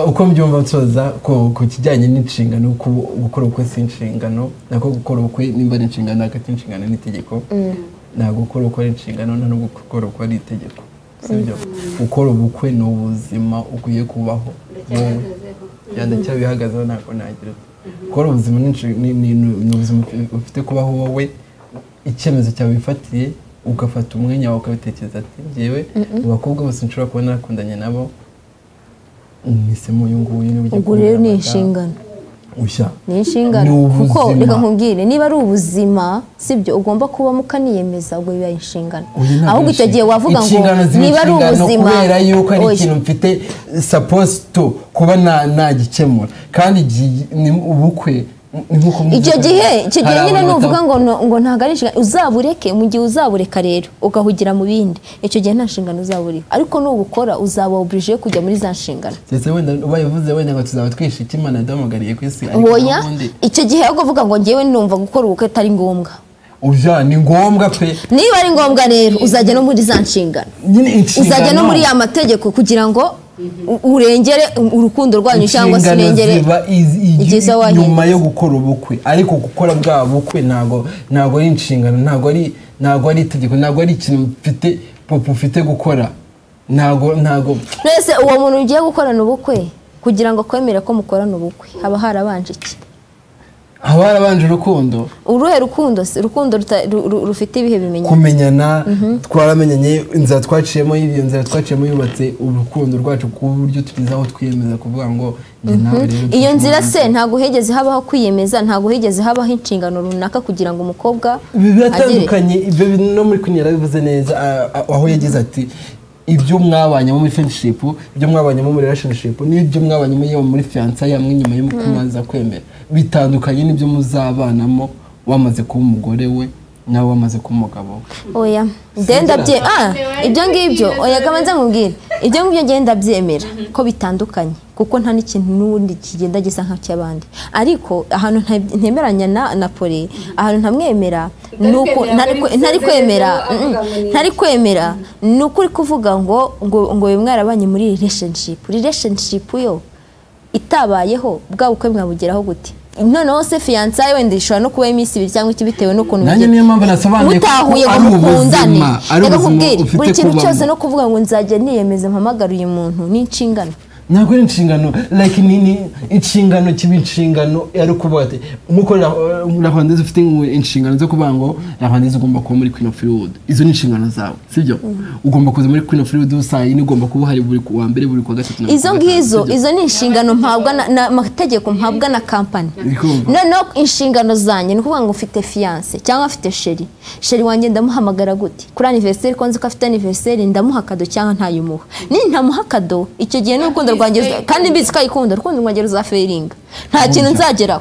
Uko mbyumva nsoza, ku kijyanye n'inshingano, gukora ubukwe si inshingano, nako gukora ubukwe nimba ari inshingano, hagati y'inshingano n'itegeko, ntabwo gukora ubukwe ari inshingano, nta nubwo gukora ubukwe ari itegeko, sibyo? Gukora ubukwe ni ubuzima ukwiye kubaho wowe, ndacyabihagazeho, ntabwo nagira. Gukora ubuzima ni ubuzima ufite kubaho wowe, icyemezo cyawe wifatiye, ugafata umwanya wawe ukabitekereza ati njyewe mu bakobwa bose nshobora kuba narakundanye nabo, mpisemo uyu nguyu. Ubwo rero ni inshingano. Ushya ni inshingano, kuko reka nkubwire, niba ari ubuzima, sibyo, ugomba kubamo ukaniyemeza, ubwo biba inshingano. Ahubwo icyo gihe wavuga ngo niba ari ubuzima, kubera yuko ari ikintu mfite supposed to kuba nagikemura, kandi ubukwe icyo gihe nyine nuvuga ngo ntabwo ari inshingano, uzabureke. Mu gihe uzabureka rero ugahugira mu bindi, icyo gihe nta nshingano uzaba uriho, ariko nubukora uzaba obligé kujya muri za nshingano. Ndetse wenda ubaye wenda ngo tuzaba twishe icyo Imana yaduhamagariye ku isi. Oya, icyo gihe ahubwo uvuga ngo ngewe numva gukora ubukwe atari ngombwa. Oya, ni ngombwa pe. Niba ari ngombwa rero uzajya no muri za nshingano, uzajya no muri ya mategeko kugira ngo urengere urukundo rwanyu cyangwa se urengere igihe nyuma yo gukora ubukwe. Ariko gukora bwa bukwe ntabwo ari inshingano, ntabwo ari itegeko, ntabwo ari ikintu mfite papa ufite gukora, ntabwo. Mbese uwo muntu ugiye gukorana ubukwe, kugira ngo akwemere ko mukorana ubukwe, haba harabanje iki? Haba harabanje urukundo. Uruhe rukundo? Urukundo rufite ibihe bimenyetso? Kumenyana, twaramenyanye, inzira twaciyemo, iyo nzira twaciyemo yubatse urukundo rwacu ku buryo tugeze aho twiyemeza kuvuga ngo njye nawe rero. Iyo nzira se ntabwo higeze habaho kwiyemeza, ntabwo higeze habaho inshingano runaka kugira ngo umukobwa biratandukanye. Ibyo no muri Queen yarabivuze neza, aho yagize ati ibyo mwabanyemo muri friendship, ibyo mwabanyemo muri relationship, n'ibyo mwabanyemo muri fiançailles hamwe nyuma yo kumaza kwemera, bitandukanye n'ibyo muzabanamo wamaze kuba umugore we nawe wamaze kuba umugabo we. Oya, ngenda bye ibyo ngibyo, oya kabanza nkubwire, ibyo ngibyo ngenda byemera ko bitandukanye, kuko nta n'ikintu n'ubundi kigenda gisa nk'icy'abandi. Ariko ahantu ntemeranya na Pole, ahantu ntamwemera nuko ntari kwemera nuko uri kuvuga ngo ngo mwarabanye muri relationship yo itabayeho, bwa bukwe mwabugeraho gute? Noneho se fiançailles wenda ishobora no kuba iminsi ibiri cyangwa iki, bitewe n'ukuntu nanjye niyo mpamvu nasobanuye ko ari ubuzima, ari ubuzima ufite buri kintu cyose. No kuvuga ngo nzajya niyemeza mpamagara uyu muntu ni inshingano. Ntabwo ari inshingano, like ni inshingano kiba inshingano ari kuvuga ati nkuko La Rwandaise ufite inshingano zo kuvuga ngo La Rwandaise ugomba kuba muri Queen of Hollywood, izo ni inshingano zawe, sibyo? Ugomba kuza muri Queen of Hollywood saa yine, ugomba kuba hari buri kuwa mbere, buri kuwa gatatu. Izo ngizo, izo ni inshingano mpabwa na mategeko, mpabwa na company. Noneho inshingano zanjye ni ukuvuga ngo mfite fiancé cyangwa mfite chéri, chéri wanjye ndamuhamagara gute kuri anniversaire? Ko nzi ko afite anniversaire, ndamuha kado cyangwa ntayumuha? Nintamuha kado, icyo gihe n'urukundo rwanjye, kandi mbizi ko ayikunda, urukundo rwanjye ruzaferinga, nta kintu nzageraho.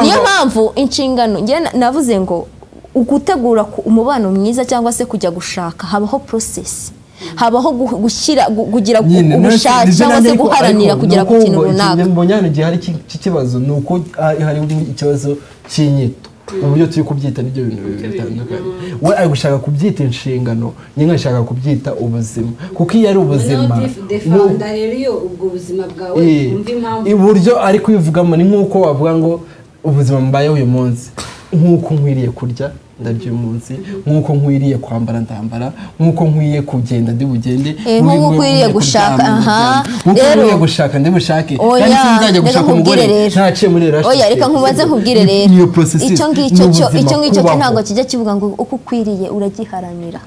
Niyo mpamvu inshingano njye navuze ngo ugutegura umubano mwiza cyangwa se kujya gushaka, habaho process, habaho gushyira kugira ubushake cyangwa se guharanira kugera ku kintu runaka. Mbonye hano igihe hari ikibazo, ni uko hari ikibazo cy'inyito, uburyo turi kubyita nibyo bintu bibiri bitandukanye. We ari gushaka kubyita inshingano, njye nkashaka kubyita ubuzima, kuko iyo ari ubuzima defanda rero iyo ubwo buzima bwawe umva impamvu uburyo ari kwivugamo ni nkuko wavuga ngo ubuzima mbayeho uyu munsi, nkuko nkwiriye kurya ndarya uyu munsi, nkuko nkwiriye kwambara ndambara, nkuko nkwiye kugenda ndi bugende, nkuko ukwiriye gushaka, aha rero gushaka ndi bushake, kandi sinzajya gushaka umugore ntaciye muri relationship. Oya, reka nkubaze nkubwire rero, icyo ngicyo cyo ntabwo kijya kivuga ngo uko ukwiriye uragiharanira.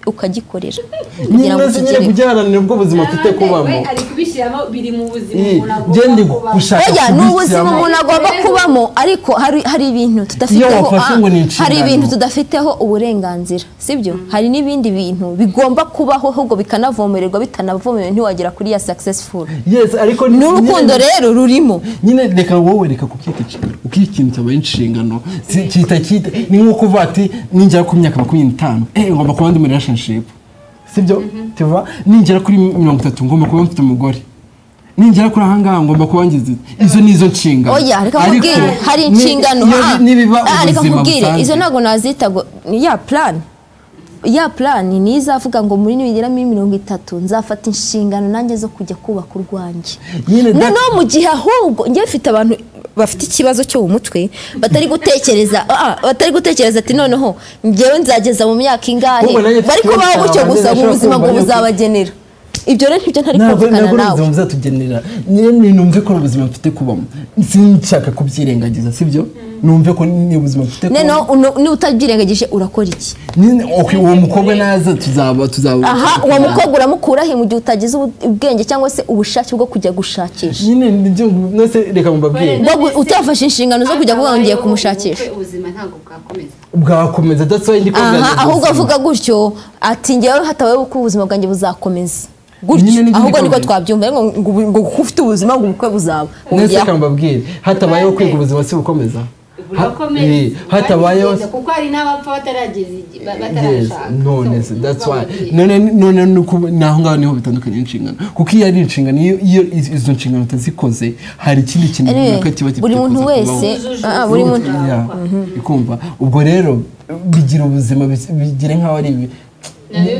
ukagikorera kugira ngo nyine kugiharanira ubwo buzima mfite kubamo. Ari kubishyiramo biri mu buzima umuntu agomba kubamo. Oya, ni ubuzima umuntu agomba kubamo, ariko hari ibintu tudafiteho, hari ibintu tudafiteho uburenganzira, sibyo? Hari n'ibindi bintu bigomba kubaho ahubwo bikanavomererwa, bitanavomerewe ntiwagera kuri ya successful. Yes, ariko n'urukundo rero rurimo nyine. Reka wowe reka kubyita inshingano, uko ikintu cyabaye inshingano kita ni nko kuvuga ati ningera ku myaka 25 ngomba kuba ndi muri relationship, sibyo? Tuva ningera kuri 30 ngomba kuba mfite umugore, ningera kuri aha ngaha ngomba kuba ngize izo nizo nshingano. Oya, reka nkubwire, hari inshingano reka nkubwire, izo ntabwo nazita ngo ya plan. Ya plan ni izavuga ngo muri nibigera muri 30 nzafata inshingano nanjye zo kujya kubaka urwanjye. Noneho mu gihe ahubwo njye mfite abantu bafite ikibazo cyo mu mutwe batari gutekereza, batari gutekereza ati noneho njyewe nzageza mu myaka ingahe, bari kubaho gutyo gusa mu buzima ngo buzabagenera. Ibyo rero ntibyo ntari kumvikana nawe. Ntabwo buzatugenera. Nyine numve ko ubuzima mfite kubamo, sinshaka kubyirengagiza, sibyo? Numve ko ni ubuzima mfite kubamo. None niba utabyirengagije urakora iki? Nyine uwo mukobwa naza tuzaba aha, uwo mukobwa uramukura he mu gihe utagize ubwenge cyangwa se ubushake bwo kujya gushakisha? Nyine nibyo nose reka mbabwire, utafashe inshingano zo kujya kuvuga ngo ngiye kumushakisha, ubuzima ntabwo bwakomeza. Bwakomeza, that's why ndi kuvuga. Aha, ahubwo avuga gutyo ati ngewe hatabaye uko ubuzima bwanjye buzakomeza gutyo, ahubwo niko twabyumva ngo ufite ubuzima ngo ubukwe buzaba. Nese kambabwire, hatabayeho kwiga ubuzima si bukomeza, hatabayeho kuko hari n'abapfa batarageza batarashaka. None se that's why none nuko naho ngaho niho bitandukanye inshingano, kuko iyo ari inshingano iyo izo nshingano utazikoze hari ikindi kintu runaka kiba buri muntu wese, buri muntu ikumva. Ubwo rero bigira ubuzima bigire nkaho ari ibi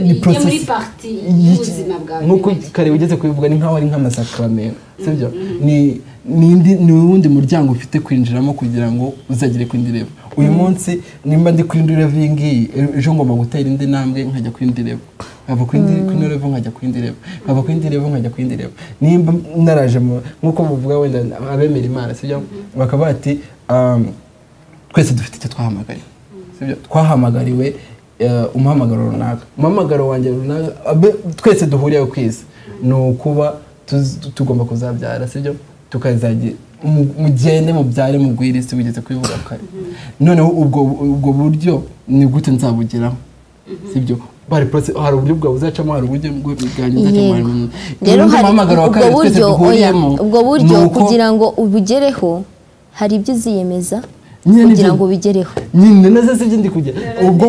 ni process y'ubuzima bwawe, nkuko kare ugeze kubivuga, ni nkaho ari nk'amasakramentu, sibyo? Ni ni uwundi muryango ufite kwinjiramo kugira ngo uzagere ku indi level. Uyu munsi nimba ndi kuri indi level iyi ngiyi, ejo ngomba gutera indi ntambwe nkajya kuri indi level, nkava kuri indi level nkajya kuri indi level, nkava kuri indi level nkajya kuri indi level. Nimba naraje nkuko muvuga wenda abemera Imana, sibyo? Bakaba bati twese dufite icyo twahamagariwe, sibyo? Twahamagariwe umuhamagaro runaka, umuhamagaro wanjye runaka twese duhuriyeho ku isi ni ukuba tugomba kuzabyara, sibyo? Tukazagira mugende mubyare mugwire isi, bigeze kubivuga kare. Noneho ubwo buryo ni gute nzabugeraho, sibyo? Hari uburyo bwawe uzacamo, hari uburyo bwanjye nzacamo. Rero hari ubwo buryo kugira ngo ubugereho hari ibyo uziyemeza kugira ngo ubigereho. Nyine nazo sibyo ndi kujya ubwo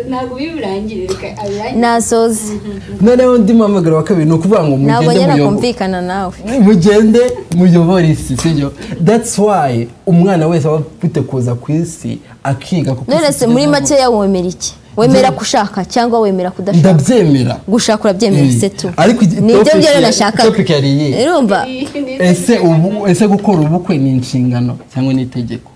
ntabwo bibirangire, reka abirangize nasoze. Noneho undi muhamagaro wa kabiri ni ukuvuga ngo mugende muyobore, nawe mugende muyobore isi, sibyo? That's why umwana wese aba afite kuza ku isi akiga. None se muri makeya wemera iki? Wemera gushaka cyangwa wemera kudashaka? Ndabyemera. Gushaka urabyemera, se tu. Nibyo byo nashaka. Topic yari iyi. Urumva? Ese gukora ubukwe ni inshingano cyangwa ni itegeko?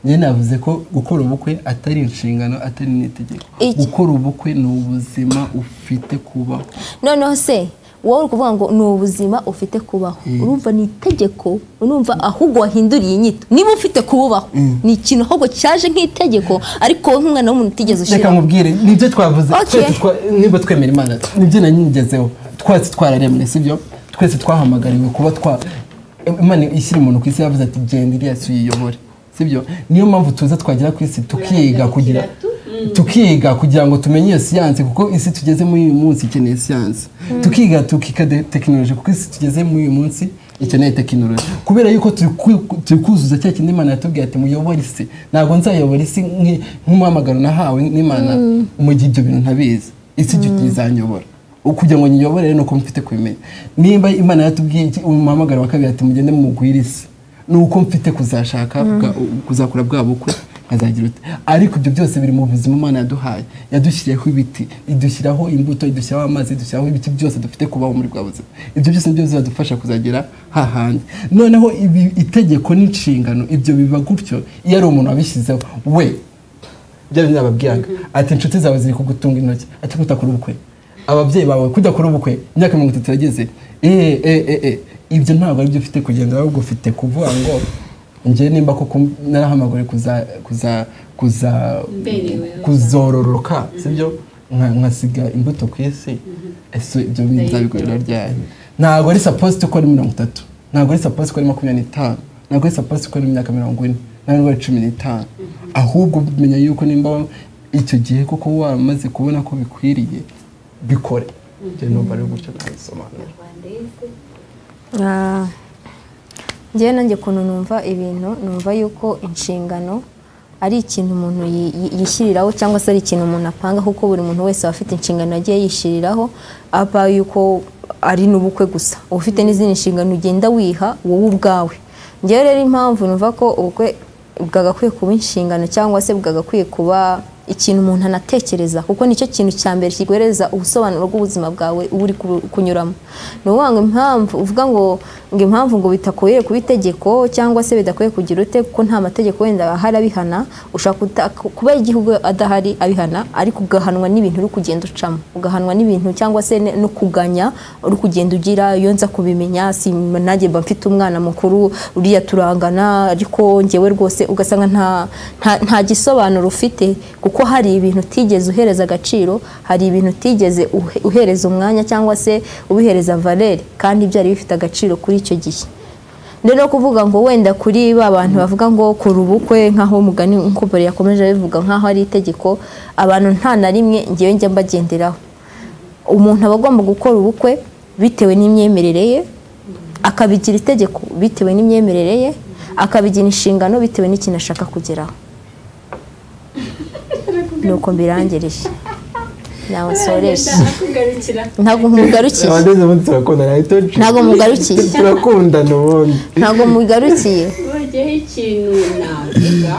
Njye navuze ko gukora ubukwe atari inshingano, atari n'itegeko. Gukora ubukwe ni ubuzima ufite kubaho. Noneho se wowe uri kuvuga ngo ni ubuzima ufite kubaho, urumva ni itegeko, urumva ahubwo wahinduriye inyito. Niba ufite kububaho ni ikintu ahubwo cyaje nk'itegeko, ariko wowe nk'umwana w'umuntu utigeze ushyiraho. Reka nkubwire, nibyo twavuze niba twemera Imana, nibyo nanigezeho, twese twararemwe, sibyo? Twese twahamagariwe kuba Imana ishyira umuntu ku isi yavuze ati genda iriya si uyiyobore, sibyo? Niyo mpamvu tuza twagera ku isi tukiga kugira tukiga kugira ngo tumenye iyo siyansi, kuko isi tugeze muri uyu munsi ikeneye siyansi. Tukiga tukika tekinoloji, kuko isi tugeze muri uyu munsi ikeneye tekinoloji. Kubera yuko turi kuzuza cya kindi Imana yatubwiye ati muyobore isi. Ntabwo nzayobora isi nk'umuhamagaro nahawe n'Imana mu gihe ibyo bintu ntabizi. Isi izanyobora. Kugira ngo nyiyobore rero nuko mfite kubimenya. Nimba Imana yatubwiye umuhamagaro wa kabiri ati mugende mugwire isi, nuko mfite kuzashaka kuzakora bwa bukwe nkazagira ute. Ariko ibyo byose biri mu buzima Imana yaduhaye. Yadushyiriyeho ibiti, idushyiraho imbuto, idushyiraho amazi, idushyiraho ibiti byose dufite kubaho muri bwa buzima. Ibyo byose nibyo bizadufasha kuzagera hahandi. Noneho itegeko n'inshingano ibyo biba gutyo iyo ari umuntu wabishyizeho we. Bya bindi nababwiraga ati inshuti zawe ziri kugutunga intoki, ati kutakora ubukwe, ababyeyi bawe kudakora ubukwe, imyaka 30 irageze, ibyo ntabwo ari byo ufite kugenda, ahubwo ufite kuvuga ngo njye nimba koko narahamagariwe kuzororoka, sibyo? Nkasiga imbuto ku isi. Ese ibyo nzabikorera ryari? Ntabwo ari supposed to ko ari 30, ntabwo ari supposed ko ari 25, ntabwo ari supposed ko ari imyaka 40, ntabwo ari 15. Ahubwo menya yuko nimba icyo gihe koko wamaze kubona ko bikwiriye, bikore. Njye numva ari gutyo nabisobanura. Njyewe nanjye ukuntu numva ibintu, numva yuko inshingano ari ikintu umuntu yishyiriraho cyangwa se ari ikintu umuntu apanga, kuko buri muntu wese aba afite inshingano agiye yishyiriraho, aba yuko ari n'ubukwe gusa, uba ufite n'izindi nshingano ugenda wiha wowe ubwawe. Njyewe rero impamvu numva ko ubukwe bwagakwiye kuba inshingano cyangwa se bwagakwiye kuba ikintu umuntu anatekereza, kuko nicyo kintu cya mbere kiguhereza ubusobanuro bw'ubuzima bwawe uba uri kunyuramo. Ni ukuvuga ngo impamvu uvuga ngo impamvu ngo bitakwiye kuba itegeko cyangwa se bidakwiye kugira ute, kuko nta mategeko wenda ahari abihana, ushobora kuba igihugu adahari abihana, ariko ugahanwa n'ibintu uri kugenda ucamo, ugahanwa n'ibintu cyangwa se no kuganya uri kugenda ugira. Iyo nza kubimenya si nanjye mba mfite umwana mukuru uriya turangana, ariko njyewe rwose ugasanga nta gisobanuro ufite, kuko hari ibintu utigeze uhereza agaciro, hari ibintu utigeze uhereza umwanya cyangwa se ubihereza valeur, kandi byari bifite agaciro kuri icyo gihe. Rero kuvuga ngo wenda kuri ba bantu bavuga ngo kora ubukwe nkaho mugani nkuko Bore yakomeje abivuga nkaho ari itegeko, abantu nta na rimwe ngewe njya mbagenderaho. Umuntu aba agomba gukora ubukwe bitewe n'imyemerere ye, akabigira itegeko bitewe n'imyemerere ye, akabigira inshingano bitewe n'ikintu ashaka kugeraho. Nuko mbirangirije nawe nsoreshe. Ntabwo mugarukiye, ntabwo mugarukiye, turakundana ubundi, ntabwo mugarukiye. Burya ikintu navuga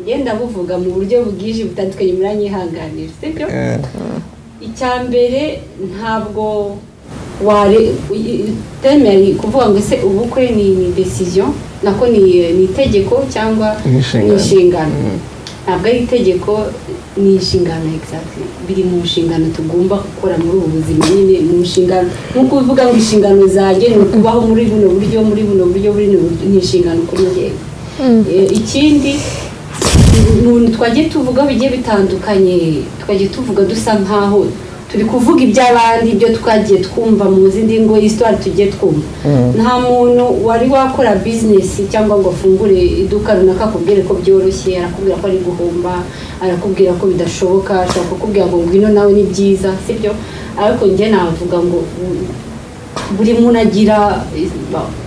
ngenda buvuga mu buryo bwije butandukanye, muranyihanganira, sibyo? Icya mbere ntabwo ware temeri kuvuga ngo ese ubukwe ni decision, nako ni itegeko cyangwa ni inshingano. Ntabwo ari itegeko, ni inshingano. Exactly, biri mu nshingano tugomba gukora muri ubu buzima nyine, mu nshingano. Nkuko uvuga ngo inshingano zanjye ni ukubaho muri buno buryo, muri buno buryo, muri ni inshingano kuri njyewe. Ikindi mu twagiye tuvuga bigiye bitandukanye, twagiye tuvuga dusa nkaho turi kuvuga iby'abandi, ibyo twagiye twumva mu zindi ngo histoire tugiye twumva. Nta muntu wari wakora business cyangwa ngo afungure iduka runaka akubwire ko byoroshye, arakubwira ko ari guhomba, arakubwira ko bidashoboka, ashobora kukubwira ngo ngwino nawe ni byiza, sibyo? Ariko njye navuga ngo buri muntu agira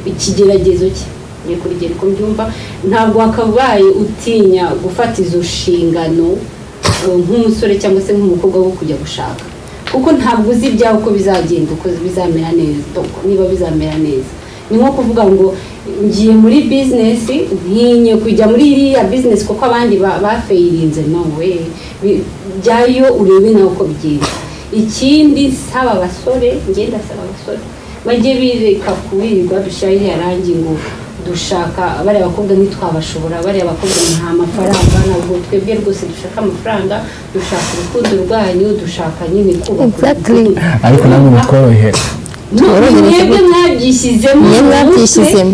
ikigeragezo cye. Ngiye kurigera uko mbyumva, ntabwo wakabaye utinya gufata izo nshingano nk'umusore cyangwa se nk'umukobwa wo kujya gushaka, kuko ntabwo uzi ibyawe uko bizagenda, uko bizamera neza, niba bizamera neza. Ni nko kuvuga ngo ngiye muri business, ntinye kujya muri iriya business kuko abandi bafayirinze. No way, jyayo urebe nawe uko bigenda. Ikindi saba abasore, ngenda saba abasore bajye bireka kuwirirwa dushyira iriya rangi ngo dushaka bariya bakobwa ntitwabashobora, bariya bakobwa nta mafaranga, ntabwo twebwe rwose dushaka amafaranga, dushaka urukundo rwanyu, dushaka nyine kubaka. Ariko namwe mutworohera, mwebwe mwabyishyizemo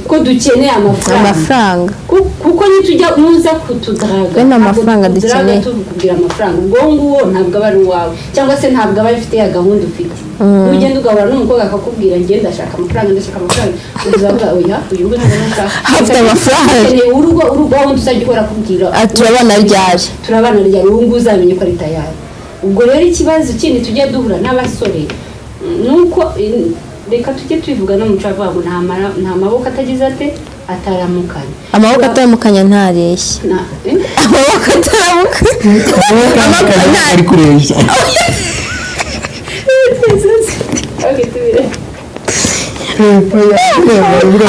ko dukeneye amafaranga, kuko nitujya muza kutudraga amafaranga dukeneye, tukubwira amafaranga, ubwo nguwo ntabwo aba ari uwawe, cyangwa se ntabwo aba afite ya gahunda ufite. Ugenda ugahura n'umukobwa akakubwira ngiye ndashaka amafaranga, ndashaka amafaranga, uzavuga oya uyu nguyu ntabwo nashaka afite amafaranga, ukeneye urugo, urugo wundi uzajya uhora akubwira turabana ryari, turabana ryari, ubu ngubu uzamenye ko ari tayari. Ubwo rero ikibazo kindi tujya duhura n'abasore nuko reka tujye tubivuga no muco avuga ngo nta maboko atagize ate ataramukanya, amaboko ataramukanya ntareshya, amaboko ataramukanya ari kureshya.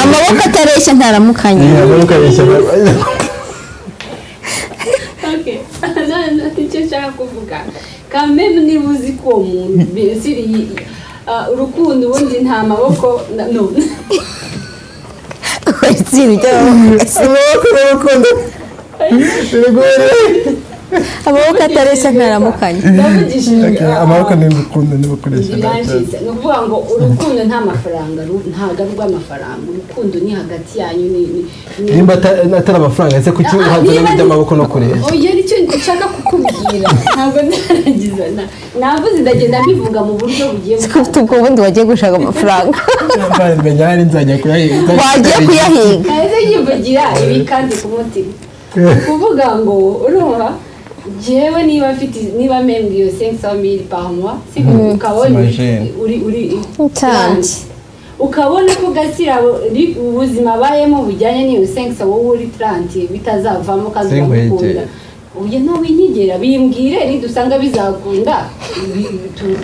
Amaboko atareshya ntaramukanya. Okay, icyo nshaka kuvuga kameme niba uzi ko uwo muntu urukundo ubundi nta maboko no amaboko atareshya ntaramukanya. Amaboko ni urukundo niba ukoresha ni ukuvuga ngo urukundo nta mafaranga, ntabwo ari urw'amafaranga, urukundo ni hagati yanyu. Nimba atari amafaranga ese kuki uhanze n'amaboko no kureshya? Oya nicyo nshaka kukubwira, ntabwo ndarangiza. Navuze ndagenda mbivuga mu buryo bugiye ufite ubwo bundi wagiye gushaka amafaranga. Menya hari nzajya kuyahiga. Wagiye kuyahiga. Nahise yivugira ibi kandi ku mutima. Kuvuga ngo urumva jewe niba mfite niba membwe iyo 500,000 par mois siko ukabona uri ukabona ko Gasirabo ubuzima bayemo bujyanye n'iyo 500 wowe uri 30 bitazavamo kandi uramukunda. Uye nawe inyigera bimbwire nidusanga bizakunda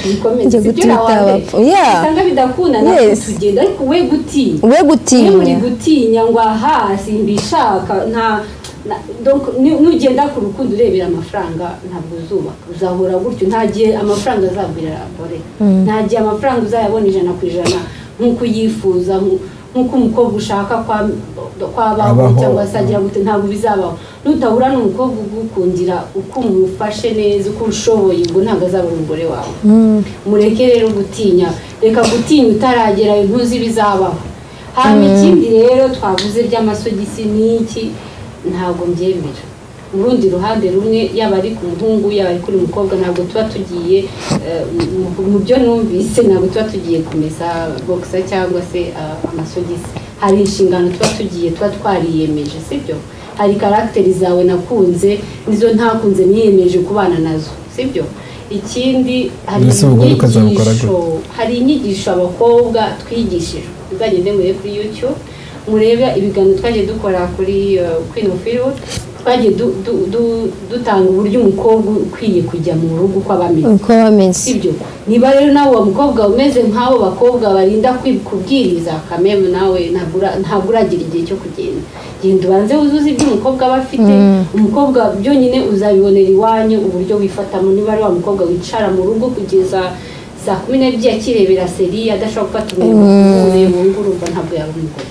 tubikomeze sibyo nawe usanga bidakunda na tugenda ariko we gutinya we gutinya ngo aha simbishaka nta donc nugenda ku rukundo urebera amafaranga ntabwo uzubaka uzahora gutyo nta gihe amafaranga azagwira abore nta gihe amafaranga uzayabona 100% nkuko uyifuza nkuko umukobwa ushaka kwabaho cyangwa se agira gute ntabwo bizabaho nutahura n'umukobwa ugukundira uko umufashe neza uko ushoboye ubwo ntabwo azabona umugore wawe. Mureke rero gutinya, reka gutinya utaragerayo ntuzi bizabaho. Hama ikindi rero twavuze by'amasogisi n'iki ntabwo mbyemera. Urundi ruhande rumwe yaba ari ku muhungu yaba ari kuri mukobwa ntabwo tuba tugiye mu byo numvise ntabwo tuba tugiye kumesa boxer cyangwa se amasogisi. Hari inshingano tuba tugiye tuba twariyemeje sibyo? Hari karacteri zawe nakunze nizo ntakunze niyemeje kubana nazo sibyo? Ikindi hari inyigisho abakobwa twigishijwe uzagende murebe kuri YouTube murebe ibiganiro twagiye dukora kuri Queen of Field twagiye dutanga uburyo umukobwa ukwiye kujya mu rugo uko abameze sibyo? Niba rero nawe uwo mukobwa umeze nk'abo bakobwa barinda kubwiriza kameme nawe ntabwo uragira igihe cyo kugenda genda ubanze wuzuze ibyo umukobwa aba afite. Umukobwa byonyine uzabibonera iwanyu uburyo wifatamo niba ari wa mukobwa wicara mu rugo kugeza saa 12 akirebera seri adashobora gufata umurimo urumva ntabwo yaba umugore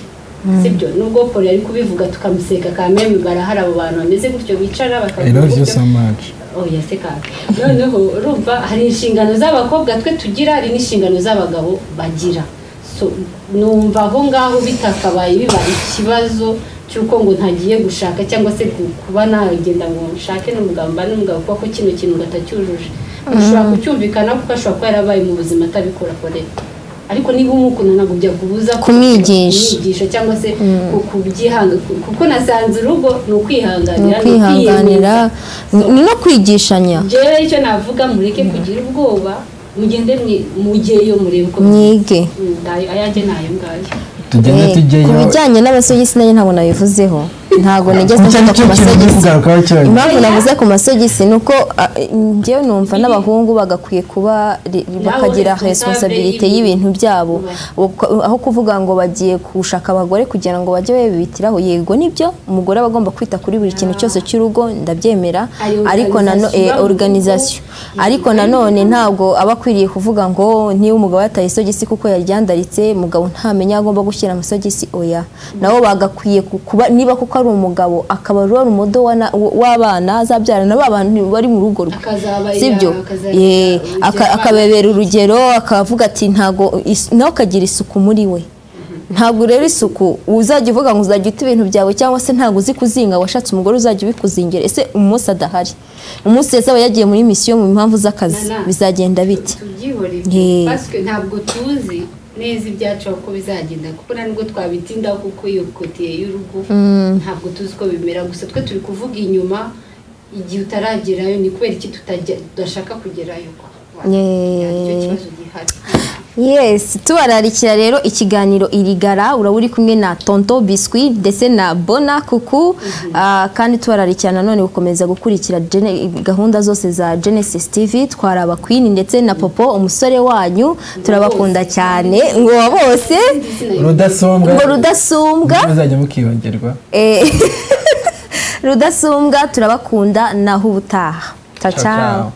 sibyo? Nubwo Paul yari kubivuga tukamuseka kameme barahari abo bantu bameze gutyo bicara bakavuga. I love you so much. Oh yes kandi noneho urumva hari inshingano z'abakobwa twe tugira hari n'inshingano z'abagabo bagira. So numva aho ngaho bitakabaye biba ikibazo cy'uko ngo ntagiye gushaka cyangwa se kuba nagenda ngo nshake n'umugabo mba n'umugabo kuko kino kintu gatacyujuje ushobora kucyumvikana kuko ashobora kuba yarabaye mu buzima atabikora kore. Ariko niba umukunda ntabwo byakubuza kumwigisha cyangwa se kubyihanga kuko nasanze urugo ni ukwihanganira ni no kwigishanya. Jewe icyo navuga mureke kugira ubwoba mugende mugeyo murebe uko mwige ayanjye nayo ngayo tugende tujyeyo. Ku bijyanye n'abasogisi nanjye ntabwo nabivuzeho ntabwo nigeze mvuga ku masogisi. Impamvu navuze ku masogisi ni uko njyewe numva n'abahungu bagakwiye kuba bakagira responsabilité y'ibintu byabo aho kuvuga ngo bagiye gushaka abagore kugira ngo bajye babibitiraho. Yego nibyo umugore aba agomba kwita kuri buri kintu cyose cy'urugo ndabyemera ariko organisation ariko nanone ntabwo aba akwiriye kuvuga ngo niba umugabo yataye isogisi kuko yaryandaritse umugabo ntamenya agomba gushyira amasogisi oya. Nabo bagakwiye kuba niba kuko ari umugabo akaba ari umudo w'abana azabyarana b'abantu bari mu rugo rwe sibyo? Akabebera urugero akavuga ati ntago nawe akagira isuku muri we. Ntabwo rero isuku uzajya uvuga ngo uzajya uta ibintu byawe cyangwa se ntabwo uzi kuzinga washatse umugore uzajya ubikuzingira ese umunsi adahari umunsi yazaba yagiye muri misiyo mu mpamvu z'akazi bizagenda bite? Tubyihorere parce ntabwo tuzi neza ibyacu uko bizagenda kuko nubwo twabitinda kuko iyo kote y'urugo ntabwo tuzi ko bimera gusa twe turi kuvuga inyuma igihe utaragerayo ni kubera iki tudashaka kugerayo. Yes, tubararikira rero ikiganiro Irigara uraba uri kumwe na Tonto Biscuit ndetse na Bona Kuku kandi tubararikira nanone gukomeza gukurikira gahunda zose za Genesis TV. Twaraba Queen ndetse na Popo umusore wanyu turabakunda cyane ngo bose rudasumbwa ngo rudasumbwa muzajya mukibagirwa rudasumbwa turabakunda naho ubutaha. Ciao ciao.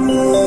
Thank you.